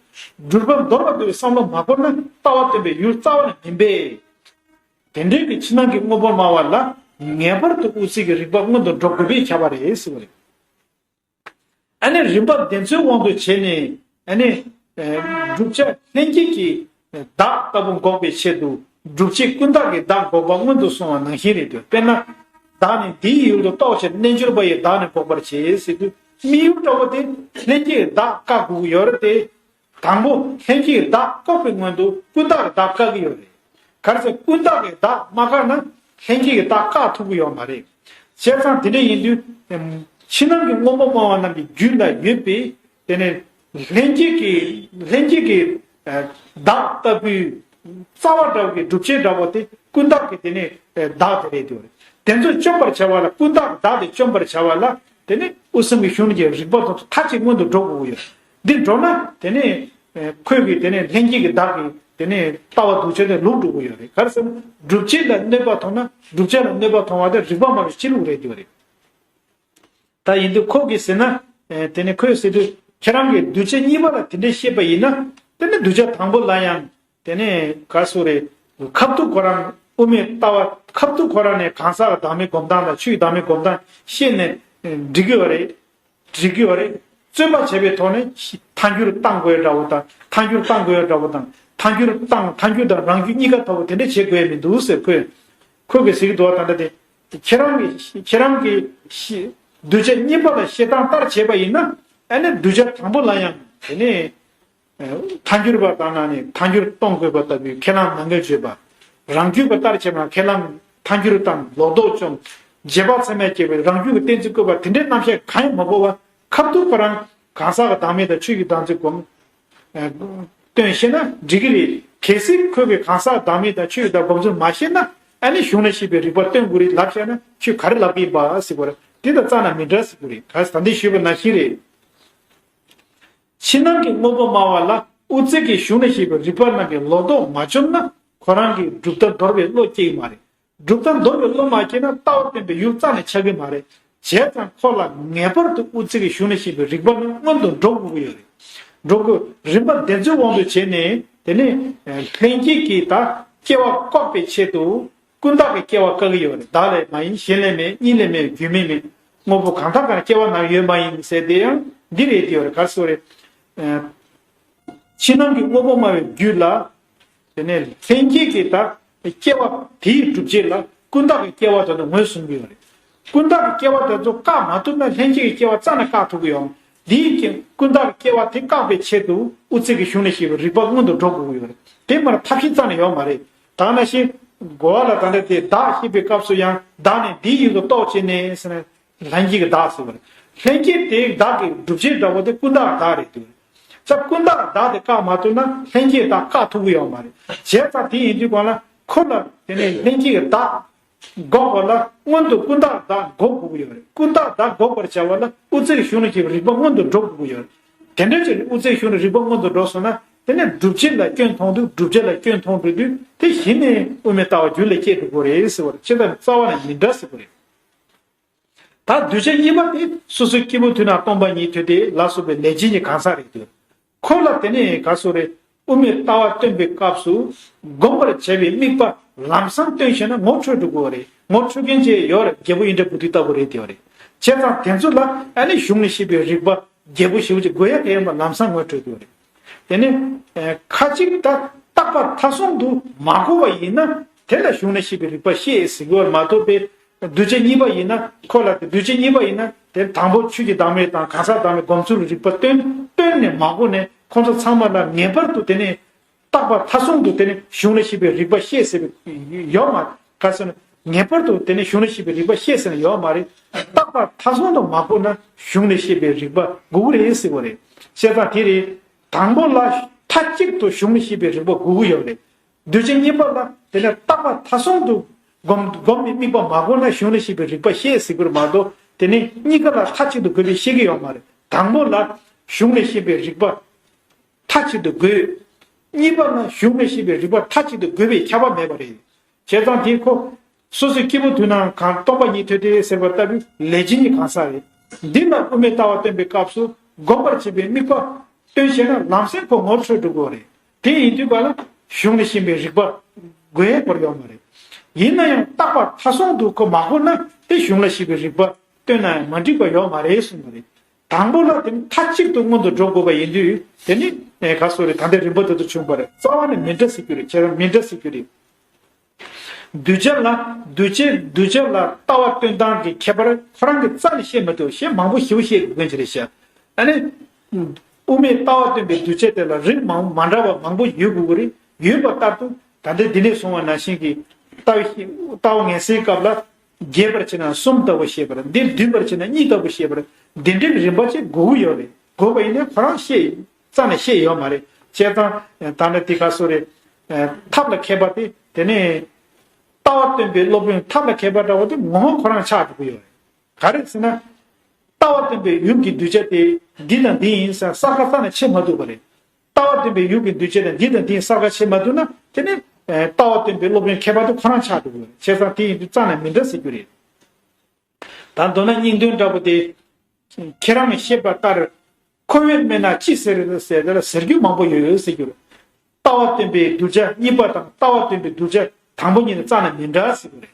གྲུབ་མཐའ་འདོར་བར་འདོད་པའི་བསམ་བློ་མ་འཁོར་ན་ལྟ་བ་སྟོན་པའི་ཡུལ་རྩ་བ་ནས་མིན་པས། དེ་འདྲའི་གི་ཕྱི་ནང་གི་དངོས་པོ་སྨྲ་བ་ལ་ངེས་པར་དུ་དབུ་ཚད་ཀྱི་རིགས་པ་སྔོན་དུ་འགྲོ་དགོས་པས་ཁྱབ་པ་རེད་ཟེར་བ་རེད། ཨ་ནི་རིམ་པ་དེ་ཚོའི་དབང་དུ་བྱས་ནས་ཨ་ནི་བསྒྲུབ་བྱ་ལྷན་སྐྱེས་ཀྱི་བདག་ལྟ་བུ་འགོག་པའི་ཆེད་དུ་སྒྲུབ་བྱེད་ཀུན་བཏགས་ཀྱི་བདག་འགོག་པ་སྔོན་དུ་སོང་བ་ནང་བཞིན་རེད་འདུག་དཔེར་ན། བདག་ནི་འདིའི་ཡུལ་དུ་རྟོགས་ཕྱིར་རྣལ་འབྱོར་པ་ཡི་བདག་ནི་འགོག་པར་བྱེད་ཟེར་དུས་དམིགས་ཡུལ་འདྲ་བོ་དེ་ལྷན་སྐྱེས་བདག་བཀག་དགོས་ཀྱི་ཡོད་རེད་དེ། དང་པོ་ལྷན་སྐྱེས་བདག་བཀག་པའི་སྔོན་དུ་ཀུན་བཏགས་བདག་བཀག་གི་ཡོད་རེད། ག་རེ་ཟེར། ཀུན་བཏགས་ཀྱི་བདག་མ་བཀག་ན་ལྷན་སྐྱེས་ཀྱི་བདག་བཀག་ཐུབ་ཀྱི་ཡོད་མ་རེད། བྱས་ཙང་དེ་འདྲ་ཡིན་དུས། ཕྱི་ནང་གི་དངོས་པོ་སྨྲ་བ་རྣམས་ཀྱི་རྒྱུད་ལ་ཡོད་པའི་དེ་ནས་ལྷན་སྐྱེས་ཀྱི་ལྷན་སྐྱེས་ཀྱི་བདག་ལྟ་བུའི་རྩ་བ་འདྲ་བོ་གི་སྒྲུབ་བྱེད་འདྲ་བོ་དེ་ཀུན་བཏགས་ཀྱི་དེ་ནས་བདག་དེ་རེད་དེ། དེ་ཚོ་བཅོམ་པར་བྱ་བ་ལ་ཀུན་བཏགས་བདག་དེ་བཅོམ་པར་བྱ་བ་ལ་དེ་ནས་དབུ་གསུམ་གྱི་གཞུང་གི་རིགས་པ་དང་མཐའ་གཅིག་སྔོན་དུ་འགྲོ་དགོས་ཀྱི་ཡོད། འདི་འགྲོ་ན་དེ་ནས་ཁོས་ཀྱི་དེ་ནས་ལྷན་སྐྱེས་ཀྱི་བདག་གི་དེ་ནས་ལྟ་བ་འདུ་བྱེད་དེ་ལུགས་འགྲོ་གི་ཡོད་རེད། ག་རེ་ཟེར་ན་སྒྲུབ་བྱེད་ལ་གནོད་པ་མཐོང་ན་སྒྲུབ་བྱེད་ལ་གནོད་པ་མཐོང་བ་དེ་རིགས་པ་སྨྲ་བའི་སྤྱི་ལུགས་རེད་དེ་རེད། ད་ཡིན་དུས་ཁོ་གིས་ཟེར་ན། དེ་ནས་ཁོས་ཟེར་དུས་ཁྱེད་རང་གིས་གདུལ་བྱ་གཉིས་པ་ལ་དེ་འདྲས་བཤད་པ་ཡིན་ན། དེ་ནས་གདུལ་བྱ་དང་པོ་ལ་ཡང་དེ་ནས་ག་རེ་ཟེར་རེད། ཁ་ཐུག་ཁོ་རང་དབུ་མའི་ལྟ་བ་ཁ་ཐུག་ཁོ་རང་ནས་གང་ཟག་གི་བདག་མེད་སྒོམ་སྟངས་དང་ཆོས་ཀྱི་བདག་མེད་སྒོམ་སྟངས་བཤད་ནས་འགྲིག་གི་ཡོད་རེད། འགྲིག་གི་ཡོད་རེད། བརྩོན་པ་བྱས་པའི་ཐོག་ནས་ཐལ་འགྱུར་བཏང་དགོས་འདྲ་བོ་དང་ཐལ་འགྱུར་བཏང་དགོས་འདྲ་བོ་དང་ཐལ་འགྱུར་བཏང་ཐལ་འགྱུར་དང་རང་རྒྱུད་གཉིས་ཀ་ཐོབ་པ་དེ་འདྲས་བྱེད་དགོས་མི་འདུག་ཟེར། ཁོས་ཁོས་གི་ཟེར་གི་འདུག་བ། ད་ལྟ་དེ་ཁྱེད་རང་གི་ཁྱེད་རང་གི་གདུལ་བྱ་གཉིས་པ་ལ་བཤད་སྟངས་ལྟར་བྱས་པ་ཡིན་ན་ཨ་ནི་གདུལ་བྱ་དང་པོ་ལ་ཡང་དེ་ནས། ཐལ་འགྱུར་བ་དང་ནང་ནས་ཐལ་འགྱུར་གཏོང་དགོས་པ་ལྟ་བུའི་ཁས་བླངས་མང་པོ་བྱེད་པ། རང་རྒྱུད་པ་ལྟར་བྱས་ན་ཁས་བླངས་ཐལ་འགྱུར་དང་ལོག་རྟོག་བཅོམ། རྗེས་དཔག་ཚད་མས་བསྐྱེད་པའི་རང་རྒྱུད་ཀྱི་གཏན་ཚིགས་བཀོད་པ་དེ་འདྲའི་རྣམ་གཞག་གང་ཡང་མ་གོ་བ་ཁ་ཐུག་ཁོ་རང་གང་ཟག་གི་བདག་མེད་དང་ཆོས་ཀྱི་བདག་འཛིན་སྒོམ། སྟོན་ཤེས་ན་འགྲིག་གི་རེད། གལ་སྲིད་ཁོས་གི་གང་ཟག་བདག་མེད་དང་ཆོས་ཀྱི་བདག་སྒོམ་ཚུལ་མ་ཤེས་ན་ཨ་ནི་གཞུང་ལ་བཤད་པའི་རིགས་པ་སྟོན་དགོས་རེད་ལབ་བཤད་ན་ཁྱོད་ག་རེ་ལབ་གི་ཡིན་པ་ཟེར་དགོས་རེད། དེ་དང་རྩ་ནས་མི་འདྲ་ཟེར་དགོས་རེད། ག་ད་འདི་ཞུས་པ་ནང་བཞིན་རེད། ཕྱི་ནང་གི་དངོས་པོ་སྨྲ་བ་ལ་དབུ་ཚད་ཀྱི་གཞུང་ནས་བཤད་པའི་རིགས་པ་རྣམས་ཀྱི་ལོག་རྟོག་མ་བཅོམ་ན་ཁོ་རང་གིས་གྲུབ་མཐའ་འདོར་བའི་བློ་སྐྱེ་གི་མ་རེད། གྲུབ་མཐའ་འདོར་བའི་བློ་མ་སྐྱེས་ན་ལྟ་བ་བསྟན་པའི་ཡུལ་རྩ་ནས་ཆགས་ཀྱི་མ་རེད། བྱས་ཙང་ཁོ་ལ་ངེས་པར་དུ་དབུ་ཚད་ཀྱི་གཞུང་ནས་བཤད་པའི་རིགས་པ་རྣམས་སྔོན་དུ་འགྲོ་དགོས་ཀྱི་ཡོད་རེད། འགྲོ་དགོས། རིམ་པ་དེ་ཚོའི་དབང་དུ་བྱས་ནས་དེ་ནས་ལྷན་སྐྱེས་ཀྱི་ད་སྐྱེ་བ་བཀག་པའི་ཆེད་དུ། ཀུན་བརྟགས་ཀྱི་སྐྱེ་བ་བཀག་གི་ཡོད་རེད། བདག་ལས་མ་ཡིན་གཞན་ལས་མེད་གཉིས་ལས་མེད་རྒྱུ་མེད་མེད། དངོས་པོ་གང་དག་གང་སྐྱེ་བ་ནང་ཡོད་མ་ཡིན་ཟེར་དེ་ཡང་འདི་རེད་དེ་ཡོད་རེད། ག་རེ་ཟེར་རེད། ཕྱི་ནང་གི་དངོས་པོ་སྨྲ་བའི་རྒྱུད་ལ། དེ་ནས་ལྷན་སྐྱེས་ཀྱི་ད་སྐྱེ་བ་དེའི་སྒྲུབ་བྱེད་ལ་ཀུན་བརྟགས་ཀྱི་སྐྱེ་བ་དེ་ཚོ་ངོས་བཟུང་གི་ཡོད་རེད། ཀུན་བརྟགས་ཀྱི་སྐྱེ་བ་དེ་ཚོ་བཀག་མ་ཐུབ་ན་ལྷན་སྐྱེས་ཀྱི་སྐྱེ་བ་རྩ་ནས་བཀག་ཐུབ་ཀྱི་ཡོད། འདིའི་རྐྱེན་ཀུན་བརྟགས་ཀྱི་སྐྱེ་བ་དེ་བཀག་པའི་ཆེད་དུ་དབུ་ཚད་ཀྱི་གཞུང་ནས་བཤད་པའི་རིགས་པ་སྔོན་དུ་འགྲོ་དགོས་ཀྱི་ཡོད་རེད། དེ་མར་ཐབས་ཤེས་རྩ་ནས་ཡོད་མ་རེད། ད་ནང་བཞིན་གོ་བ་ལ་ད་ལྟ་དེ་བདག་ཞེས་པའི་སྐབས་སུ་ཡང་བདག་ནི་འདིའི་ཡུལ་དུ་རྟོགས་བྱས་ནས་ཟེར་ན་ལྷན་སྐྱེས་ཀྱི་བདག་ཟེར་བ་རེད། ལྷན་སྐྱེས་དེའི་བདག་གི་སྒྲུབ་བྱེད་འདྲ་བོ་དེ་ཀུན་བརྟགས་བདག་རེད་འདུག་ཙང་ཀུན་བརྟགས་བདག་དེ་བཀག་མ་ཐུབ་ན་ལྷན་སྐྱེས་བདག་བཀག་ཐུབ་ཀྱི་ཡོད་མ་རེད། བྱས་ཙང་དེ་ཡིན་དུས་གང་ལ་ཁོ་ལ་དེ་ནས་ལྷན་སྐྱེས་ཀྱི་བདག་འགོག་པ་ལ་སྔོན་དུ་ཀུན་བརྟགས་བདག་འགོག་དགོས་ཀྱི་ཡོད་རེད། ཀུན་བརྟགས་བདག་འགོག་པར་བྱ་བ་ལ་དབུ་ཚད་གཞུང་ནས་བཤད་པའི་རིགས་པ་སྔོན་དུ་འགྲོ་དགོས་ཀྱི་ཡོད་རེད། དེ་འདྲ་བྱས་ནས་དབུ་ཚད་གཞུང་ནས་རིགས་པ་སྔོན་དུ་འགྲོ་སོང་ན་དེ་ནས་སྒྲུབ་བྱེད་ལ་སྐྱོན་མཐོང་དུས་སྒྲུབ་བྱེད་ལ་སྐྱོན་མཐོང་འགྲོ་དུས་དེ་གཞི་ནས་དབུ་མའི་ལྟ་བ་རྒྱུད་ལ་སྐྱེས་འགྲོ་དགོས་རེད་ཟེར་བ་རེད། ཇི་ལྟར་རྩ་བ་ནས་མི་འདྲ་ཟེར་བ་རེད། ད་གདུལ་བྱ་གཉིས་པ་དེ་སོ་སོའི་སྐྱེས་བུ་དུས་ན་སྟོང་པ་ཉིད་ཐོས་ཏེ་ལ་སོགས་པའི་ལས་ཅན་གྱི་གང་ཟག་རེད་དེ། ཁོ་ལ་དེ་ནས་ག་སོ་རེད། དབུ་མའི་ལྟ་བ་སྟོན་པའི་སྐབས་སུ་བསྒོམ་པར་བྱ་བའི་དམིགས་པ་ལམ་སང་སྟོན་ཤེས་ན་ངོ་འཕྲོད་འགྲོ་དགོས་པ་རེད། ངོ་འཕྲོད་མཁན་ཅིག་ཡོད་རེད། རྒྱལ་པོ་ཨིནྡྲ་བྷུ་ཏི་ལྟ་བུ་རེད་དེ་བ་རེད། བྱས་ཙང་དེ་ཚོ་ལ་ཨ་ནི་གཞུང་ནས་བཤད་པའི་རིགས་པ་རྒྱལ་པོ་ཞེ་པོ་ཅིག་དགོས་ཡ་གལ་ཡིན་པ་ལམ་སང་ངོ་འཕྲོད་དགོས་པ་རེད། དེ་ནས་ཁ་ཅིག་ད་རྟག་པ་མཐའ་སོང་དུ་མ་གོ་བ་ཡིན་ན་དེ་ལ་གཞུང་ནས་བཤད་པའི་རིགས་པ་ཤེས་ཟེར་དགོས་པ་མ་གཏོགས་པའི། གདུལ་བྱ་གཉིས་པ་ཡིན་ན་ཁོ་ལ་དེ་གདུལ་བྱ་གཉིས་པ་ཡིན་ན་དེ་དང་པོ་ཆོས་ཀྱི་བདག་མེད་དང་གང་ཟག་བདག་མེད་སྒོམ་ཚུལ་རིགས་པ་སྟོན་སྟོན་ནས་མ་གོ་ནས་ཁོང་ཚོ་ཚང་མ་ལ་ངེས་པར་དུ་དེ་ནས་རྟག་པ་མཐའ་སོང་དུ་དེ་ནས་གཞུང་ལ་བཤད་པའི་རིགས་པ་ཤེས་ཟེར་བའི་ཡོད་མ་ག་ཟེར་ན་ ངེས་པར་དུ་དེ་ནི་གཞུང་ལས་བཤད་པའི་རིགས་པ་བཤད་ཟེར་ན་ཡོད་མ་རེད། རྟག་པ་མཐའ་གསུམ་དུ་མ་གོ་ན་གཞུང་ལས་བཤད་པའི་རིགས་པ་དགོས་ཀྱི་རེད་ཟེར་བ་རེད། བྱས་ཙང་དེ་རེད། དང་པོ་ལ་མཐའ་གཅིག་ཏུ་གཞུང་ལས་བཤད་པའི་རིགས་པ་དགོས་ཀྱི་ཡོད་རེད། གདུལ་བྱ་གཉིས་པ་ལ་དེ་ནས་རྟག་པ་མཐའ་གསུམ་དུ་སྒོམ་སྒོམ་པའི་དམིགས་པ་མ་གོ་ན་གཞུང་ལས་བཤད་པའི་རིགས་པ་བཤད་ཟེར་དགོས་རེད་མ་གཏོགས། དེ་ནི་གཉིས་ཀ་ལ་མཐའ་གཅིག་ཏུ་དགོས་པའི་བཤད་ཀྱི་ཡོད་མ་རེད། དང་པོ་ལ་གཞུང་ལས་བཤད་པའི་རིགས་པ་མཐའ་གཅིག་ཏུ་དགོས། གཉིས་པ་ལ་གཞུང་ལས་བཤད་པའི་རིགས་པ་མཐའ་གཅིག་ཏུ་དགོས་པའི་ཁྱབ་པ་མེད་པ་རེད། བྱས་ཙང་དེའི་ཁོ། སོ་སོའི་སྐྱེས་བུ་དུས་ན་གང་སྟོང་པ་ཉིད་ཐོས་ཏེ་ཟེར་བ་ལྟ་བུའི་ལས་ཀྱི་གཉིས་གང་ཟག་རེད། འདི་ལ་དབུ་མའི་ལྟ་བ་སྟོན་པའི་སྐབས་སུ་སྒོམ་པར་བྱེད་པའི་དམིགས་པ་སྟོན་ཤེས་ན་ལམ་སེང་ཁོ་ངོ་འཕྲོད་འགྲོ་དགོས་རེད། དེ་ཡིན་དུས་ག་ལ་གཞུང་ལས་བཤད་པའི་རིགས་པ་དགོས་ཡས་སྐོར་ཡོད་མ་རེད། ཡིན་ན་ཡང་རྟག་པ་མཐའ་གསུམ་དུ་ཁོ་མ་གོ་ན་དེ་གཞུང་ལས་བཤད་པའི་རིགས་པ་སྟོན་ན་ཡང་མ་འགྲིག་པ་ཡོད་མ་རེད་གསུངས་པ་རེད། དང་པོ་ལ་དེ་མཐའ་གཅིག་ཏུ་སྔོན་དུ་འགྲོ་དགོས་པ་ཡིན་དུས་དེ་ནི་ག་སོ་རེད། ད་ལྟའི་རིམ་པ་དེ་ཚོ་བྱུང་བ་རེད། རྩ་བ་ནས་མི་འདྲ་ཟེར་རྒྱུ་རེད། བྱས་ཙང་མི་འདྲ་ཟེར་རྒྱུ་རེད། གདུལ་བྱ་ལ་གདུལ་བྱའི་གདུལ་བྱ་ལ་ལྟ་བ་སྟོན་སྟངས་ཀྱི་ཁྱད་པར་ཁོ་རང་གིས་རྩ་ནས་བཤད་མི་ཐུབ། བཤད་མང་པོ་ཞེ་པོ་བཤད་དགོས་ཀྱི་རེད་ཤག་ཨ་ནི། དབུ་མའི་ལྟ་བ་སྟོན་པའི་གདུལ་བྱ་དེ་ལ་རིགས་མང་མ་འདྲ་བ་མང་པོ་ཡོད་དགོས་ཀྱི་རེད། ཡོད་པ་ལྟར་དུ་ད་ལྟའི་འདི་ནས་གསུངས་པ་ནང་བཞིན་གྱི་ལྟ་བའི་ལྟ་བ་ངེས་གསལ་སྐབས་ལ་རྒྱས་པར་བྱས་ན་གསུམ་ལྟ་བུ་བཤད་པར། འདིར་བསྡུས་པར་བྱས་ན་གཉིས་ལྟ་བུ་བཤད་པར། འདི་འདྲའི་རིམ་པ་ཅིག་དགོས་ཀྱི་ཡོད་རེད། དགོས་པ་ཡིན་ན་ཁོ་རང་བཤད་རྩ་ནས་བཤད་ཡོད་མ་རེད། བྱས་ཙང་ད་ནི་དེ་ག་སོ་རེད། ཐབས་ལ་མཁས་པ་དེ་དེ་ནས་ལྟ་བ་སྟོན་པའི་སློབ་དཔོན་ཐབས་ལ་མཁས་པ་འདྲ་བོ་དེ་ངོ་བོ་ཁོ་རང་ཆགས་འགྲོ་གི་ཡོད་རེད། ག་རེ་ཟེར་ན། ལྟ་བ་སྟོན་པའི་ཡུལ་གྱི་གདུལ་བྱ་དེ་འདི་དང་འདི་ཡིན་ཟེར་གསལ་ཁ་རྩ་ནས་ཕྱེ་མ་ཐུབ་པ་རེད། ལྟ་བ་སྟོན་པའི་ཡུལ་གྱི་གདུལ་བྱ་དེ་འདི་དང་འདི་ཡིན་གསལ་ཁ་ཕྱེ་མ་ཐུབ་ན་དེ་ནི་ལྟ་བ་སྟོན་པའི་སློབ་དཔོན་མཁས་པ་དེ་ཁོ་རང་ཆགས་འགྲོ་གི་རེད། བྱས་ཙང་དེ་ཡིན་དུས་རྩ་ནས་མི་འདྲ་ཟེར་རྒྱུ་རེད། ད་མདོར་ན་སྙིང་དོན་འདྲ་པོ་དེ། ཁྱེད་རང་ཤེས་པ་ལྟར་ཁོ་བོས་སྨྲས་ན་ཅི་ཟེར་ཟེར་དེ་ལ་ཟེར་རྒྱུ་མང་པོ་ཡོད་ཟེར་རྒྱུ་རེད། ལྟ་བ་སྟོན་པའི་གདུལ་བྱ་གཉིས་པ་དང་ལྟ་བ་སྟོན་པའི་གདུལ་བྱ་དང་པོ་གཉིས་ནི་རྩ་ནས་མི་འདྲ་ཟེར་རྒྱུ་རེད།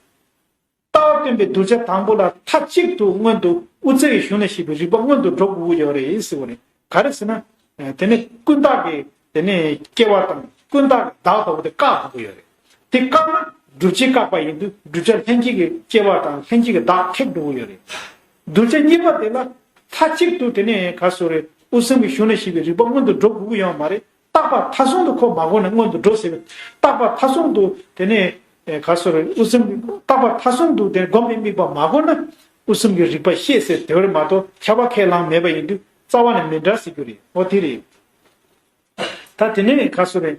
ལྟ་བ་སྟོན་པའི་གདུལ་བྱ་དང་པོ་ལ་མཐའ་གཅིག་ཏུ་སྔོན་དུ་དབུ་ཚད་ཀྱི་གཞུང་ནས་བཤད་པའི་རིགས་པ་སྔོན་དུ་འགྲོ་དགོས་ཀྱི་ཡོད་རེད་ཟེར་བ་རེད། ག་རེ་ཟེར་ན། དེ་ནི་ཀུན་བརྟགས་ཀྱི་དེ་ནི་སྐྱེ་བ་དང་ཀུན་བརྟགས་ཀྱི་བདག་ལྟ་བུ་དེ་བཀག་དགོས་ཀྱི་ཡོད་རེད། དེ་བཀག་ན་བསྒྲུབ་བྱེད་བཀག་པ་ཡིན་དུས་བསྒྲུབ་བྱ་ལྷན་སྐྱེས་ཀྱི་སྐྱེ་བ་དང་ལྷན་སྐྱེས་ཀྱི་བདག་ཁེགས་འགྲོ་གི་ཡོད་རེད། གདུལ་བྱ་གཉིས་པ་དེ་ལ་མཐའ་གཅིག་ཏུ་དེ་ནི་ག་སོ་རེད། དབུ་གསུམ་གྱི་གཞུང་ནས་བཤད་པའི་རིགས་པ་སྔོན་དུ་འགྲོ་དགོས་ཀྱི་ཡོད་མ་རེད། རྟག་པ་མཐའ་གསུམ་དུ་ཁོ་མ་གོ་ནས་སྔོན་དུ་འགྲོ་ཟེར་བའི་རྟག་པ་མཐའ་གསུམ་དུ་དེ་ནས་ག་སོ་རེད། དབུ་གསུམ་རྟག་པ་མཐའ་གསུམ་དུ་དེ་སྒོམ་པའི་དམིགས་པ་མ་གོ་ན་དབུ་གསུམ་གྱི་རིགས་པ་ཤེས་ཟེར་དེ་བར་མ་གཏོགས་ཁྱབ་པ་ཁས་བླངས་མེད་པ་ཡིན་དུས་རྩ་བ་ནས་མི་འདྲ་ཟེར་རྒྱུ་རེད། འོ་དེ་རེད། ད་དེ་ནས་ག་སོ་རེད།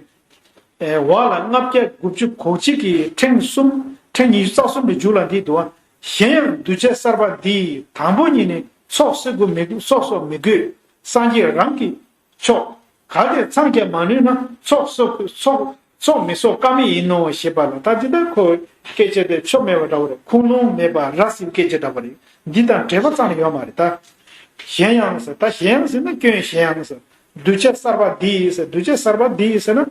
འོག་ལ་ལྔ་བརྒྱ་དགུ་བཅུ་གོ་གཅིག་གི་ཕྲེང་གསུམ་ཕྲེང་ཉི་ཤུ་རྩ་གསུམ་པའི་མཇུག་ལ་འདི་འདུག་གཞན་ཡང་གདུལ་བྱ་གསར་པ་འདིས་དང་པོ་ཉིད་ནས་ཚོགས་བསག་དགོས་མི་ཚོགས་གསོག་མི་དགོས། སངས་རྒྱས་རང་གིས་ཆོག་གལ་ཏེ་འཚང་རྒྱ་མ་ནུས་ན་ཚོགས་གསོག་ཚོགས་ཚོགས་མི་གསོག་ཀ་མེད་ཡིན་ནོ་ཞེས་པ་ལ། ད་འདི་ལྟར་ཁོ་སྐད་ཆ་དེ་ཆོ་མེད་པ་འདྲ་བོ་རེད། ཁུངས་ལུང་མེད་པ་ར་ཟེར་སྐད་ཆ་འདྲ་བོ་རེད། འདི་དང་འབྲེལ་བ་རྩ་ནས་ཡོད་མ་རེད་ད། གཞན་ཡང་ཟེར། ད་གཞན་ཡང་ཟེར་ན་སྐྱོན་གཞན་ཡང་ཟེར། གདུལ་བྱ་གསར་པ་འདི་ཡིས་ཟེར། གདུལ་བྱ་གསར་པ་འདི་ཡིས་ཟེར་ན།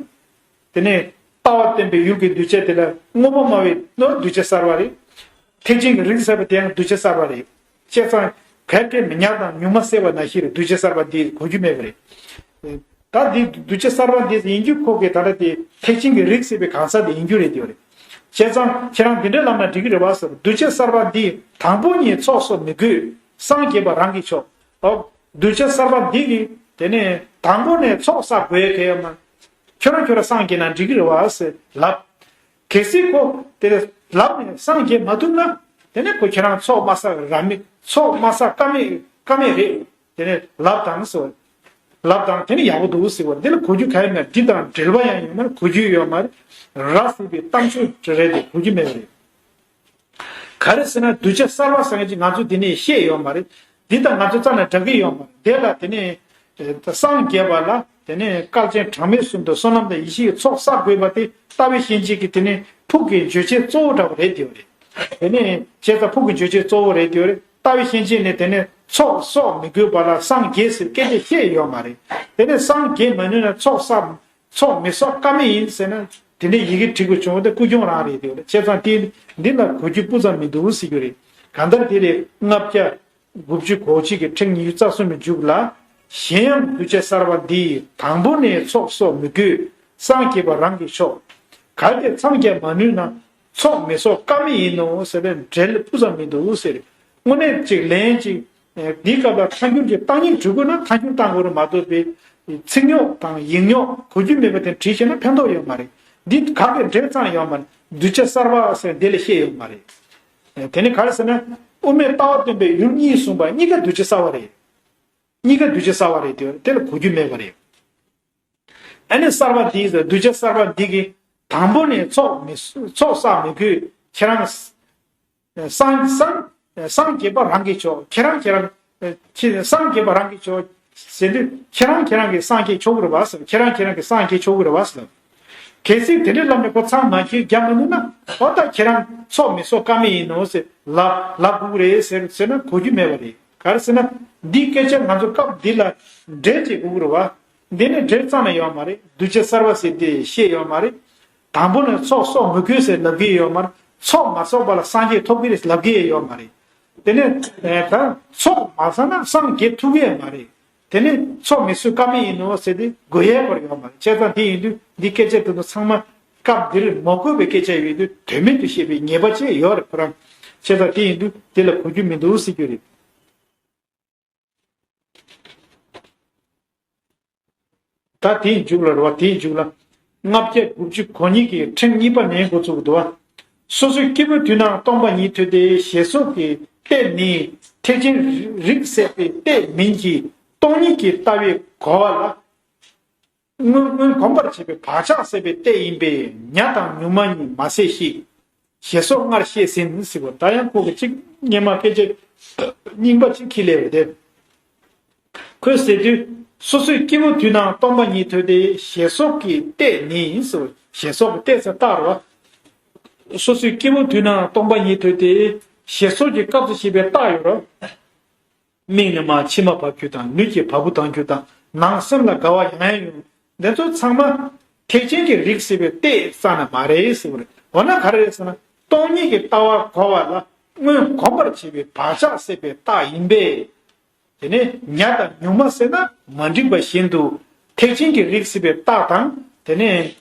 དེ་ནས་ལྟ་བ་བསྟན་པའི་ཡུལ་གྱི་གདུལ་བྱ་དེ་ལ་མངོན་པར་སྨྲ་བའི་ནོ་གདུལ་བྱ་གསར་པ་རེད། ཐེག་ཆེན་གྱི་རིགས་ཟེར་བ་དེ་ཡང་གདུལ་བྱ་གསར་པ་རེད། བྱས་ཙང་གལ་ཏེ་མི་ཉག་དང་གཉུག་མ་བསྲེ་བ་ནང་བཞིན་རེད། གདུལ་བྱ་གསར་པ་འདི་གོ་རྒྱུ་མེད་པ་རེད། ད་འདི་གདུལ་བྱ་གསར་པ་འདི་ཡིན་རྒྱུ་ཁོ་གི་ད་ལྟ་དེ་ཐེག་ཆེན་གྱི་རིགས་ཟེར་བའི་གང་ཟག་དེ་ཡིན་རྒྱུ་རེད་དེ་རེད། བྱས་ཙང་ཁྱེད་རང་འདི་འདྲ་ལབ་ན་འགྲིག་གི་རེད་བ་ཟེར། གདུལ་བྱ་གསར་པ་འདི་དང་པོ་ཉིད་ཚོགས་གསོག་མི་དགོས། སངས་རྒྱས་པ་རང་གིས་ཆོག་འོ། གདུལ་བྱ་གསར་པ་འདི་གིས་དེ་ནས་དང་པོ་ནས་ཚོགས་བསགས་དགོས་གལ་ཡོད་མ། ཁྱོད་རང་ཁྱོད་རང་སངས་རྒྱས་ན་འགྲིག་གི་རེད་བ་ཟེར་ལབ། གལ་སྲིད་ཁོ་དེ་ལབ་ནས་སངས་རྒྱས་མ་ཐུབ་ན། དེ་ནས་ཁོ་ཁྱེད་རང་ཚོགས་མ་བསགས་ར་མེད། ཚོགས་མ་བསགས་ཀ་མེད་ཀ་མེད་རེད། དེ་ནས་ལབ་དང་ཟེར་བ། ལབ་དང་དེ་ནས་ཡག་པོ་འདུག་ཟེར་བ། འདི་ལ་གོ་རྒྱུ་ག་ཡོད་མེད། འདི་དང་འབྲེལ་བ་ཡང་ཡོད་མ་རེད། གོ་རྒྱུ་ཡོད་མ་རེད། ར་ཟེར་བའི་གཏམ་ཚུལ་རེད་དེ་གོ་རྒྱུ་མེད་པ་རེད། ག་རེ་ཟེར་ན་གདུལ་བྱ་གསར་པ་ཟེར་མཁན་ཅིག་ང་ཚོ་འདི་ནས་བཤད་ཡོད་མ་རེད། འདི་དང་ང་ཚོ་རྩ་ནས་འདྲ་གི་ཡོད་མ་རེད། དེ་ལ་དེ་ནས་སངས་རྒྱས་པ་ལ་དེ་ནས་བསྐལ་ཆེན་གྲངས་མེད་གསུམ་དུ་བསོད་ནམས་དང་ཡེ་ཤེས་ཀྱི་ཚོགས་བསགས་དགོས་པ་དེ་ལྟ་བའི་སེམས་ཅན་གྱི་དེ་ནས་ཕུགས་ཀྱི་བརྗོད་བྱའི་གཙོ་བོ་འདྲ་བ་རེད་དེ་རེད། དེ་ནས་བྱས་ཙང་ཕུགས་ཀྱི་བརྗོད་བྱའི་གཙོ་བོ་རེད་དེ་རེད། ལྟ་བའི་སེམས་ཅན་ནི་དེ་ནས་ཚོགས་གསོག་མི་དགོས་པ་ལ་སངས་རྒྱས་ཟེར་སྐད་ཆ་བཤད་ཡོད་མ་རེད། དེ་ནས་སངས་རྒྱས་མ་ནུས་ན་ཚོགས་བསགས། ཚོགས་མི་གསོག་ཀ་མེད་ཡིན་ཟེར་ན། དེ་འདྲའི་ཡི་གེ་བྲིས་དགོས་བྱུང་བ་དེ་ཀུན་འབྱུང་རང་རེད་དེ། བྱས་ཙང་དེ་འདི་ལ་གོ་རྒྱུ་སྤུ་ཙམ་མི་འདུག་ཟེར་རྒྱུ་རེད། གང་ལྟར་དེ་རེད། ལྔ་བརྒྱ་དགུ་བཅུ་གོ་གཅིག་གི་ཕྲེང་ཉི་ཤུ་རྩ་གསུམ་པའི་མཇུག་ལ། གཞན་ཡང་གདུལ་བྱ་གསར་པ་འདིས་དང་པོ་ནས་ཚོགས་གསོག་མི་དགོས། སངས་རྒྱས་པ་རང་གིས་ཆོག་གལ་ཏེ་འཚང་རྒྱ་མ་ནུས་ན། ཚོགས་མི་གསོག་ཀ་མེད་ཡིན་ནོ་ཟེར་བའི་འགྲེལ་སྤུ་ཙམ་མི་འདུག་ཟེར། དངོས་གནས་ཅིག་ལན་ཅིག་འདིའི་སྐབས་ལ་ཐལ་འགྱུར་གྱི་བཏང་སྙིང་བྲི་དགོས་ན་ཐལ་འགྱུར་བཏང་དགོས་རེད་མ་གཏོགས་པའི་ཚིག་ཉོག་དང་ཡིག་ཉོག་གོ་རྒྱུ་མེད་པ་དེ་བྲིས་བྱས་ན་ཕན་ཐོགས་ཡོད་མ་རེད། འདི་ག་གེ་འགྲེལ་ཙམ་ཡོད་མ་རེད། གདུལ་བྱ་གསར་པ་ཟེར་འདི་ལ་བཤད་ཡོད་མ་རེད། དེ་ནི་ག་རེ་ཟེར་ན། དབུ་མའི་ལྟ་བ་སྟོན་པའི་ཡུལ་གཉིས་གསུངས་པ་གཉིས་ཀ་གདུལ་བྱ་གསར་པ་རེད། གཉིས་ཀ་གདུལ་བྱ་གསར་པ་རེད་དེ་དེ་ལ་གོ་རྒྱུ་མེད་པ་རེད། ཨ་ནི་གསར་པ་འདི་གདུལ་བྱ་གསར་པ་འདི་གི་དང་པོ་ནས་ཚོགས་མི་ཚོགས་བསགས་མི་དགོས། ཁྱེད་རང་སངས་སངས་སངས་རྒྱས་པ་རང་གིས་ཆོག་ཁྱེད་རང་ཁྱེད་རང་ཁྱེད་སངས་རྒྱས་པ་རང་གིས་ཆོག་ཟེར་དུས། ཁྱེད་རང་ཁྱེད་རང་གིས་སངས་རྒྱས་ཆོག་གི་རེད་བ་ཟེར། ཁྱེད་རང་ཁྱེད་རང་གིས་སངས་རྒྱས་ཆོག་གི་རེད་བ་ཟེར། གལ་སྲིད་དེ་འདྲའི་ལམ་ནས་ཁོ་མཚང་མ་འཁྱེར་རྒྱག་མི་ནུས་ན། འོ་ད་ཁྱེད་རང་ཚོགས་མི་གསོག་ཀ་མེད་ཡིན་ནོ་ཟེར་ལབ་ལབ་དགོས་རེད་ཟེར་ཟེར་ན་གོ་རྒྱུ་མེད་པ་རེད། ག་རེ་ཟེར་ན། འདིའི་སྐད་ཆ་ང་ཚོ་སྐབས་འདི་ལ་འགྲེལ་བྱེད་དགོས་ཀྱི་རེད་བ། འདི་ནི་འགྲེལ་རྩ་ནས་ཡོད་མ་རེད། གདུལ་བྱ་གསར་པ་ཟེར་དེ་བཤད་ཡོད་མ་རེད། དང་པོ་ནས་ཚོགས་གསོག་མི་དགོས་ཟེར་ལབ་ཀྱི་ཡོད་མ་རེད། ཚོགས་མ་གསོག་པ་ལ་སངས་རྒྱས་ཐོབ་ཀྱི་རེད་ལབ་ཀྱི་ཡོད་མ་རེད། དེ་ནས་ད་ཚོགས་མ་བསགས་ན་སངས་རྒྱས་ཐུབ་ཀྱི་ཡོད་མ་རེད། དེ་ནས་ཚོགས་མི་གསོག་ཀ་མེད་ཡིན་ནོ་ཟེར་དེ་དགོས་ཡས་སྐོར་ཡོད་མ་རེད། བྱས་ཙང་དེ་ཡིན་དུས་འདི་སྐད་ཆ་དེ་ཚོ་ཚང་མ་སྐབས་འདིར་མ་གོ་བའི་སྐད་ཆ་ཡོད་དུས་དོན་མེད་དུ་བཤད་པའི་ཉེས་པ་ཅིག་ཡོད་རེད་ཁོ་རང་། བྱས་ཙང་དེ་ཡིན་དུས་དེ་ལ་གོ་རྒྱུ་མི་འདུག་ཟེར་རྒྱུ་རེད། ད་དེའི་མཇུག་ལ་རེད་བ། དེའི་མཇུག་ལ་ལྔ་བརྒྱ་དགུ་བཅུ་གོ་གཉིས་ཀྱི་ཕྲེང་གཉིས་པ་ནས་འགོ་ཚུགས་འདུག་བ། སོ་སོའི་སྐྱེས་བུ་དུས་ན་སྟོང་པ་ཉིད་ཐོས་ཏེ་ཞེས་སོགས་ཀྱི་ལྟས་ནི། ཐེག་ཆེན་རིགས་སད་པའི་ལྟས་མིན་གྱི་སྟོང་ཉིད་ཀྱི་ལྟ་བའི་གོ་བ་ལ། སྔོན་སྔོན་གོམས་པར་བྱེད་པའི་བག་ཆགས་སད་པའི་ལྟས་ཡིན་པས་ཉ་དང་ཉུང་མ་གཉིས་མ་ཟད་ཤིག་ཞེས་སོགས་སྔར་བཤད་ཟིན་ཟེར་བ། ད་ཡང་ཁོ་གི་གཅིག་སྔོན་མ་སྐད་ཆ་རྙིང་པ་གཅིག་ཁྱེར་སླེབས་པ་དེ། ཁོས་ཟེར་དུས། སོ་སོའི་སྐྱེས་བུ་དུས་ན་སྟོང་པ་ཉིད་ཐོས་ཏེ་ཞེས་སོགས་ཀྱི་ལྟས་ནི་ཟེར་བ། ཞེས་སོགས་ཀྱི་ལྟས་ཟེར་རྟགས་རེད་བ། སོ་སོའི་སྐྱེས་བུ་དུས་ན་སྟོང་པ་ཉིད་ཐོས་ཏེ་ཞེས་སོགས་ཀྱི་སྐབས་སུ་བཤད་པའི་རྟགས་ཡོད་རེད། མིག་ནས་མར་མཆི་མ་བབས་རྒྱུ་དང་ལུས་ཀྱི་བ་སྤུ་ལྡང་རྒྱུ་དང་ནང་སེམས་ལ་དགའ་བ་ཡང་ཡང་ཡོང་། འདི་ཚོ་ཚང་མ་ཐེག་ཆེན་གྱི་རིགས་སད་པའི་ལྟས་རྩ་ནས་མ་རེད་ཟེར་བ་རེད། འོ་ན་ག་རེ་རེད་ཟེར་ན། སྟོང་ཉིད་ཀྱི་ལྟ་བ་གོ་བ་ལ་སྔོན་གོམས་པར་བྱེད་པའི་བག་ཆགས་སད་པའི་རྟགས་ཡིན་པས། དེ་ནས་ཉ་དང་ཉུང་མ་ཟེར་ན་མ་འགྲིག་པ་བཞིན་དུ་ཐེག་ཆེན་གྱི་རིགས་སད་པའི་རྟགས་དང་། དེ་ནས་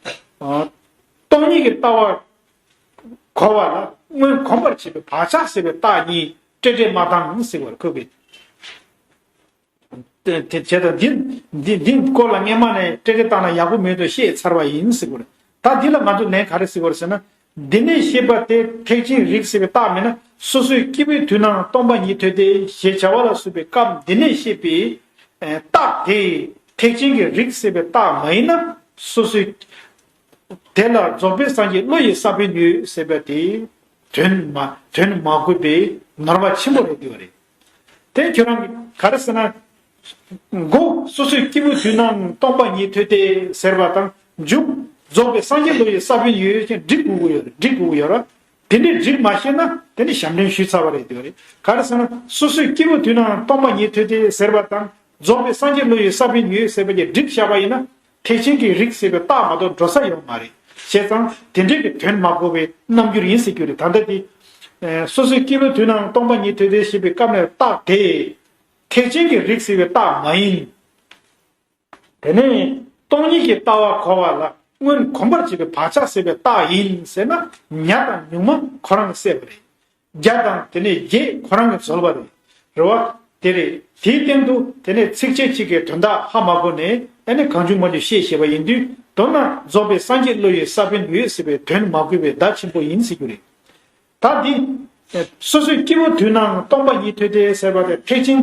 ཨ་སྟོང་ཉིད་ཀྱི་ལྟ་བ་གོ་བ་ལ་སྔོན་གོམས་པར་བྱེད་པའི་བག་ཆགས་སད་པའི་རྟགས་གཉིས་འདྲེས་འདྲེས་མ་བཏང་ཟེར་བར་ཁོ་གིས། དེ་དེ་བྱས་ཙང་འདི་འདི་འདི་སྐོར་ལ་སྔས་མ་ནས་འདྲེས་འདྲེས་བཏང་ན་ཡག་པོ་མེད་དོ་བཤད་ཚར་བ་ཡིན་ཟེར་བར། ད་འདི་ལ་ང་ཚོ་ལན་ག་རེ་ཟེར་བར་ཟེར་ན། འདི་ནས་བཤད་པ་དེ་ཐེག་ཆེན་རིགས་སད་པའི་རྟགས་མིན་ན། སོ་སོའི་སྐྱེས་བུའི་དུས་ན་སྟོང་པ་ཉིད་ཐོས་ཏེ་ཞེས་བྱ་བ་ལ་སོགས་པའི་སྐབས་འདི་ནས་བཤད་པའི་རྟགས་དེ་ཐེག་ཆེན་གྱི་རིགས་སད་པའི་རྟགས་མ་ཡིན་ན། སོ་སོའི་དེ་ལ་རྫོགས་པའི་སངས་རྒྱས་བློ་ཡི་ས་བོན་ཡོད་ཟེར་བ་དེ་དོན་མ་དོན་མ་གོས་པའི་ནོར་བ་ཆེན་པོ་རེད་འདུག་རེད། དེ་ཁྱོད་རང་གིས་ག་རེ་ཟེར་ན། མགོ་སོ་སོའི་སྐྱེས་བུ་དུས་ན་སྟོང་པ་ཉིད་ཐོས་ཏེ་ཟེར་བ་དང་མཇུག་རྫོགས་པའི་སངས་རྒྱས་བློ་ཡི་ས་བོན་ཡོད་ཅེས་འགྲིག་དགོས་ཀྱི་ཡོད་རེད། འགྲིག་དགོས་ཀྱི་ཡོད་རེད། དེ་འདྲའི་འགྲིག་མ་ཤེས་ན་དེ་ནི་ཞབས་འདྲེན་ཞུས་ཚར་བ་རེད་འདུག་རེད། ག་རེ་ཟེར་ན་སོ་སོའི་སྐྱེས་བུ་དུས་ན་སྟོང་པ་ཉིད་ཐོས་ཏེ་ཟེར་བ་དང་རྫོགས་པའི་སངས་རྒྱས་བློ་ཡི་ས་བོན་ཡོད་ཟེར་བ་གྱི་འགྲིག་བཞག་པ་ཡིན་ན། ཐེག་ཆེན་གྱི་རིགས་སད་པའི་རྟགས་མ་གཏོགས་འགྲོ་ས་ཡོད་མ་རེད། བྱས་ཙང་དེ་འདྲའི་གི་དོན་མ་གོ་བའི་རྣམ་འགྱུར་ཡིན་ཟེར་རྒྱུ་རེད། ད་ལྟ་དེ། ཨེ་སོ་སོའི་སྐྱེས་བུ་དུས་ན་སྟོང་པ་ཉིད་ཐོས་ཏེ་ཞེས་པའི་སྐབས་ནས་རྟགས་དེ། ཐེག་ཆེན་གྱི་རིགས་སད་པའི་རྟགས་མ་ཡིན། དེ་ནས་སྟོང་ཉིད་ཀྱི་ལྟ་བ་གོ་བ་ལ་སྔོན་གོམས་པར་བྱེད་པའི་བག་ཆགས་སད་པའི་རྟགས་ཡིན་ཟེར་ན་ཉ་དང་ཉུང་མ་ཁོ་རང་གིས་བསད་པ་རེད། བརྒྱ་དང་དེ་ནས་བརྒྱད་ཁོ་རང་གིས་འཛོལ་བ་རེད། རེད་བ། དེ་རེད། དེའི་སྟེང་དུ་དེ་ནས་ཚིགས་བཅད་གཅིག་གི་དོན་དག་ཧ་མ་གོ་ནས་ཨ་ནི་གང་བྱུང་མང་བྱུང་བཤད་བཞག་པ་ཡིན་དུས། མདོར་ན་རྫོགས་པའི་སངས་རྒྱས་བློ་ཡི་ས་བོན་ཡོད་ཟེར་བའི་དོན་མ་གོས་པའི་བརྡ་ཆེན་པོ་ཡིན་ཟེར་རྒྱུ་རེད། ད་འདི། སོ་སོའི་སྐྱེས་བུ་དུས་ན་སྟོང་པ་ཉིད་ཐོས་ཏེ་ཟེར་བ་དེ་ཐེག་ཆེན་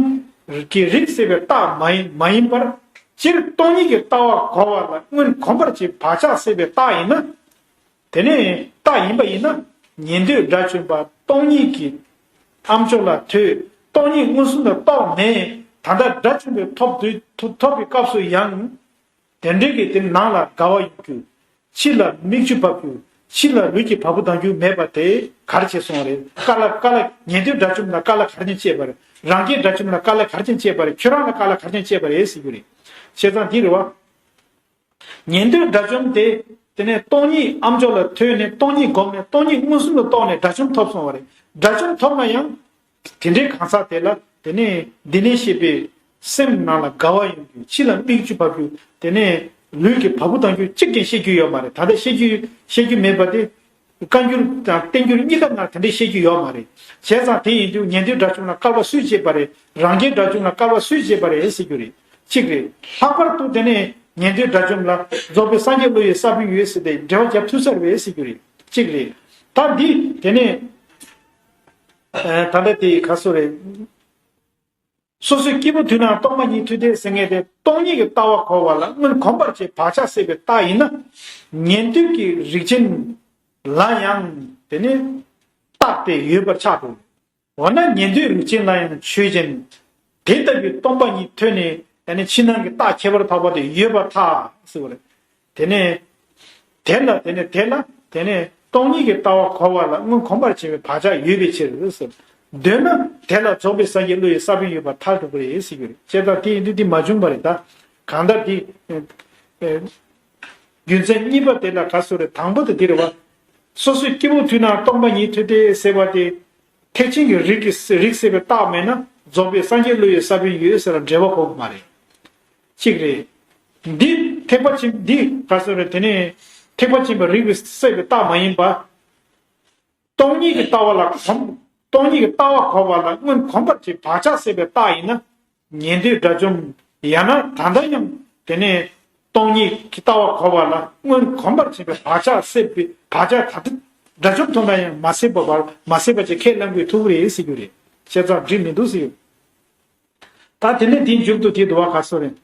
གྱི་རིགས་སད་པའི་རྟགས་མ་ཡིན་མ་ཡིན་པར། སྤྱིར་སྟོང་ཉིད་ཀྱི་ལྟ་བ་གོ་བ་ལ་སྔོན་གོམས་པར་བྱེད་བག་ཆགས་སད་པའི་རྟགས་ཡིན་ན། དེ་ནས་རྟགས་ཡིན་པ་ཡིན་ན། ཉན་ཐོས་དགྲ་བཅོམ་པ་སྟོང་ཉིད་ཀྱི་ཨ་མཆོག་ལ་ཐོས། སྟོང་ཉིད་མངོན་སུམ་དུ་རྟོགས་ནས་ད་ལྟ་དགྲ་བཅོམ་པའི་ཐོབ་དུས་ཐོབ་པའི་སྐབས་སུ་ཡང་། དེ་འདྲའི་གི་དེ་ནང་ལ་དགའ་བ་ཡོང་རྒྱུ། ཕྱི་ལ་མིག་ཆུ་བབས་རྒྱུ། ཕྱི་ལ་ལུས་ཀྱི་བ་སྤུ་ལྡང་རྒྱུ་མེད་པ་དེ་ག་རེ་བྱས་སོང་རེད། དཀའ་ལས་དཀའ་ལས་ཉན་ཐོས་དགྲ་བཅོམ་ལ་དཀའ་ལས་ག་རེ་བྱས་པ་རེད། རང་རྒྱལ་དགྲ་བཅོམ་ལ་དཀའ་ལས་ག་རེ་བྱས་པ་རེད། ཁྱོད་རང་ལ་དཀའ་ལས་ག་རེ་བྱས་པ་རེད་ཟེར་རྒྱུ་རེད། བྱས་ཙང་དེ་རེད་བ། ཉན་ཐོས་དགྲ་བཅོམ་དེ། དེ་ནས་སྟོང་ཉིད་ཨ་མཆོག་ལ་ཐོས་ནས་སྟོང་ཉིད་བསྒོམས་ནས་སྟོང་ཉིད་མངོན་སུམ་དུ་རྟོགས་ནས་དགྲ་བཅོམ་ཐོབ་སོང་བ་རེད། དགྲ་བཅོམ་ཐོབ་ན་ཡང་། དེ་འདྲའི་གང་ཟག་དེ་ལ་དེ་ནས་འདི་ནས་བཤད་པའི་སེམས་ནང་ལ་དགའ་བ་ཡོང་རྒྱུ། ཕྱི་ལ་མིག་ཆུ་བབས་རྒྱུ། དེ་ནས་ལུས་ཀྱི་བ་སྤུ་ལྡང་རྒྱུ་གཅིག་ཀྱང་བཤད་རྒྱུ་ཡོད་མ་རེད། ད་ལྟ་བཤད་རྒྱུ་བཤད་རྒྱུ་མེད་པ་དེ། བཀའ་འགྱུར་དང་བསྟན་འགྱུར་གཉིས་ཀ་ནང་དེ་འདྲའི་བཤད་རྒྱུ་ཡོད་མ་རེད། བྱས་ཙང་དེ་ཡིན་དུས་ཉན་ཐོས་དགྲ་བཅོམ་ལ་སྐལ་པ་སུས་བྱེད་པ་རེད། རང་རྒྱལ་དགྲ་བཅོམ་ལ་སྐལ་པ་སུས་བྱེད་པ་རེད་ཟེར་རྒྱུ་རེད། གཅིག་རེད། ལྷག་པར་དུ་དེ་ནས་ཉན་ཐོས་དགྲ་བཅོམ་ལ་རྫོགས་པའི་སངས་རྒྱས་བློ་ཡི་ས་བོན་ཡོད་ཟེར་ཏེ་འགྲེལ་བ་རྒྱབ་ཐུབ་ས་རེད་ཟེར་རྒྱུ་རེད། གཅིག་རེད། ད་འདི་དེ་ནས་ད་ལྟ་དེ་ག་སོ་རེད། སོ་སོའི་སྐྱེས་བུ་དུས་ན་སྟོང་པ་ཉིད་ཐུབ་བསྟན་ཟེར་མཁན་དེ་སྟོང་ཉིད་ཀྱི་ལྟ་བ་གོ་བ་ལ་སྔོན་གོམས་པར་བྱེད་བག་ཆགས་སད་པའི་རྟགས་ཡིན་ན། ཉན་ཐོས་ཀྱི་རིགས་ཅན་ལ་ཡང་དེ་ནི་རྟགས་དེ་ཡོད་པར་ཆགས་འགྲོ། འོ་ན་ཉན་ཐོས་རིགས་ཅན་ལ་ཡང་ཆོས་ཅན། དེ་ལྟ་བུའི་སྟོང་པ་ཉིད་ཐོས་ནས་ཡང་ནི་ཕྱི་ནང་གི་རྟགས་ཁྱད་པར་འཕགས་པ་དེ་ཡོད་པར་ཐལ་ཟེར་བ་རེད། དེ་ནས་དེ་ལ་དེ་ནས་དེ་ལ་དེ་ནས་སྟོང་ཉིད་ཀྱི་ལྟ་བ་གོ་བ་ལ་སྔོན་གོམས་པར་བྱེད་པའི་བག་ཆགས་ཡོད་པའི་ཕྱིར་ཟེར། འདོད་ན་དེ་ལ་རྫོགས་པའི་སངས་རྒྱས་བློ་ཡི་ས་བོན་ཡོད་པར་ཐལ་འགྲོ་གི་རེད་ཟེར་གྱི་རེད། བྱས་ཙང་དེ་ཡིན་དུས་འདི་མ་བྱུང་བ་རེད་ད། གང་ལྟར་འདི་རྒྱུ་མཚན་གཉིས་པ་དེ་ལ་ག་སོ་རེད། དང་པོ་དེ་འདི་རེད་བ། སོ་སོའི་སྐྱེས་བུ་དུས་ན་སྟོང་པ་ཉིད་ཐུབ་བསྟན་ཟེར་བ་དེ། ཐེག་ཆེན་གྱི་རིགས་ཀྱི་རིགས་སད་པའི་རྟགས་མེད་ན་རྫོགས་པའི་སངས་རྒྱས་བློ་ཡི་ས་བོན་ཡོད་ཟེར་ལ་འགྲེལ་བ་གོ་གི་མ་རེད། གཅིག་རེད། འདི་ཐེག་པ་ཆེན་འདི་ག་སོ་རེད། དེ་ནས་ཐེག་པ་ཆེན་པོའི་རིགས་ཀྱི་སད་པའི་རྟགས་མ་ཡིན་པ། སྟོང་ཉིད་ཀྱི་ལྟ་བ་ལ་གོམས། སྟོང་ཉིད་ཀྱི་ལྟ་བ་གོ་བ་ལ་སྔོན་གོམས་པར་བྱེད་བག་ཆགས་སད་པའི་རྟགས་ཡིན་ན། ཉན་ཐོས་དགྲ་བཅོམ། ཡང་ན་ད་ལྟ་ཡང་དེ་ནས་སྟོང་ཉིད་ཀྱི་ལྟ་བ་གོ་བ་ལ་སྔོན་གོམས་པར་བྱེད་པའི་བག་ཆགས་སད་པའི་བག་ཆགས་ད་ལྟ་དགྲ་བཅོམ་ཐོབ་ན་ཡང་མ་སད་པ་བར་མ་སད་པ་ཅིག་ཁས་བླང་དགོས་ཐུག་རེད་ཟེར་རྒྱུ་རེད། བྱས་ཙང་འགྲིག་མི་འདུག་ཟེར། ད་དེ་ནས་དེའི་མཇུག་ཏུ་དེ་འདུག་བ་ག་སོ་རེད།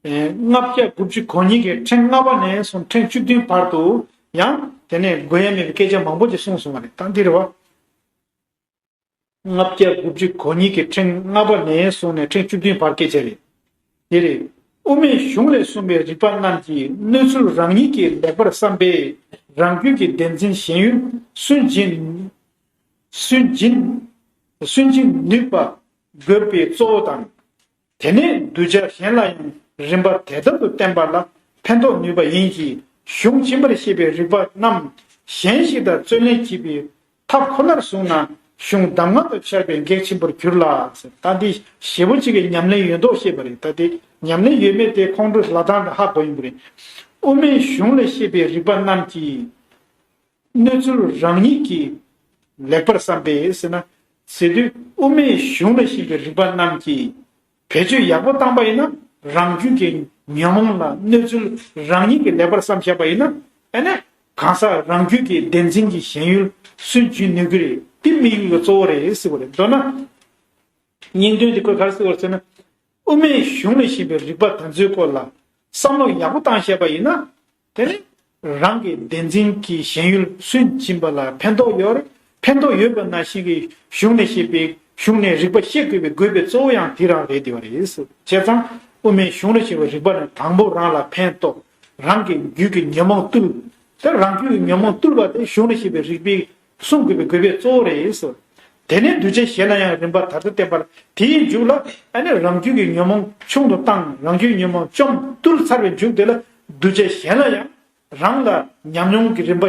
ལྔ་བརྒྱ་དགུ་བཅུ་གོ་གཉིས་ཀྱི་ཕྲེང་ལྔ་པ་ནས་བཟུང་ཕྲེང་བཅུ་བདུན་བར་དུ་ཡང་དེ་ནས་དགོས་ཡ་མེད་པའི་སྐད་ཆ་མང་པོ་ཅིག་གསུངས་སོང་བ་རེད། ད་འདི་རེད་བ། ལྔ་བརྒྱ་དགུ་བཅུ་གོ་གཉིས་ཀྱི་ཕྲེང་ལྔ་པ་ནས་བཟུང་ནས་ཕྲེང་བཅུ་བདུན་བར་སྐད་ཆ་རེད། འདི་རེད། དབུ་མའི་གཞུང་ལས་གསུངས་པའི་རིགས་པ་རྣམས་ཀྱིས་གནོད་ཚུལ་རང་ཉིད་ཀྱིས་ལེགས་པར་བསམ་པས་རང་རྒྱུད་ཀྱི་བདེན་འཛིན་ཞེན་ཡུལ་སུན་འབྱིན། སུན་འབྱིན། སུན་འབྱིན་ནུས་པ་དགོས་པའི་གཙོ་བོ་དང་། དེ་ནས་གདུལ་བྱ་གཞན་ལ་ཡང་རིམ་པ་དེ་ལྟར་དུ་བསྟན་པ་ལ་ཕན་ཐོགས་ནུས་པ་ཡིན་གྱི། གཞུང་ཕྱིན་པར་བཤད་པའི་རིགས་པ་རྣམས་གཞན་ཞིག་དང་རྩོད་ལེན་བྱེད་པའི་ཐབས་ཁོ་ནར་བཟུང་ན་གཞུང་གདམས་ངག་ཏུ་འཆར་བའི་གེགས་ཆེན་པོར་གྱུར་ལ། ད་འདི་ཞེ་པོ་ཅིག་གི་ཉམས་ལེན་ཡོད་མདོག་བཤད་པ་རེད། ད་དེ་ཉམས་ལེན་ཡོད་མེད་དེ་ཁོང་ཁྲོ་ལ་དྭགས་འདྲ་ཧ་གོ་ཡིན་པ་རེད། དབུ་མའི་གཞུང་ལས་བཤད་པའི་རིགས་པ་རྣམས་ཀྱིས། གནོད་ཚུལ་རང་ཉིད་ཀྱིས་ལེགས་པར་བསམ་པས་ཟེར་ན། ཟེར་དུས་དབུ་མའི་གཞུང་ལ་བཤད་པའི་རིགས་པ་རྣམས་ཀྱིས་བེད་སྤྱོད་ཡག་པོ་བཏང་པ་ཡིན་ན་རང་རྒྱུད་ཀྱི་ཉོན་མོངས་ལ་གནོད་ཚུལ་རང་ཉིད་ཀྱིས་ལེགས་པར་བསམ་བཞག་པ་ཡིན་ན། ཨ་ནི་གང་ཟག་རང་རྒྱུད་ཀྱི་བདེན་འཛིན་གྱི་ཞེན་ཡུལ་སུན་འབྱིན་ནུས་ཀྱི་རེད། དེ་དམིགས་ཡུལ་གྱི་གཙོ་བོ་རེད་ཟེར་བ་རེད། མདོར་ན། སྙིང་དོན་དེ་ཁོས་ག་རེ་ཟེར་བ་ཟེར་ན། དབུ་མའི་གཞུང་ལས་བཤད་པའི་རིགས་པ་དེ་ཚོའི་སྐོར་ལ་བསམ་བློ་ཡག་པོ་བཏང་ཤེས་པ་ཡིན་ན། དེ་ནི་རང་གི་བདེན་འཛིན་གྱི་ཞེན་ཡུལ་སུན་འབྱིན་པ་ལ་ཕན་ཐོགས་ཡོད་རེད། ཕན་ཐོགས་ཡོད་པ་ནང་བཞིན་གྱི་གཞུང་ནས་བཤད་པའི་གཞུང་ནས་རིགས་པ་ཤེས་དགོས་པའི་དགོས་པའི་གཙོ་བོ་ཡང་དེ་རང་རེད་དེ་བ་རེད། བྱས་ཙང་དབུ་མའི་གཞུང་ལས་བཤད་པའི་རིགས་པ་ནི་དང་པོ་རང་ལ་ཕན་ཐོགས། རང་གི་རྒྱུད་ཀྱི་ཉོན་མོངས་བཏུལ། དེ་རང་རྒྱུད་ཀྱི་ཉོན་མོངས་བཏུལ་བ་དེ་གཞུང་ནས་བཤད་པའི་རིགས་པའི་གསུང་དགོས་པའི་དགོས་པའི་གཙོ་བོ་རེད་ཟེར། དེ་ནས་གདུལ་བྱ་གཞན་ལ་ཡང་རིམ་པ་དར་དུ་བསྟན་པར་དེའི་མཇུག་ལ་ཨ་ནི་རང་རྒྱུད་ཀྱི་ཉོན་མོངས་ཆུང་དུ་བཏང་རང་རྒྱུད་ཉོན་མོངས་བཅོམ་བཏུལ་ཚར་བའི་མཇུག་དེ་ལ་གདུལ་བྱ་གཞན་ལ་ཡང་རང་ལ་ཉམས་མྱོང་གི་རིམ་པ་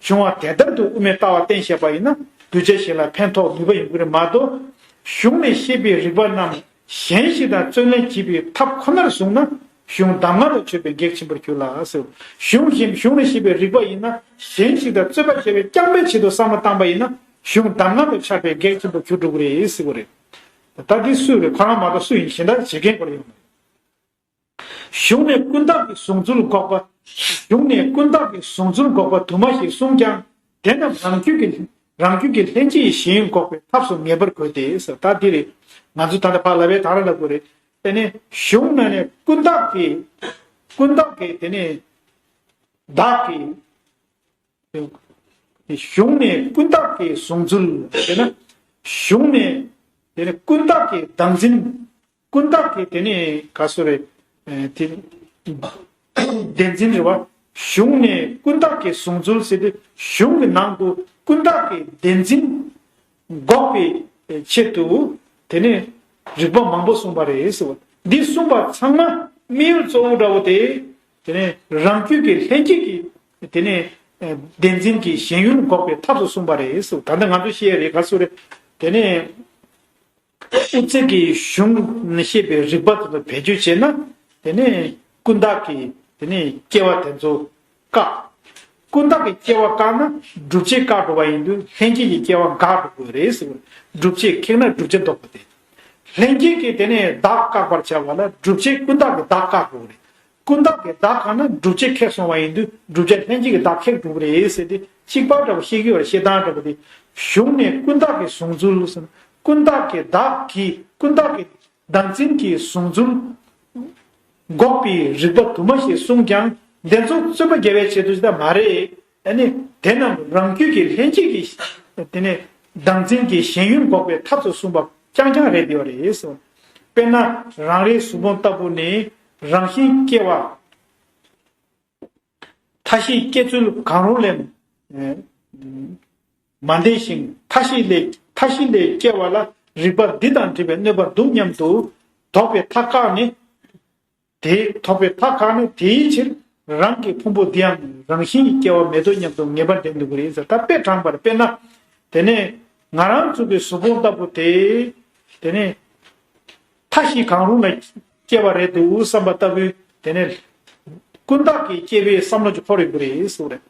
བྱུང་བ་དེ་ལྟར་དུ་དབུ་མའི་ལྟ་བ་བསྟེན་བཞག་པ་ཡིན་ན་གདུལ་བྱ་གཞན་ལ་ཕན་ཐོགས་ནུས་པ་ཡོང་གི་རེད་མ་གཏོགས། གཞུང་ནས་བཤད་པའི་རིགས་པ་རྣམས་གཞན་ཞིག་དང་རྩོད་ལེན་བྱེད་པའི་ཐབས་ཁོ་ནར་བཟུང་ན་གཞུང་གདམས་ངག་ལ་མཆོད་པའི་གེགས་ཆེན་པོར་གྱུར་ལ་ཟེར། གཞུང་བཞིན་གཞུང་ནས་བཤད་པའི་རིགས་པ་ཡིན་ན་གཞན་ཞིག་དང་རྩོད་པ་བྱེད་པའི་རྐྱང་པའི་ཆེད་དུ་བསམ་བློ་བཏང་པ་ཡིན་ན་གཞུང་གདམས་ངག་ལ་ཆགས་པའི་གེགས་ཆེན་པོར་གྱུར་འགྲོ་གི་རེད་ཟེར་བ་རེད། ད་འདི་སུ་རེད། ཁོ་རང་མ་གཏོགས་སུ་ཡིན་གཞན་དག་བྱེད་མཁན་ཁོ་རང་ཡོང་མ་རེད། གཞུང་ནས་ཀུན་བརྟགས་ཀྱི་གཟུང་ཚུལ་འགོག་པ། གཞུང་ནས་ཀུན་བརྟགས་ཀྱི་གཟུང་ཚུལ་འགོག་པ་དུ་མ་ཞིག་གསུངས་ཀྱང་དེ་རྣམས་རང་རྒྱུད་ཀྱི་རང་རྒྱུད་ཀྱི་ལྷན་སྐྱེས་ཞེན་ཡུལ་འགོག་པའི་ཐབས་སུ་ངེས་པར་དགོས་ཏེ་ཟེར། ད་འདི་རེད། ང་ཚོ་ད་ལྟ་ཕར་ལབ་པའི་ད་ར་ལབ་དགོས་རེད། དེ་ནས་གཞུང་ནང་ནས་ཀུན་བརྟགས་ཀྱི་ཀུན་བརྟགས་ཀྱི་དེ་ནས་བདག་གི་གཞུང་ནས་ཀུན་བརྟགས་ཀྱི་གཟུང་ཚུལ་ཟེར་ན། གཞུང་ནས་དེ་ནི་ཀུན་བརྟགས་ཀྱི་བདག་འཛིན། ཀུན་བརྟགས་ཀྱི་དེ་ནི་ག་སོ་རེད། ཨེ་དེ་བདེན་འཛིན་རེད་བ། གཞུང་ནས་ཀུན་བརྟགས་ཀྱི་གཟུང་ཚུལ་ཟེར་ཏེ་གཞུང་གི་ནང་དུ་ཀུན་བརྟགས་ཀྱི་བདེན་འཛིན་འགོག་པའི་ཆེད་དུ་དེ་ནི་རིགས་པ་མང་པོ་གསུངས་པ་རེད་ཟེར་བ། འདི་གསུངས་པ་ཚང་མ་དམིགས་ཡུལ་གཙོ་བོ་འདྲ་བོ་དེ། དེ་ནས་རང་རྒྱུད་ཀྱི་ལྷན་སྐྱེས་ཀྱི་དེ་ནས་ཨ་བདེན་འཛིན་གྱི་ཞེན་ཡུལ་འགོག་པའི་ཐབས་སུ་གསུངས་པ་རེད་ཟེར། ད་ལྟ་ང་ཚོ་བཤད་ཡ་རེད་ག་སུ་རེད། དེ་ནས་དབུ་ཚད་ཀྱི་གཞུང་ནས་བཤད་པའི་རིགས་པ་དེ་ཚོ་བེད་སྤྱོད་བྱས་ན་དེ་ནས་ཀུན་བརྟགས་ཀྱི་དེ་ནས་སྐྱེ་བ་དེ་ཚོ་བཀག་ཀུན་བརྟགས་ཀྱི་སྐྱེ་བ་བཀག་ན་སྒྲུབ་བྱེད་བཀག་འགྲོ་བ་ཡིན་དུས་ལྷན་སྐྱེས་ཀྱི་སྐྱེ་བ་འགག་འགྲོ་དགོས་རེད་ཟེར་བ། སྒྲུབ་བྱེད་ཁེགས་ན་བསྒྲུབ་བྱ་ལྡོག་པ་དེ། ལྷན་སྐྱེས་ཀྱི་དེ་ནས་བདག་བཀག་པར་བྱ་བ་ལ་སྒྲུབ་བྱེད་ཀུན་བརྟགས་ཀྱི་བདག་བཀག་དགོས་རེད། ཀུན་བརྟགས་ཀྱི་བདག་གང་ན་བསྒྲུབ་བྱ་ཁེགས་སོང་བ་ཡིན་དུས་བསྒྲུབ་བྱ་ལྷན་སྐྱེས་ཀྱི་བདག་ཁེགས་འགྲོ་གི་རེད་ཟེར་ཏེ། གཅིག་པ་འདྲ་བོ་བཤད་ཀྱི་ཡོད་རེད། བཤད་སྟངས་འདྲ་བོ་དེ། གཞུང་ནས་ཀུན་བརྟགས་ཀྱི་བཟུང་ཚུལ་ཟེར་ན། ཀུན་བརྟགས་ཀྱི་བདག་གིས་ཀུན་བརྟགས་ཀྱི་བདག་འཛིན་གྱི་བཟུང་ཚུལ་འགོག་པའི་རིགས་པ་དུ་མ་ཞེས་གསུངས་ཀྱང་། དེ་ཚོ་རྩོད་པ་རྒྱག་པའི་ཆེད་དུ་ཞིག་ད་མ་རེད། ཨ་ནི་དེ་རྣམས་རང་རྒྱུད་ཀྱི་ལྷན་སྐྱེས་ཀྱི་དེ་ནས་བདག་འཛིན་གྱི་ཞེན་ཡུལ་འགོག་པའི་ཐབས་སུ་གསུངས་པ་རྐྱང་རྐྱང་རེད་བསྡད་པ་རེད་གསུངས། དཔེར་ན་རང་རེའི་གཟུགས་ཕུང་ལྟ་བུ་ནི་རང་བཞིན་སྐྱེ་བ། མཐའ་བཞིའི་སྐྱེ་ཚུལ་གང་རུང་ལས་མ་འདས་ཤིང་། མཐའ་བཞི་ལས་མཐའ་བཞི་ལས་སྐྱེ་བ་ལ་རིགས་པ་འདི་དང་འདྲེས་པའི་གནོད་པ་འདུག་སྙམ་དུ་དོགས་པའི་མཐའ་བཀག་ནས། དེ་དོགས་པའི་མཐའ་བཀག་ནས་དེའི་ཕྱིར་རང་གི་ཕུང་པོ་འདིའང་རང་བཞིན་གྱིས་སྐྱེ་བ་མེད་དོ་སྙམ་དུ་ངེས་པ་འདྲེན་དགོས་ཀྱི་རེད་ཟེར། ད་དཔེ་དྲངས་པར་དཔེར་ན། དེ་ནས་ང་རང་ཚོ་གི་གཟུགས་ཕུང་ལྟ་བུ་དེ། དེ་ནས་མཐའ་བཞི་གང་རུང་ལ་སྐྱེ་བ་རེད་འདུག་བསམ་པ་ལྟ་བུའི་དེ་ནས་ཀུན་བརྟགས་ཀྱི་སྐྱེ་བའི་བསམ་བློ་ཅིག་འཁོར་ཡོང་གི་རེད་ཟེར་བ་རེད།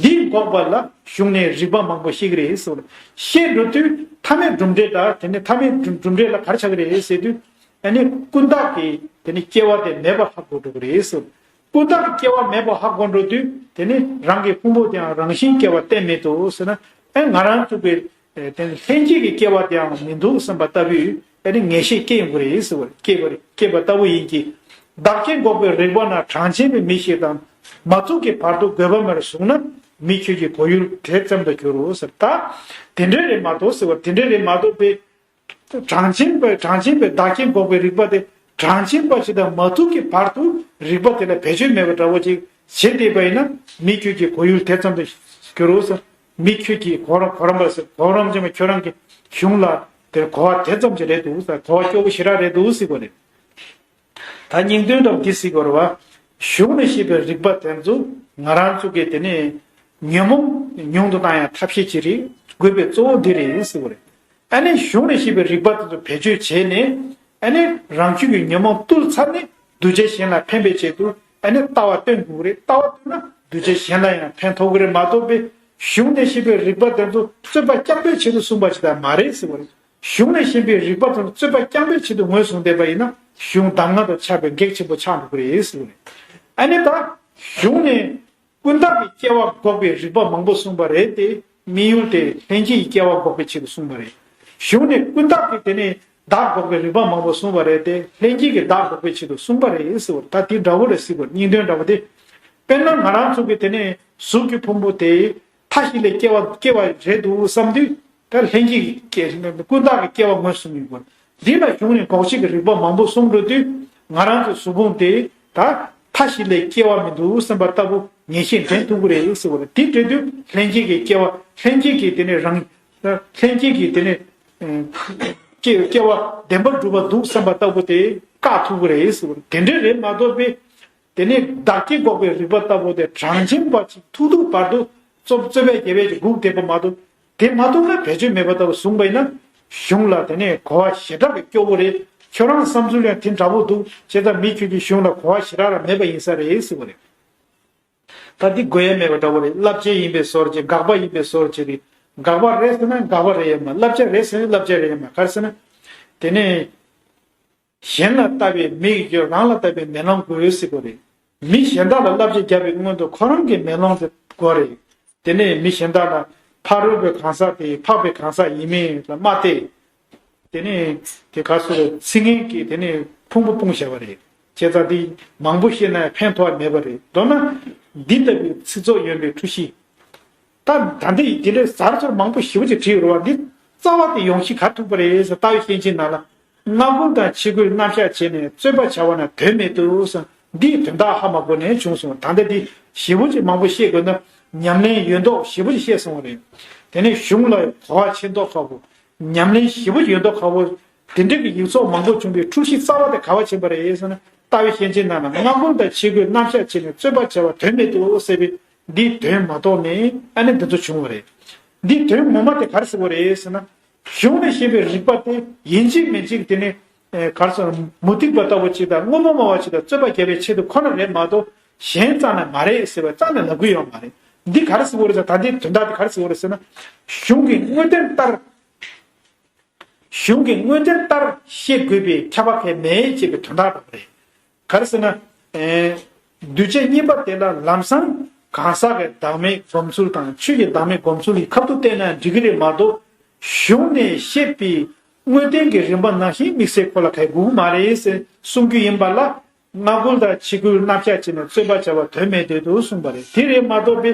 འདི་འགོག་པ་ལ་གཞུང་ནས་རིགས་པ་མང་པོ་བཤད་ཀྱི་རེད་ཟེར་བ་རེད། བཤད་འགྲོ་དུས་ཐ་མལ་གྲུབ་འབྲས་དང་དེ་ནས་ཐ་མལ་གྲུབ་འབྲས་ལ་ག་རེ་ཆགས་ཀྱི་རེད་ཟེར་དུས། ཨ་ནི་ཀུན་བརྟགས་ཀྱི་དེ་ནི་སྐྱེ་བ་དེ་མེད་པ་ཧ་གོ་འགྲོ་གི་རེད་ཟེར། ཀུན་བརྟགས་ཀྱི་སྐྱེ་བ་མེད་པ་ཧ་གོ་འགྲོ་དུས་དེ་ནི་རང་གི་ཕུང་པོ་དེའང་རང་བཞིན་སྐྱེ་བ་གཏན་མེད་དོ་ཟེར་ན། ཨེ་ང་རང་ཚོ་གི་དེ་ནི་ལྷན་སྐྱེས་ཀྱི་སྐྱེ་བ་དེའང་མི་འདུག་བསམ་པ་ལྟ་བུའི་ཨ་ནི་ངེས་ཤེས་སྐྱེ་ཡོང་གི་རེད་ཟེར་བ་རེད། སྐྱེས་པ་རེད། སྐྱེས་པ་ལྟ་བུ་ཡིན་གྱི། བདག་རྐྱེན་འགོག་པའི་རིགས་པ་ན་གྲངས་ཅན་པའི་མི་ཞིག་དང་མ་ཐུག་གི་བར་དུ་རྒོད་པ་མེར་བཟུང་ན། མི་ཁྱོད་ཀྱི་གོ་ཡུལ་དེ་ཙམ་དུ་འགྱུར་རོ་ཟེར། ད་དེ་འདྲ་རེད་མ་གཏོགས་ཟེར་བ་དེ་འདྲ་རེད་མ་གཏོགས་པའི། གྲངས་ཅན་པའི་གྲངས་ཅན་པའི་བདག་རྐྱེན་འགོག་པའི་རིགས་པ་དེ་གྲངས་ཅན་པ་ཞིག་དང་མ་ཐུག་གི་བར་དུ་རིགས་པ་དེ་ལ་བེད་སྤྱོད་མེད་པ་འདྲ་བོ་ཅིག་བྱེད་བསྡད་པ་ཡིན་ན། མི་ཁྱོད་ཀྱི་གོ་ཡུལ་དེ་ཙམ་དུ་འགྱུར་རོ་ཟེར། མི་ཁྱོད་ཀྱི་གོ་རམ་གོ་རམ་པ་ཟེར། གོ་རམ་ཅན་པ་ཁྱོད་རང་གི་གཞུང་ལ་དེར་གོ་བ་དེ་ཙམ་ཅིག་རེད་འདུག་ཟེར། གོ་བ་སྐྱོ་བོ་ཞེ་དྲག་རེད་འདུག་ཟེར་གོ་རེད། ད་སྙིང་དོན་འདྲ་བོ་འདི་གཟིགས་དགོས་རེད་བ། གཞུང་ནས་བཤད་པའི་རིགས་པ་དེ་ཚོ་ང་རང་ཚོ་གི་དེ་ནས་ཉོན་མོངས་ཉུང་དུ་བཏང་ཡང་ཐབས་ཤེས་ཅིག་རེད། དགོས་པའི་གཙོ་བོ་འདི་རེད་ཟེར་བ་རེད། ཨ་ནི་གཞུང་ནས་བཤད་པའི་རིགས་པ་དེ་ཚོ་བེད་སྤྱོད་བྱས་ནས། ཨ་ནི་རང་རྒྱུད་ཀྱི་ཉོན་མོངས་བཏུལ་ཚར་ནས་གདུལ་བྱ་གཞན་ལ་ཕན་པའི་ཆེད་དུ་ཨ་ནི་ལྟ་བ་སྟོན་དགོས་རེད། ལྟ་བ་སྟོན་ན་གདུལ་བྱ་གཞན་ལ་ཡང་ཕན་ཐོགས་ཀྱི་རེད་མ་གཏོགས་པའི། གཞུང་ནས་བཤད་པའི་རིགས་པ་དེ་ཚོ་རྩོད་པ་རྐྱང་པའི་ཆེད་དུ་གསུངས་པ་ཞིག་ད་མ་རེད་ཟེར་བ་རེད། གཞུང་ནས་བཤད་པའི་རིགས་པ་དང་རྩོད་པ་རྐྱང་པའི་ཆེད་དུ་ངོས་བཟུང་བསྡད་པ་ཡིན་ན། གཞུང་གདམས་ངག་དང་ཆགས་པའི་གེགས་ཆེན་པོ་ཆགས་འགྲོ་གི་རེད་ཟེར་བ་རེད། ཨ་ནི་ད་གཞུང་ནས་ཀུན་བརྟགས་ཀྱི་སྐྱེ་བ་འགོག་པའི་རིགས་པ་མང་པོ་གསུངས་པ་རེད་དེ། དམིགས་ཡུལ་དེ་ལྷན་སྐྱེས་ཀྱི་སྐྱེ་བ་འགོག་པའི་ཆེད་དུ་གསུངས་པ་རེད། གཞུང་ནས་ཀུན་བརྟགས་ཀྱི་དེ་ནས་བདག་འགོག་པའི་རིགས་པ་མང་པོ་གསུངས་པ་རེད་དེ། ལྷན་སྐྱེས་ཀྱི་བདག་འགོག་པའི་ཆེད་དུ་གསུངས་པ་རེད་ཟེར་བ་རེད། ད་དེ་འདྲ་བོ་རེད་ཟེར་བ་རེད། སྙིང་དོན་འདྲ་བོ་དེ། དཔེར་ན་ང་རང་ཚོ་གི་དེ་ནས་གཟུགས་ཀྱི་ཕུང་པོ་དེ། མཐའ་བཞི་ལས་སྐྱེ་བ་སྐྱེ་བ་རེད་འདུག་བསམ་དུས། ད་ལྷན་སྐྱེས་ཀྱི་སྐྱེ་ཀུན་བརྟགས་ཀྱི་སྐྱེ་བ་ངོས་བཟུང་ཡོང་དགོས། འདི་ལ་གཞུང་ནས་འགོག་བྱེད་ཀྱི་རིགས་པ་མང་པོ་གསུངས་འགྲོ་དུས། ང་རང་ཚོའི་གཟུགས་ཕུང་དེ་ད་མཐའ་བཞི་ལས་སྐྱེ་བ་མི་འདུག་བསམ་པ་ལྟ་བུ་ངེས་ཤེས་འདྲེན་ཐུབ་ཀྱི་རེད་ཟེར་བ་རེད། དེ་འདྲ་དུས་ལྷན་སྐྱེས་ཀྱི་སྐྱེ་བ། ལྷན་སྐྱེས་ཀྱི་དེ་ནས་རང་། ལྷན་སྐྱེས་ཀྱི་དེ་ནས་སྐྱེ་སྐྱེ་བ་བདེན་པར་གྲུབ་པ་འདུག་བསམ་པ་ལྟ་བུ་དེ་བཀག་ཐུབ་ཀྱི་རེད་ཟེར་བ་རེད། དེ་འདྲ་རེད་མ་གཏོགས་པའི། དེ་ནས་བདག་རྐྱེན་འགོག་པའི་རིགས་པ་ལྟ་བུ་དེ་གྲངས་ཅན་པ་ཅིག་ཐུག་ཐུག་བར་དུ་རྩོད་རྩོད་པས་རྒྱལ་བས་ཀྱི་སྒུག་བསྡད་པ་མ་གཏོགས། དེ་མ་གཏོགས་ན་བེད་སྤྱོད་མེད་པ་ལྟ་བུ་བཟུང་བ་ཡིན་ན། གཞུང་ལ་དེ་ནས་གོ་བ་ཞེ་དྲག་གི་སྐྱོ་བོ་རེད། ཁྱོད་རང་བསམ་ཚུལ་ཡང་དེ་འདྲ་བོ་འདུག་བྱས་ཙང་མི་ཁྱོད་ཀྱི་གཞུང་ལ་གོ་བ་ཞེ་དྲག་རང་མེད་པ་ཡིན་ས་རེད་ཟེར་བ་རེད། ད་འདི་དགོས་ཡ་མེད་པ་འདྲ་བོ་རེད། བསླབ་བྱ་ཡིན་པའི་བཟོ་འདྲ་བྱེད། དགག་པ་ཡིན་པའི་བཟོ་འདྲ་བྱེད་རེད། དགག་པ་རེད་ཟེར་ན་དགག་པ་རེད་ཡ་མ། བསླབ་བྱ་རེད་ཟེར་ན་བསླབ་བྱ་རེད་ཡ་མ། ག་རེ་ཟེར་ན། དེ་ནས། གཞན་ལ་ལྟ་བའི་མིག་དགོས། རང་ལ་ལྟ་བའི་མེ་ལོང་དགོས་ཟེར་དགོས་རེད། མི་གཞན་དག་ལ་བསླབ་བྱ་བརྒྱབ་པའི་སྔོན་དུ་ཁོ་རང་གི་མེ་ལོང་དེ་དགོས་རེད། དེ་ནས་མི་གཞན་དག་ལ་ཕ་རོལ་པོའི་གང་ཟག་དེ་འཕགས་པའི་གང་ཟག་ཡིན་མིན་ལ་མ་བལྟས། དེ་ནས་དེ་ག་སུ་རེད། ཚིག་ངན་གྱིས་དེ་ནས་ཕུང་པོ་སྤུངས་བཞག་པ་རེད། བྱས་ཙང་དེ་མང་པོ་བཤད་ན་ཕན་ཐོགས་མེད་པ་རེད། མདོར་ན་འདི་ལྟ་བུའི་ཚིག་ཚོགས་ཡོན་པའི་འཁྲུལ་གཞི། ད་ད་འདི་དེ་འདྲའི་ཟུར་ཟུར་མང་པོ་ཞེ་པོ་ཅིག་བྲིས་ཡོད་རེད་བ། འདི་རྩ་བ་དེ་ཡོང་གཞི་ག་ཐུག་པ་རེད་ཟེར། ལྟ་བའི་གཤིན་རྗེ་ན་ལ། སྔ་རྒོལ་དང་ཕྱི་རྒོལ་རྣམ་གཞག་བྱས་ནས། རྩོད་པ་བྱ་བ་ན་དོན་མེད་དུ་ཟེར། འདིའི་དོན་དག་ཧ་མ་གོ་ནས་བྱུང་སོང་། ད་ལྟ་འདི་ཞེ་པོ་ཅིག་མང་པོ་བཤད་དགོས་ན་ཉམས་ལེན་ཡོད་མདོག་ཞེ་པོ་ཅིག་བཤད་སོང་བ་རེད། དེ་ནས་གཞུང་ལ་གོ་བ་ཆེ་མདོག་ཁ་པོ། ཉམས་ལེན་ཞེ་པོ་ཅིག་ཡོད་མདོག་ཁ་པོ། དེ་འདྲ་གི་ཡིག་ཚོགས་མང་པོ་བྱུང་བའི་འཁྲུལ་གཞི་རྩ་བ་དེ་ག་བ་ཕྱིན་པ་རེད་ཟེར་ན། ལྟ་བའི་གཤིན་རྗེ་ན་ལ། སྔ་རྒོལ་དང་ཕྱི་རྒོལ་རྣམ་གཞག་བྱས་ནས། རྩོད་པ་བྱ་བ་དོན་མེད་དུ་ཟེར་བའི་འདིའི་དོན་མ་རྟོགས་ནས་ཨ་ནི་འདི་ཚོ་བྱུང་བ་རེད། འདིའི་དོན་ངོ་མ་དེ་ག་རེ་ཟེར་བ་རེད་ཟེར་ན། གཞུང་ནས་བཤད་པའི་རིགས་པ་དེ་ཡིན་གཅིག་མིན་གཅིག་དེ་ནི། ཨེ། ག་རེ་ཟེར་ན། མུ་སྟེགས་པ་ལྟ་བུ་ཅིག་དང་རྔོག་མ་སྨྲ་བ་ཅིག་དང་རྩོད་པ་རྒྱག་པའི་ཆེད་དུ་ཁོ་ན་རེད་མ་གཏོགས། གཞན་རྩ་ནས་མ་རེད་ཟེར་བ་རྩ་ནས་ལབ་ཀྱི་ཡོད་མ་རེད། འདི་ག་རེ་ཟེར་བ་རེད་ཟེར། ད་འདིའི་དོན་དག་དེ་ག་རེ་ཟེར་བ་རེད་ཟེར་ན། གཞུང་གི་དངོས་བསྟན་ལྟར། གཞུང་གི་དངོས་བསྟན་ལྟར་བཤད་དགོས་པའི་ཁྱབ་པ་གང་ཡང་མེད་ཅེས་པའི་དོན་དག་འདྲ་པོ་རེད། ག་རེ་ཟེར་ན། ཨེ། གདུལ་བྱ་གཉིས་པ་དེ་ལ་ལམ་སང་གང་ཟག་གི་བདག་མེད་སྒོམ་ཚུལ་དང་ཆོས་ཀྱི་བདག་མེད་སྒོམ་ཚུལ་གྱི་ཁ་ཐུག་བསྟན་ན་འགྲིག་གི་རེད་མ་གཏོགས། གཞུང་ནས་བཤད་པའི་དངོས་བསྟན་གྱི་རིམ་པ་ནང་བཞིན་དམིགས་བསལ་ཁོ་ལ་གལ་དགོས་ཀྱི་མ་རེད་ཟེར་གསུང་རྒྱུ་ཡིན་པ་ལ། སྔ་རྒོལ་དང་ཕྱི་རྒོལ་རྣམ་གཞག་བྱས་ནས་རྩོད་པ་བྱ་བ་དོན་མེད་དོད་དུ་གསུངས་པ་རེད། དེ་རེད་མ་གཏོགས་པའི་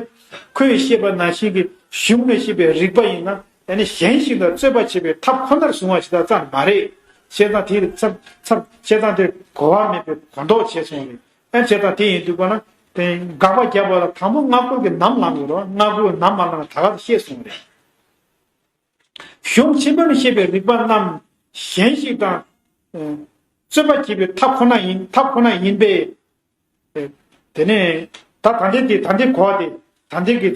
ཁོས་བཤད་པ་ནང་བཞིན་གྱི་གཞུང་ནས་བཤད་པའི་རིགས་པ་ཡིན་ན། ཨ་ནི་གཞན་ཞིག་ལ་རྩོད་པ་བྱེད་པའི་ཐབས་ཁོ་ནར་བཟུང་བ་ཞིག་ལ་ཙམ་མ་རེད། བྱས་ཙང་དེ་ཚབ་ཚབ་བྱས་ཙང་དེ་གོ་བ་མེད་པའི་གོ་མདོག་བྱས་སོང་རེད། ཨ་བྱས་ཙང་དེ་ཡིན་དུས་གོ་ན་དེ་དགག་པ་བརྒྱབ་པ་ལ་དང་པོ་སྔ་རྒོལ་གྱི་ནམ་ལངས་དགོས་རེད། སྔ་རྒོལ་ནམ་མ་ལངས་ད་ག་ཤེས་སོང་རེད། གཞུང་ཆེན་པོ་ནས་བཤད་པའི་རིགས་པ་རྣམས་གཞན་ཞིག་དང་། ཨ་རྩོད་པ་བྱེད་པའི་ཐབས་ཁོ་ན་ཡིན་ཐབས་ཁོ་ན་ཡིན་པས། དེ་ནས་ད་ད་ལྟའི་དེ་ད་ལྟའི་གོ་བ་དེ་ད་ལྟའི་གི་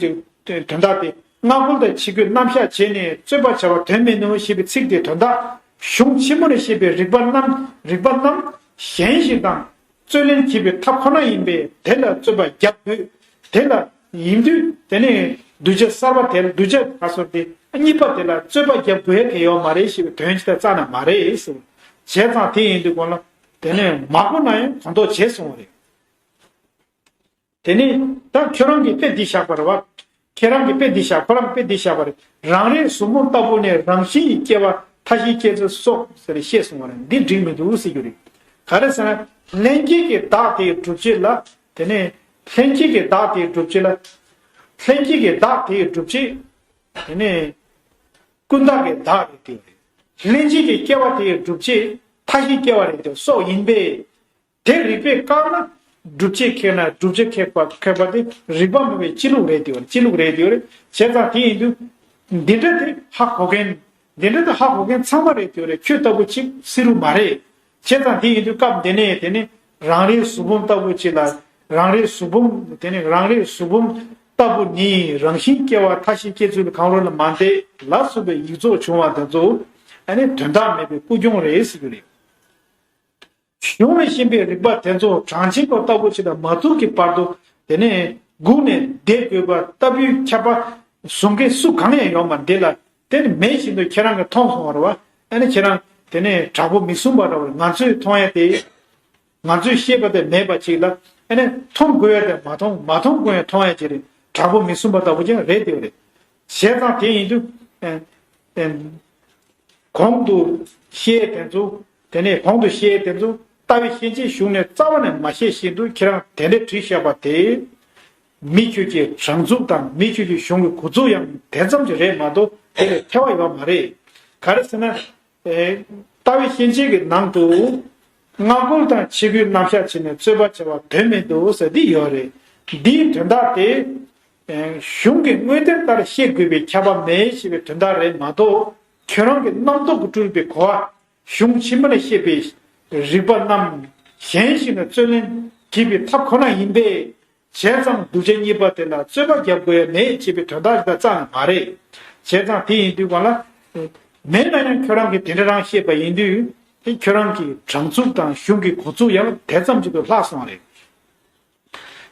དོན་དག་དེ་སྔ་རྒོལ་དང་ཕྱི་རྒོལ་རྣམ་གཞག་བྱས་ནས་རྩོད་པ་བྱ་བ་དོན་མེད་ནོ་ཞེས་པའི་ཚིག་དེ་དོན་དག་གཞུང་ཆེན་མོ་ནས་བཤད་པའི་རིགས་པ་རྣམས་རིགས་པ་རྣམས་གཞན་ཞིག་དང་རྩོད་ལེན་བྱེད་པའི་ཐབས་ཁོ་ན་ཡིན་པས་དེ་ལ་རྩོད་པ་རྒྱབ་དགོས། དེ་ལ་ཡིན་དུས་དེ་ནས་གདུལ་བྱ་གསར་པ་དེ་ལ་གདུལ་བྱ་ཁ་སོར་དེ་གཉིས་པ་དེ་ལ་རྩོད་པ་རྒྱབ་དགོས་ཡ་གལ་ཡོད་མ་རེད་ཞེས་པའི་དོན་ཅི་ལྟར་རྩ་ན་མ་རེད་ཟེར། བྱས་ཙང་དེ་ཡིན་དུས་གོང་ལ། དེ་ནས་མ་གོ་ན་ཡང་གོ་མདོག་བྱས་སོང་བ་རེད། དེ་ནས་ད་ཁྱོད་རང་གིས་དཔེ་འདི་བཞག་པ་རེད་བ། ཁྱེད་རང་གིས་དཔེ་འདི་བཞག་ཁོ་རང་དཔེ་འདི་བཞག་པ་རེད། རང་རེའི་གཟུགས་ཕུང་ལྟ་བུ་ནས་རང་བཞིན་གྱི་སྐྱེ་བ་མཐའ་བཞིའི་སྐྱེ་ཚུལ་སོགས་ཟེར་བཤད་སོང་བ་རེད། འདི་འགྲིག་མི་འདུག་ཟེར་རྒྱུ་རེད། ག་རེ་ཟེར་ན། ལྷན་སྐྱེས་ཀྱི་བདག་དེའི་སྒྲུབ་བྱེད་ལ། དེ་ནས་ལྷན་སྐྱེས་ཀྱི་བདག་དེའི་སྒྲུབ་བྱེད་ལ། ལྷན་སྐྱེས་ཀྱི་བདག་དེའི་སྒྲུབ་བྱེད། དེ་ནས་ཀུན་བཏགས་ཀྱི་བདག་རེད་དེ། ལྷན་སྐྱེས་ཀྱི་སྐྱེ་བ་དེའི་སྒྲུབ་བྱེད་མཐའ་བཞིའི་སྐྱེ་བ་རེད་དེ་སོགས་ཡིན་པས། དེ་རིགས་པས་བཀག་ན། སྒྲུབ་བྱེད་ཁེགས་ན་སྒྲུབ་བྱེད་ཁེགས་པ་ཁེགས་པ་དེ་རིགས་པ་མེད་པའི་སྤྱི་ལུགས་རེད་དེ་སྤྱི་ལུགས་རེད་དེ་རེད། བྱས་ཙང་དེ་ཡིན་དུས། འདི་འདྲ་དེ་ཧ་གོ་མཁན། འདི་འདྲ་དེ་ཧ་གོ་མཁན་ཚང་མ་རེད་དེ་རེད། ཁྱོད་ལྟ་བུ་ཅིག་སི་རུ་མ་རེད། བྱས་ཙང་དེ་ཡིན་དུས་སྐབས་འདི་ནས་དེ་ནི་རང་རེའི་གཟུགས་ཕུང་ལྟ་བུ་ཅིག་ལ། རང་རེའི་གཟུགས་ཕུང་དེ་ནི་རང་རེའི་གཟུགས་ཕུང་ལྟ་བུ་ནི་རང་བཞིན་སྐྱེ་བ་མཐའ་བཞིའི་སྐྱེ་ཚུལ་གང་རུང་ལ་མ་འདས་ལ་སོགས་པའི་ཡིག་རྫོགས་བྱུང་བ་དེ་ཚོ། ཨ་ནི་དོན་དག་མེད་པའི་ཀུན་སྦྱོང་རེད་ཟེར་གྱི་རེད། གཞུང་ལས་གཤིན་པའི་རིགས་པ་དེ་ཚོ་གྲངས་ཅན་པ་ལྟ་བུ་ཅིག་དང་མ་ཐུག་གི་བར་དུ་དེ་ནས་སྒུག་ནས་བསྡད་དགོས་པ་ལྟ་བུའི་ཁྱབ་པ་བཟུང་མཁན་སུ་གང་ཡང་ཡོད་མ་འདི་ལ་དེ་ནི་མེད་བཞིན་དུ་ཁྱེད་རང་གིས་མཐོང་སོང་བ་རེད་བ། ཨ་ནི་ཁྱེད་རང་དེ་ནས་དྲག་པོ་མི་གསུང་པ་འདྲ་བ་ང་ཚོས་མཐོང་ཡ་དེ། ང་ཚོས་ཤེས་པ་དེ་མེད་པ་ཅིག་ལ་ཨ་ནི་མཐོང་དགོས་ཡ་དེ་མ་མཐོང་མ་མཐོང་དགོས་ཡ་མཐོང་ཡ་ཅིག་རེད། དྲག་པོ་མི་གསུང་པ་ལྟ་བུ་ཅིག་རེད་དེ་རེད། བྱས་ཙང་དེ་ཡིན་དུས། ཨེ་ཨེ། གོང་དུ་བཤད་དེ་ཚོ། དེ་ནས་གོང་དུ་བཤད་དེ་ཚོ་ལྟ་བའི་ཤན་འབྱེད་གཞུང་ནས་རྩ་བ་ནས་མ་བཤད་བཞིན་དུ་ཁྱེད་རང་དེ་འདྲ་བྲིས་བཞག་པ་དེ། མི་ཁྱོད་ཀྱི་དྲང་ཚུགས་དང་མི་ཁྱོད་ཀྱི་གཞུང་གི་གོ་ཚུགས་ཡང་དེ་ཙམ་གྱི་རེད་མ་གཏོགས་དེ་ལས་ཐེ་བ་ཡོད་མ་རེད། ག་རེ་ཟེར་ན། ཨེ། ལྟ་བའི་ཤན་འབྱེད་ཀྱི་ནང་དུ། སྔ་རྒོལ་དང་ཕྱི་རྒོལ་རྣམ་གཞག་བྱས་ནས་རྩོད་པ་བྱ་བ་དོན་མི་འདུག་ཟེར་འདི་ཡོད་རེད། འདིའི་དོན་དག་དེ། ཨེ། གཞུང་གི་དངོས་དོན་ལྟར་བཤད་དགོས་པའི་ཁྱབ་པ་མེད་ཞེས་པའི་དོན་དག་རེད་མ་གཏོགས། ཁྱོད་རང་གི་རྣམ་རྟོག་གིས་སྤྲུལ་པའི་གོ་བ། གཞུང་ཕྱི་མར་བཤད་པའི་རིགས་པ་རྣམས་གཞན་ཞིག་ནས་རྩོད་ལེན་བྱེད་པའི་ཐབས་ཁོ་ན་ཡིན་པས། བྱས་ཙང་གདུལ་བྱ་གཉིས་པ་དེ་ལ་རྩོད་པ་རྒྱབ་དགོས་ཡ་མེད་ཅེས་པའི་དོན་དག་ཞིག་དང་རྩ་ནས་མ་རེད། བྱས་ཙང་དེ་ཡིན་དུས་གང་ལ། མེད་ན་ཡང་ཁྱོད་རང་གིས་དེ་འདྲ་རང་བཤད་པ་ཡིན་དུས་དེ་ཁྱོད་རང་གི་དྲང་ཚུགས་དང་གཞུང་གི་གོ་ཚུགས་ཡང་དེ་ཙམ་ཅིག་ཏུ་ལྷག་སོང་བ་རེད།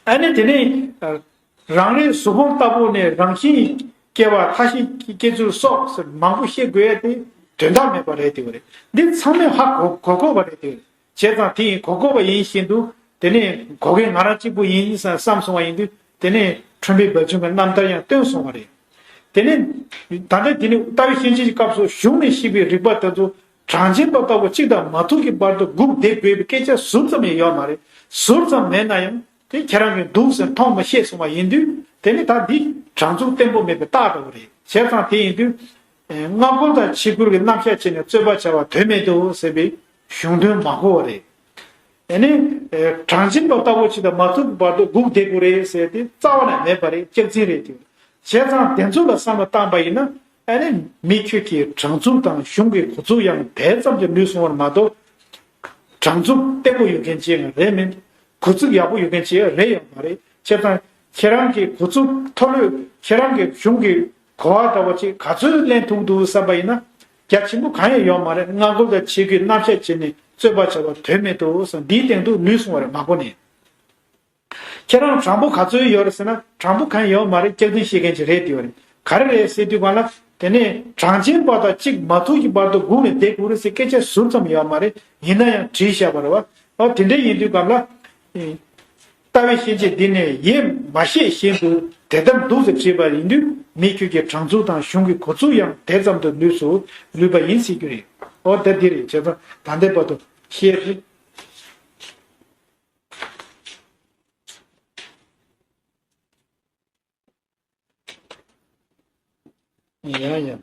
ཨ་ནི་དེ་ནས། རང་རེའི་གཟུགས་ཕུང་ལྟ་བུ་ནས་རང་བཞིན་སྐྱེ་བ་མཐའ་བཞིའི་སྐྱེ་ཚུལ་སོགས་ཟེར་མང་པོ་བཤད་དགོས་ཡ་དེ་དོན་དག་མེད་པ་རེད་དེ་བ་རེད། འདི་ཚང་མས་ཧ་གོ་གོ་དགོས་པ་རེད་དེ། བྱས་ཙང་དེ་ཡིན་གོ་དགོས་པ་ཡིན་བཞིན་དུ་དེ་ནས་གོ་མཁན་ང་རང་གཅིག་པུ་ཡིན་བསམ་སོང་བ་ཡིན་དུས་དེ་ནས་ཁྲོན་པའི་བབ་ཆུང་གི་རྣམ་ཐར་ཡང་བཏོན་སོང་བ་རེད། དེ་ནས་ད་ལྟ་དེ་ནས་ལྟ་བའི་ཤན་འབྱེད་ཀྱི་སྐབས་སུ་གཞུང་ནས་བཤད་པའི་རིགས་པ་དེ་ཚོ་གྲངས་ཅན་པ་ལྟ་བུ་གཅིག་དང་མ་ཐུག་གི་བར་དུ་སྒུག་བསྡད་དགོས་པའི་སྐད་ཆ་ཟུར་ཙམ་ཡང་ཡོད་མ་རེད། ཟུར་ཙམ་མེད་ན་ཡང་དེ་ཁྱེད་རང་གིས་འདུག་ཟེར་མཐོང་མ་ཤེས་སོང་བ་ཡིན་དུས་དེ་ནི་ད་འདི་དྲང་ཚུགས་བརྟན་པོ་མེད་པའི་རྟགས་འདྲ་བོ་རེད། བྱས་ཙང་དེ་ཡིན་དུས། སྔ་རྒོལ་དང་ཕྱི་རྒོལ་གྱི་རྣམ་གཞག་བྱས་ནས་རྩོད་པ་བྱ་བ་དོན་མེད་དོ་ཟེར་བའི་གཞུང་དོན་མ་གོ་བ་རེད། ཨ་ནི། གྲངས་ཅན་པ་ལྟ་བུ་ཅིག་དང་མ་ཐུག་གི་བར་དུ་སྒུག་བསྡད་དགོས་རེད་ཟེར་ཏེ་རྩ་བ་ནས་མེད་པ་རེད། སྐྱག་རྫུན་རེད་དེ། བྱས་ཙང་དེ་ཚོ་ལ་བསམ་བློ་བཏང་པ་ཡིན་ན་ཨ་ནི་མི་ཁྱོད་ཀྱི་དྲང་ཚུགས་དང་གཞུང་གི་གོ་ཚུགས་ཡང་དེ་ཙམ་གྱིས་ལུས་སོང་བར་མ་གཏོགས། དྲང་ཚུགས་བརྟན་པོ་ཡོད་མཁན་ཅིག་རེད་མིན། གོ་ཚུགས་ཡག་པོ་ཡོད་མཁན་ཅིག་རེད་ཡོད་མ་རེད། བྱས་ཙང་ཁྱེད་རང་གི་གོ་ཚུགས་མཐོ་ལོས་ཁྱེད་རང་གི་གཞུང་གི་གོ་བ་འདྲ་བོ་ཅིག་ག་ཚོད་ལེན་ཐུབ་འདུག་བསམ་པ་ཡིན་ན་རྒྱ་ཆེན་པོ་གང་ཡང་ཡོད་མ་རེད། སྔ་རྒོལ་དང་ཕྱི་རྒོལ་རྣམ་གཞག་བྱས་ནས་རྩོད་པ་བྱ་བ་དོན་མེད་དོ་བསམ་འདིའི་སྟེང་དུ་ལུས་སོང་བ་རེད་མ་གོ་ནས། ཁྱེད་རང་དྲང་པོ་ག་ཚོད་ཡོད་རེད་ཟེར་ན་དྲང་པོ་གང་ཡང་ཡོད་མ་རེད། སྐྱག་རྫུན་བཤད་མཁན་ཅིག་རེད་དེ་བ་རེད། ག་རེ་རེད་ཟེར་དུས་གང་ལ་དེ་ནས་གྲངས་ཅན་པ་དང་གཅིག་མ་ཐུག་གི་བར་དུ་སྒུག་ནས་བསྡད་དགོས་རེད་ཟེར་སྐད་ཆ་ཟུར་ཙམ་ཡོད་མ་རེད། ཡིན་ན་ཡང་བྲིས་བཞག་པ་རེད་བ། ཨོ་དེ་འདྲ་ཡིན་དུས་གང་ལ། ལྟ་བའི་ཤེས་བྱེད་འདི་ནི་ཡེ་མ་ཤེས་བཞིན་དུ་དེ་ལྟར་འདུག་ཟེར་བྱས་པ་ཡིན་དུས་མི་ཁྱོད་ཀྱི་གྲངས་ཚུལ་དང་གཞུང་གི་གོ་ཚུལ་ཡང་དེ་ཙམ་དུ་ལུས་སུ་ལུས་པ་ཡིན་ཟེར་རྒྱུ་རེད། ཨོ་ད་འདི་རེད་བྱས་ཙང་ད་ལྟའི་བར་དུ་བཤད་རེད། ཡ་ཡ།